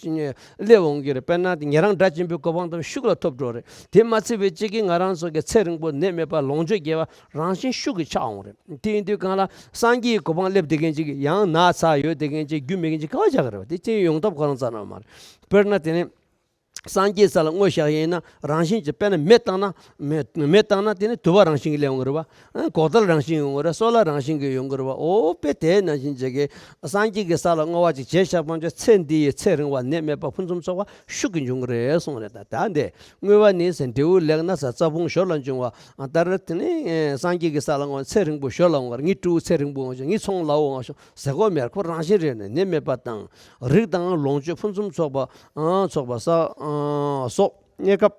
སླེབས་འོང་གི་རེད། དཔེར་ན་དེ་ཉན་རང་སྒྲ་ཆེན་པོའི་གོ་འཕང་ཐམས་ཤུགས་ལ་ཐོབ་འགྲོ་རེད། དེ་མ་ཚད་པའི་གཅིག་གིས་ང་རང་ཚོ་གི་ཚེ་རིང་པོ་ནད་མེད་པ་ལོངས་སྤྱོད་རྒྱས་པ་རང་བཞིན་ཤུགས་ཀྱིས་ཆགས་འོང་རེད། དེ་ཡིན་དུས་གང་ལ་སངས་རྒྱས་ཀྱི་གོ་འཕང་སླེབས་བསྡད་མཁན་ཅིག་ཡང་ན་ཚ་ཡོད་བསྡད་མཁན་ཅིག་རྒྱུ་མེད་མཁན་ཅིག་ག་བ་ཆགས་ཀྱི་རེད་བ། དེ་ཅི་ཡོང་ཐབས་ཁོ་རང་རྩ་ནས་མ་རེད། དཔེར་ན་དེ་ནས་སངས་རྒྱས་ས་ལ་བསྔོས་བཞག་ཡིན་ན་རང་བཞིན་གྱིས། དཔེར་ན་མེ་བཏང་ན་མེ་མེ་བཏང་ན་དེ་ནི་དུ་བ་རང་བཞིན་གྱིས་སླེབས་འོང་གི་རེད་བ། ཨ་གོས་དལ་རང་བཞིན་ཡོང་གི་རེད། སོལ་བ་རང་བཞིན་གྱིས་ཡོང་གི་རེད་བ། ཨོ་དཔེ་དེ་ནང་བཞིན་བྱེད་ཀྱི་སངས་རྒྱས་ཀྱི་ས་ལ་བསྔོ་བ་ཅིག་བྱས་བཞག་པ་ཚོ་ཚེ་འདི་ཡི་ཚེ་རིང་བ་ནད་མེད་པ་ཕུན་སུམ་ཚོགས་པ་ཤུགས་ཀྱིས་འབྱུང་གི་རེད་གསུངས་རེད། ད་ད་འདི་བསྔོ་བ་ནི་ཟེར་འབྲས་བུ་ལེགས་ན་ཟེར་རྩ་ཕུང་ཞོར་ལ་འབྱུང་བ། ཨ་ལྟར་དེ་ནི་སངས་རྒྱས་ཀྱི་ས་ལ་བསྔོ་ཚེ་རིང་པོ་ཞོར་ལ་འོང་བར། ངའི་སྤྲེའུ་ཚེ་རིང་པོ་འོང་ཞིང་ངའི་ཚོང་ལ་འོང་ཞིང་ཟེར་གོ་མེད་ཁོ་རང་བཞིན་རེད། ནི་ནད་མེད་པ་དང་རིགས་དང་ལོངས་སྤྱོད་ཕུན་སུམ་ཚོགས་པ། ཨ་ཚོགས་པ་ས་ཨ་སོགས་གནས་སྐབས་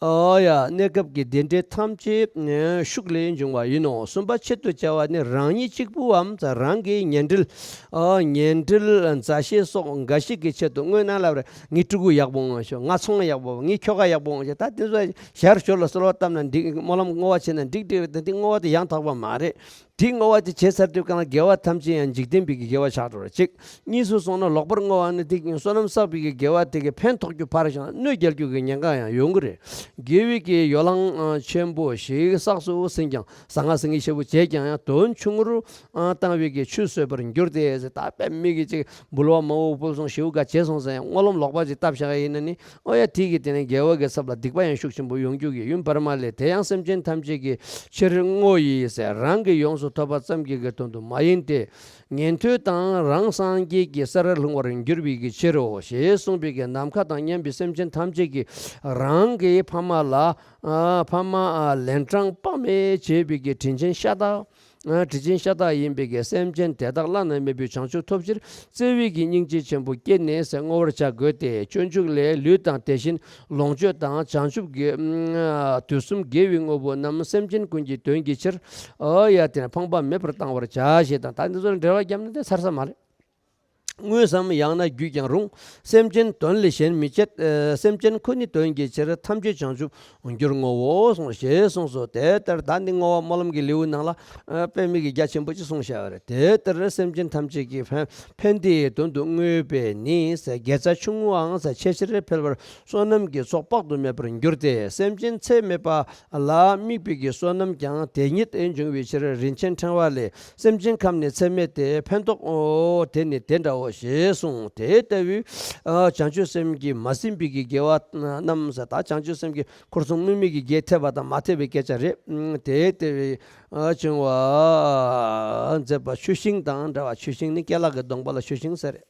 ཨ་ཡ་གནས་སྐབས་ཀྱི་བདེ་འབྲས་ཐམས་ཅད་ཨ་ཤུགས་ལས་འབྱུང་བ་ཡིན་ནོ། གསུམ་པ་ཆེད་དུ་བྱ་བ་ནི་རང་ཉིད་གཅིག་པུའམ་རང་གི་ཉེ་འབྲེལ་ཨ་ཉེ་འབྲེལ་མཛའ་བཤེས་སོགས་འགའ་ཞིག་གི་ཆེད་དུ་བསྔོས་ན་ལབ་རེད། ངའི་ཕྲུ་གུ་ཡག་པོ་འོང་ཤོག་ང་ཚོང་ཡག་པོ། ངའི་ཁྱོ་ག་ཡག་པོ་འོང་ཤོག་ད་དེ་ཚོ་ཞར་ཞོར་ལ་གསོལ་བ་བཏབ་ན་འགྲིག་སྨོན་ལམ་བསྔོ་བ་བྱས་ན་འགྲིག་འགྲིག་རེད། དེ་བསྔོ་བ་དེ་ཡང་དག་པ་མ་རེད། དེའི་བསྔོ་བ་དེ་བྱས་ཚར་དུས་གང་ལ་དགེ་བ་ཐམས་ཅད་ཡང་འཇིག་རྟེན་པའི་གི་དགེ་བ་ཆགས་འགྲོ་རེད། གཅིག་གཉིས་སུ་སོང་ན་ལོག་པར་བསྔོ་བ་ནི་དེ་བསོད་ནམས་བསགས་པའི་གི་དགེ་བ་དེ་གི་ཕན་ཐོགས་རྒྱུ་ཕར་བཞག་གནོད་སྐྱེལ་རྒྱུ་གི་ཉེན་ཁ་ཡང་ཡོང་གི་རེད། དགེ་བའི་གི་ཡོ་ལང་ཆེན་པོ་ཞིག་བསགས་སུ་ཟིན་ཀྱང་ཟང་ངེ་ཟིང་ངེ་ཞེ་པོ་བྱས་ཀྱང་ཡང་དོན་ཆུང་ངུར་བཏང་བའི་གི་ཆུད་ཟོས་པར་འགྱུར་ཏེ་ཟེར། ད་དཔེ་མི་གི་ཅིག་འབུལ་བ་མང་པོ་ཕུལ་སོང་། ཞེ་པོ་ག་བྱས་སོང་ཟེར་ཡང་སྨོན་ལམ་ལོག་པ་ཅིག་བཏབ་བཞག་ཡིན་ན་ནི། ཨོ་ཡ་དེ་གི་དེ་ནས་དགེ་བ་གི་ཚབ་ལ་སྡིག་པ་ཡང་ཤུགས་ཆེན་པོ་ཡོང་རྒྱུ་གི་ཡུམ་བར་མ་ལས། དེ་ཡང་སེམས་ཅན་ཐམས་ཅད་ཀྱི་ཕྱིར་བསྔོ་ཡི་ཟེར། རང་གིས་ཡོངས་སུ་ཐོབ་པ་ཙམ་གྱི་གི་དོན་དུ་མ་ཡིན་ཏེ། ཉན་ཐོས་དང་རང་སངས་རྒྱས་ཀྱི་སར་ལྷུང་བར་འགྱུར་བའི་གི་ཕྱིར་རོ་ཞེས་གསུངས་པའི་གི་ནམ་མཁའ་དང་མཉམ་པའི་སེམས་ཅན་ཐམས་ཅད་ཀྱིས་རང་གི་ཕ་མ་ལ་ཨ་ཕ་མ་ལན་གྲངས་དཔག་མེད་བྱས་པའི་གི་དྲིན་ཆེན་ཤ་སྟག་ཨ་དྲིན་ཆེན་ཤ་སྟག་ཡིན་པའི་གི་སེམས་ཅན་དེ་དག་བླ་ན་མེད་པའི་བྱང་ཆུབ་ཐོབ་ཕྱིར་བརྩེ་བའི་གི་སྙིང་རྗེ་ཆེན་པོ་བསྐྱེད་ནས་ཟེར་བསྔོ་བར་བྱ་དགོས་ཏེ། སྤྱོད་འཇུག་ལས་ལུས་དང་དེ་བཞིན་ལོངས་སྤྱོད་དང་བྱང་ཆུབ་ཀྱི་ཨ་དུས་གསུམ་དགེ་བའི་དངོས་པོ་རྣམས་སེམས་ཅན་ཀུན་གྱི་དོན་གྱི་ཕྱིར། ཨ་ཡ་དེ་ནས་ཕངས་པ་མེད་པར་བཏང་བར་བྱ་ཞེས་དང་། ད་འདི་ཚོ་ལ་འགྲེལ་བ་བརྒྱབ་ན་དེ་ཚར་ས་མ་རེད། དངོས་སམ་ཡང་ན་བརྒྱུད་ཀྱང་རུང་། སེམས་ཅན་དོན་ལས་གཞན་མི་བྱེད། ཨ་སེམས་ཅན་ཁོ་ནའི་དོན་གྱི་ཕྱིར་ཐམས་ཅད་བྱང་ཆུབ་འགྱུར་བསྔོའོ་གསུངས་ཞེས་གསུངས་སོ། དེ་ལྟར་ད་འདི་བསྔོ་བ་སྨོན་ལམ་གྱི་ལེའུ་ནང་ལ་ཨ་དཔེ་མི་གི་རྒྱ་ཆེན་པོ་ཅིག་གསུངས་བཞག་པ་རེད། དེ་ལྟར་སེམས་ཅན་ཐམས་ཅད་ཀྱི་ཕན་ཕན་བདེའི་དོན་དུ་བསྔོས་པས་ནི་ཟེར། དགེ་རྩ་ཆུང་ངུའང་ཟེར་ཆེས་ཆེར་འཕེལ་བར་བསོད་ནམས་ཀྱི་ཚོགས་དཔག་ཏུ་མེད་པར་འགྱུར་ཏེ། སེམས་ཅན་ཚད་མེད་པ་ལ་དམིགས་པའི་གི་བསོད་ནམས་ཀྱང་དེ་ཉིད་དུ་འབྱུང་བའི་ཕྱིར། རིན་ཆེན་ཕྲེང་བ་ལས། སེམས་ཅན་ཁམས་ནི་ཚད་མེད་དེ། ཕན་འདོགས་དེ་ནི་དེ་འདྲའོ། ཞེས་གསུངས། དེ་ལྟ་བུའི་ཨ་བྱང་ཆུབ་སེམས་ཀྱིས་མ་ཟིན་པའི་གི་དགེ་བ་རྣམས་ཟེར། ད་བྱང་ཆུབ་སེམས་ཀྱི་འཁོར་གསུམ་དམིགས་མེད་ཀྱི་དགེ་ཐེབས་པ་དང་མ་ཐེབས་པའི་སྐད་ཆ་རེད། ཨ་དེ་ལྟ་བུའི་ཨ་བྱུང་བ་མཛད་པ་ཆུ་ཤིང་དང་འདྲ་བ། ཆུ་ཤིང་ནི་ཀལ་ལག་གི་གདོང་པ་ལ་ཆུ་ཤིང་ཟེར་རེད།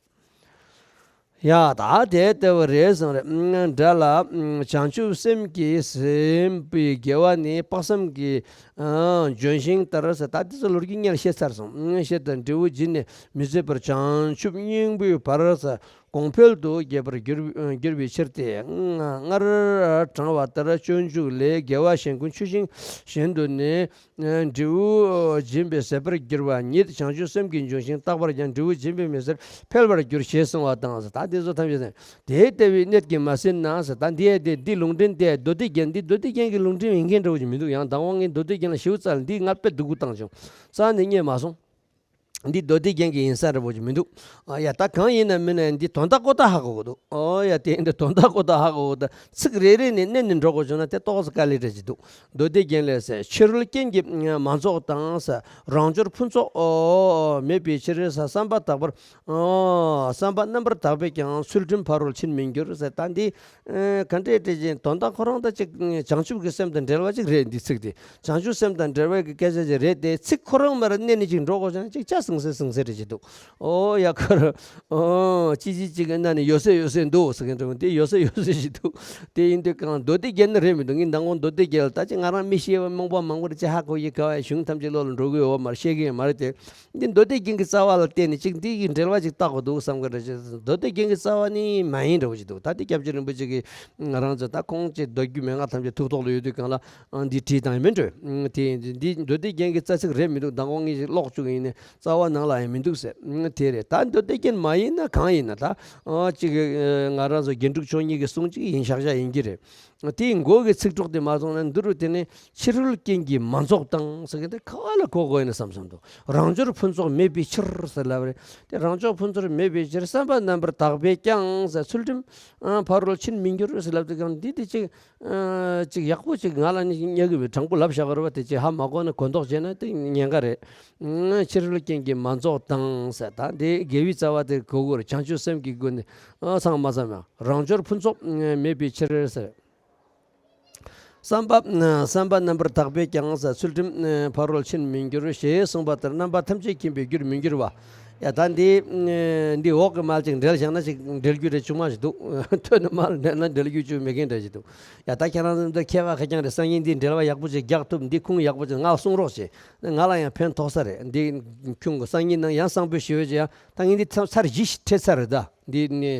ཡ་ད་དེ་ལྟ་བུ་རེད་གསུངས་རེད། འདྲ་ལ་བྱང་ཆུབ་སེམས་ཀྱིས་ཟིན་པའི་དགེ་བ་ནི་དཔག་བསམ་གྱི་ཨ་ལྗོན་ཤིང་ལྟར་ཟེར། ད་དེ་ཚོ་ལོ་རྒྱུས་སྔོན་ལ་བཤད་ཚར་སོང་། བཤད་དང་འབྲས་བུ་འབྱིན་ནས་མི་ཟད་པར་བྱང་ཆུབ་སྙིང་པོའི་བར་ཟེར། གོང་འཕེལ་དུ་རྒྱས་པར་འགྱུར་འགྱུར་བའི་ཕྱིར་ཏེ། སྔར་དྲངས་པ་ལྟར་སྤྱོད་འཇུག་ལས། དགེ་བ་གཞན་ཀུན་ཆུ་ཤིང་བཞིན་དུ་ནི། འབྲས་བུ་འབྱིན་པས་ཟད་པར་འགྱུར་བ་ཉིད། བྱང་ཆུབ་སེམས་ཀྱི་ལྗོན་ཤིང་རྟག་པར་ཀྱང་། འབྲས་བུ་འབྱིན་པས་མི་ཟད་འཕེལ་བར་འགྱུར། ཞེས་གསུངས་པ་དང་། ད་དེ་ཚོ་ཐམས་ཅད་དེ་ལྟ་བུའི་གནད་ཀྱིས་མ་ཟིན་ན་ཟེར། ད་འདི་ཡ་དེ་འདི་ལུང་འདྲེན་དེ་མདོ་སྡེ་རྒྱན། འདི་མདོ་སྡེ་རྒྱན་གྱི་ལུང་འདྲེན་ཡིན་མཁན་འདྲ་བོ་ཅིག་མི་འདུག། ཡང་མདང་དགོང་ངས་མདོ་སྡེ་རྒྱན་ལ་ཞིབ་རྩ་ལ་འདི་ང་དཔེ་སྡུག་པོ་བཏང་བྱུང་། རྩ་ནས་རྙེད་མ་སོང་། འདི་མདོ་སྡེ་རྒྱན་གྱི་ཡིན་ས་འདྲ་བོ་ཅིག་མི་འདུག། ཨ་ཡ་ད་གང་ཡིན་ན་མིན་ན་འདི་དོན་དག་ཀོ་ད་ཧ་གོ་གི་འདུག། ཨོ་ཡ་དེ་འདི་དོན་དག་ཀོ་ད་ཧ་གོ་གི་འདུག། ཚིག་རེ་རེ་ནས་བསྣན་ནས་འགྲོ་དགོས་བྱུང་ན་དེ་ཏོག་ཙམ་དཀའ་ལས་འདྲ་ཅིག་འདུག། མདོ་སྡེ་རྒྱན་ལས་ཟེར། ཕྱི་རོལ་རྐྱེན་གྱིས་མ་ཚོགས་དང་ཟེར། རང་འབྱོར་ཕུན་ཚོགས་མེད་པའི་ཕྱིར་ཟེར། བསམ་པ་དག་པར། ཨོ་བསམ་པ་རྣམ་པར་དག་པས་ཀྱང་། ཚུལ་ཁྲིམས་ཕ་རོལ་ཕྱིན་མི་འགྱུར་ཟེར། ད་འདི། ཨེ་ག་འདྲས་བྲིས་ཀྱང་དོན་དག་ཁོ་རང་ད་ཅིག་བྱང་ཆུབ་ཀྱི་སེམས་དང་འབྲེལ་བ་ཅིག་རེད། འདི་ཚིག་དེ་བྱང་ཆུབ་སེམས་དང་འབྲེལ་བའི་གི་སྐད་ཆ་ཅིག་རེད་དེ། ཚིག་ཁོ་རང་མར་བསྣན་ནས་ཅིག་འགྲོ་དགོས་ཀྱང་ཅིག་ཅ་ཟིང་ཟེར་ཟིང་ཟེར་རེ་ཅིག་འདུག། ཨོ་ཡ་ཁོ་རང་ཨོ་ཅི་ཅི་ཅིག་གི་ནང་ནས་ཡོད་ས་ཡོད་ས་འདུག་ཟེར་མཁན་འདྲ་བོ་དེ་ཡོད་ས་ཡོད་ས་ཞིག་འདུག། དེ་ཡིན་དུས་གང་མདོ་སྡེ་རྒྱན་ནི་རེད་མི་འདུག། ངས་མདང་དགོང་མདོ་སྡེ་རྒྱན་ལ་ད་ཅིག་ང་རང་མི་ཤེས་པ་རྨོངས་པ་མང་པོ་རེ་ཅིག་ཧ་གོ་ཡི་ག་བའི་གཞུང་ཐམས་ཅད་བློ་ལ་འགྲོ་གི་ཡོད་པ་མ་རེད། ཤེས་ཀྱི་ཡོད་མ་རེད་དེ། འདི་མདོ་སྡེ་རྒྱན་གྱི་རྩ་བ་ལ་བརྟེན་ནས་ཅིག་འདི་གི་འབྲེལ་བ་ཅིག་བཏགས་དགོས་འདུག་བསམ་གི་རེད། མདོ་སྡེ་རྒྱན་གྱི་རྩ་བ་ནི་མ་ཡིན་འདྲ་བོ་ཅིག་འདུག། ད་འདི་སྐྱབས་རྗེ་རིན་པོ་ཆེ་གིས་ང་རང་ཚོ་ད་ཁོང་ཅིག་མདོ་རྒྱུད་མན་ངག་ཐམས་ཅད་ཐུགས་ཐོག་ལ་ཡོད་དུས་གང་ལ་ཨ་འདི་བྲིས་བཏང་ཡིན་མིན་འགྲོ། ཨ་དེ་ཡིན་དུས་འདི་མདོ་སྡེ་རྒྱན་གྱི་རྩ་ཚིག་རེད་མི་འདུག། མདང་དགོང་ངས་ཅིག་ཀློག་བཅུག་གི་ཡིན་ནས་རྩ་བ་ནང་ལ་ཡང་མི་འདུག་ཟེར། ཨ་དེ་རེད། ད་མདོ་སྡེ་རྒྱན་མ་ཡིན་ན་གང་ཡིན་ན་ད་ཨ་ཅིག་ཨ་ང་རང་ཚོ་རྒྱན་དྲུག་མཆོག་གཉིས་ཀྱི་གསུང་ཅིག་ཡིན་ཤག་ཤག་ཡིན་གྱི་རེད། དེའི་མགོ་གི་ཚིག་གྲོགས་དེ་མ་སོང་ན་འདི་རུ་དེ་ནི་ཕྱི་རོལ་རྐྱེན་གྱིས་མ་རྫོགས་དང་ཟེར་མཁན་དེ་ག་བ་ལ་གོ་དགོས་ཡིན་ན་བསམ་བསམ་འདུག། རང་འབྱོར་ཕུན་ཚོགས་མེད་པའི་ཕྱིར་ཟེར་ལབ་རེད། དེ་རང་འབྱོར་ཕུན་ཚོགས་མེད་པའི་ཕྱིར་བསམ་པ་རྣམ་པར་དག་པས་ཀྱང་ཟེར། ཚུལ་ཁྲིམས་ཨ་ཕ་རོལ་ཕྱིན་མི་འགྱུར་ཟེར་ལབ་དུས་ཀྱང་འདི་དེ་ཅིག་ཨ་ཅིག་ཡག་པོ་ཅིག་ང་ལ་ནི་སྙག་གི་མེད། དྲང་པོ་ལབ་བཞག་གི་རེད་པ། དེ་ཅིག་ཧ་མ་གོ་ན་གོ་མདོག་བྱས་ན་དེ་ཉེན་ཁ་རེད། ཨ་ཕྱི་རོལ་རྐྱེན་གྱིས་མ་རྫོགས་དང་ཟེར། ད་འདི་དགེ་བའི་རྩ་བ་དེ་གོ་དགོས་རེད། བྱང་ཆུབ་སེམས་ཀྱི་སྒོ་ནས་ཨ་ཚང་མ་ཚང་མ་རང་འབྱོར་ཕུན་ཚོགས་མེད་པའི་ཕྱིར་ཟེར། བསམ་པ་བསམ་པ་རྣམ་པར་དག་པས་ཀྱང་ཟེར། ཚུལ་ཁྲིམས་ཕ་རོལ་ཕྱིན་མི་འགྱུར། ཞེས་གསུངས་པ་ལྟར་རྣམ་པ་ཐམས་ཅད་མཁྱེན་པའི་རྒྱུར་མི་འགྱུར་བ། ཡ་ད་འདི་འདི་འོག་གི་མལ་ཅིག་འབྲེལ་བཞག་ན་ཅིག་འབྲེལ་རྒྱུ་རེ་བྱུང་མ་ཞིག་འདུག། ཐོན་ནས་མལ་འབྲེལ་ན་འབྲེལ་རྒྱུ་བྱུང་མེད་མཁན་འདྲ་ཞིག་འདུག། ཡ་ད་ཁྱེད་རང་ཚོ་མཁས་པ་ཁ་རྐྱང་རེད། སང་ཉིན་འདི་འབྲེལ་བ་ཡག་པོ་ཅིག་རྒྱག་ཐུབ། འདི་ཁུངས་ཡག་པོ་ཅིག་ང་གསུང་རོགས་བྱེད། ང་ལ་ཡང་ཕན་ཐོགས་ས་རེད། འདི་ཁྱུང་གི་སང་ཉིན་ནང་ཡང་གསང་ཕུད་ཞུ་བའི་ཅིག་ཡང་ད་ངས་འདི་ཚར་ཚར་བཞི་ཞིག་ཁྲིད་ཚར་རེད་ད། འདི་ནི་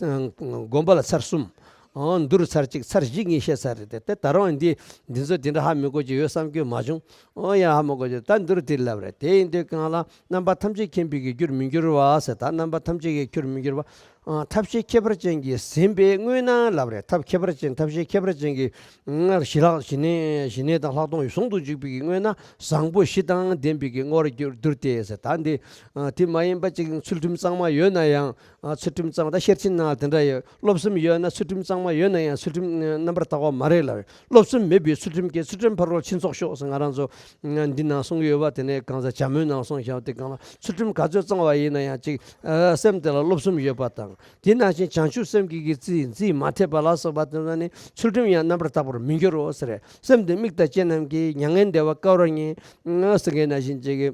དགོན་པ་ལ་ཚར་གསུམ། ཨོ་འདུར་ཚར་གཅིག་ཚར་བཞི་ངས་བཤད་ཚར་རེད་དེ། དེ་ད་རུང་འདི་འདི་ཚོ་དེ་འདྲ་ཧ་མི་གོ་གི་ཡོད་བསམ་གྱི་མ་བྱུང་། ཨོ་ཡ་ཧ་མི་གོ་གི་ད་འདུར་དེ་ལབ་རེད། དེ་ཡིན་དུས་གང་ལ་རྣམ་པ་ཐམས་ཅད་མཁྱེན་པའི་གི་རྒྱུར་མི་འགྱུར་བ་ཟེར། ད་རྣམ་པ་ཐམས་ཅད་ཀྱི་རྒྱུར་མི་འགྱུར་བ། ཨ་ཐབས་ཤེས་ཁྱད་པར་ཅན་གྱིས་ཟིན་པའི་དངོས་རྣམས་ལབ་རེད། ཐབས་ཁྱད་པར་ཅན་ཐབས་ཤེས་ཁྱད་པར་ཅན་གྱིས་སྔར་ཞི་ལྷག་ཞི་གནས་ཞི་གནས་དང་ལྷག་མཐོང་ཟུང་དུ་འཇུག་པའི་གི་དངོས་རྣམས་བཟང་པོ་བཞི་དང་ལྡན་པའི་གི་བསྔོ་བར་འགྱུར་འདུར་ཏེ་ཟེར། ད་འདི་ཨ་དེ་མ་ཡིན་པ་ཅིག་ཚུལ་ཁྲིམས་གཙང་མ་ཡོད་ན་ཡང་། ཨ་ཚུལ་ཁྲིམས་གཙང་མ་ད་ཤེར་ཕྱིན་ནང་དེ་འདྲ་ཡོད། བློ་གསུམ་ཡོད་ན་ཚུལ་ཁྲིམས་གཙང་མ་ཡོད་ན་ཡང་ཚུལ་ཁྲིམས་རྣམ་པར་དག་པ་མ་རེད་ལབ། བློ་གསུམ་མེད་པའི་ཚུལ་ཁྲིམས་ཀྱིས་ཚུལ་ཁྲིམས་ཕ་རོལ་ཕྱིན་ཚོགས་ཤོག་ཟེར། ང་རང་ཚོ་འདི་ནང་གསུང་གི་ཡོད་པ། དེ་ནས་གང་ཟག་བྱ་མོའི་ནང་གསུང་བཞག་དེ་གང་ལ་ཚུལ་ཁྲིམས་ག་ཚོད་གཙང་བ་ཡིན་ན་ཡང་ཅིག་ཨ་སེམས་དེ་ལ་བློ་གསུམ་ཡོད་པ་དང་། དེ་ནང་བཞིན་བྱང་ཆུབ་སེམས་ཀྱི་གི་རྩིས་རྩིས་མ་ཐེབས་པ་ལ་སོགས་པ་དེ་ཚོ་ནི་ཚུལ་ཁྲིམས་ཡང་རྣམ་པར་དག་པར་མི་འགྱུར་རོ་ཟེར། སེམས་དེ་དམིགས་དང་བཅས་རྣམས་ཀྱིས་མྱ་ངན་འདས་པ་བསྐལ་བར་ཉེ་ཟེར་མཁན་ནང་བཞིན་ཅིག་གི་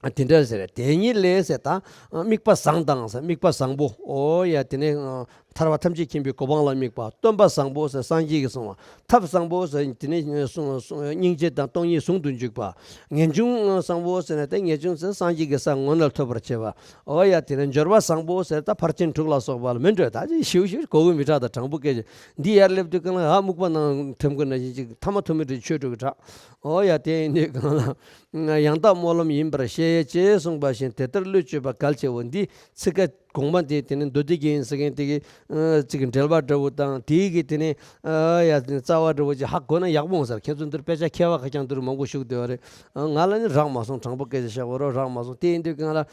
དེ་འདྲ་ཟེར། དེ་ཉིད་ལས་ཟེར་ད། དམིགས་པ་བཟང་དང་ཟེར། དམིགས་པ་བཟང་པོ། ཨོ་ཡ་དེ་ནས་ཐར་པ་ཐམས་ཅད་མཁྱེན་པའི་གོ་འཕང་ལ་དམིགས་པ། སྟོན་པ་བཟང་པོ་ཟེར། སངས་རྒྱས་ཀྱིས་གསུངས་པ། ཐབས་བཟང་པོ་ཟེར། དེ་ནས་སྙིང་རྗེ་དང་སྟོང་ཉིད་ཟུང་དུ་འཇུག་པ། ངེས་འབྱུང་བཟང་པོ་ཟེར་ན་དེ་ངེས་འབྱུང་ཟེར་སངས་རྒྱས་ཀྱི་ས་ངོ་ནས་ཐོབ་པར་བྱེད་པ། ཨོ་ཡ་དེ་ནས་འབྱོར་པ་བཟང་པོ་ཟེར་ད་ཕར་ཕྱིན་དྲུག་ལ་སོགས་པ་ལ་མི་འགྲོ། ད་ཅི་ཞིའུ་ཞིའུ་གོ་གི་མི་དྲག་ད་དྲང་པོ་སྐད་ཆ་འདི་ཡར་སླེབས་དུས་གང་ལ་ཨ་སྨུག་པ་ནང་ཐིམ་གི་ནང་བཞིན་ཅིག་ཐ་མ་ཐུ་མི་འདྲ་ཆོས་དྲུག་གི་དྲག། ཨོ་ཡ་དེ་ཡིན་དུས་གང་ལ། ཡང་དག་སྨོན་ལམ་ཡིན་པར་བཤད་ཅེས་གསུངས་པ་བཞིན་དེ་ལྟར་བློས་བཅོས་པ་གལ་ཆེ་བོ་འདི་ཚིག་ཀ་ གོང་མ་དེ་དེ་ནས་མདོ་སྡེ་རྒྱན་ཡིན་ཟེར་མཁན་དེ་གི་ཨ་ཅིག་གི་འགྲེལ་པ་འདྲ་བོ་དང་དེའི་གི་དེ་ནས་ཨ་ཡ་རྩ་བ་འདྲ་བོ་ཅིག་ཧ་གོ་ན་ཡག་པོ་འོང་ཟེར། ཁྱེད་ཚོ་འདིར་དཔེ་ཆ་མཁས་པ་ཁ་རྐྱང་འདིར་མང་པོ་བཞུགས་བསྡད་པ་རེད། ཨ་ང་ལ་ནི་རག་མ་སོང་། དྲང་པོ་སྐད་ཆ་བཤད་དགོས་རོགས། རག་མ་སོང་། དེ་ཡིན་དུས་གང་ལ་ཨ་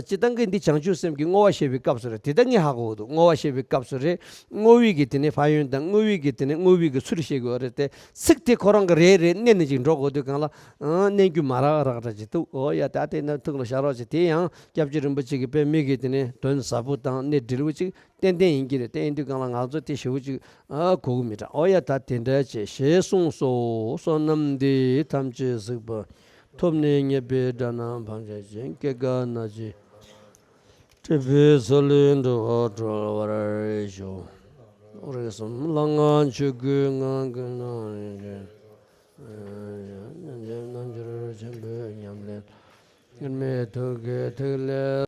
སྤྱིར་བཏང་གི་འདི་བྱང་ཆུབ་སེམས་ཀྱི་བསྔོ་བ་བཤད་པའི་སྐབས་སུ་རེད། དེ་ལྟ་ངས་ཧ་གོ་འདུག་བསྔོ་བ་བཤད་པའི་སྐབས་སུ་རེད། བསྔོ་བའི་གི་དེ་ནས་ཕན་ཡོན་དང་བསྔོ་བའི་གི་དེ་ནས་བསྔོ་བའི་གི་ཚུལ་བཤད་དགོས་རེད་དེ། ཚིག་དེ་ཁོ་རང་གི་རེ་རེ་བསྣན་ནས་ཅིག་འགྲོ་དགོས་དུས་གང་ལ་ཨང་བསྣན་རྒྱུ་མ་རག་རག་འདྲ་ཅིག་འདུག་ཨོ་ཡ། ད་དེ་ན་ཐུགས་ལ་བཞག་རོགས་བྱེད། དེ་ཡང་སྐྱབས་རྗེ་རིན་པོ་ཆེ་གིས་དཔེ་མི་གི་དེ་ནས་དོན་ཟབ་པོ་དང་གནད་འདྲིལ་བོ་ཅིག་ཏན་ཏན་ཡིན་གྱི་རེད། དེ་ཡིན་དུས་གང་ལ་ང་ཚོ་དེ་ཞེ་པོ་ཅིག་ཨ་གོ་གི་མི་འདྲ། ཨོ་ཡ། ད་དེ་འདྲ་བྱས་ཞེས་གསུངས་སོ། བསོད་ནམས་འདི་ཡིས་ཐམས་ཅད་གཟིགས་པ། ཐོབ་ནས་ཉེས་པའི་དགྲ་རྣམས་ཕམ་བྱས་ཤིང་། སྐྱེ་རྒ་ན་འཆི། སྲིད་པའི་མཚོ་ལས་འགྲོ་བ་སྒྲོལ་བར་ཤོག་རིགས་གསུམ་ལྷ་སྔགས་ཆོས་སྐུའི་ངང་གིས་སྣང་བར་འགྲོ། རྣལ་འབྱོར་ཆེན་པོའི་ཉམས་ལེན། དཀྱུས་མའི་ཐུགས་ཀྱི་ཐིག་ལེ།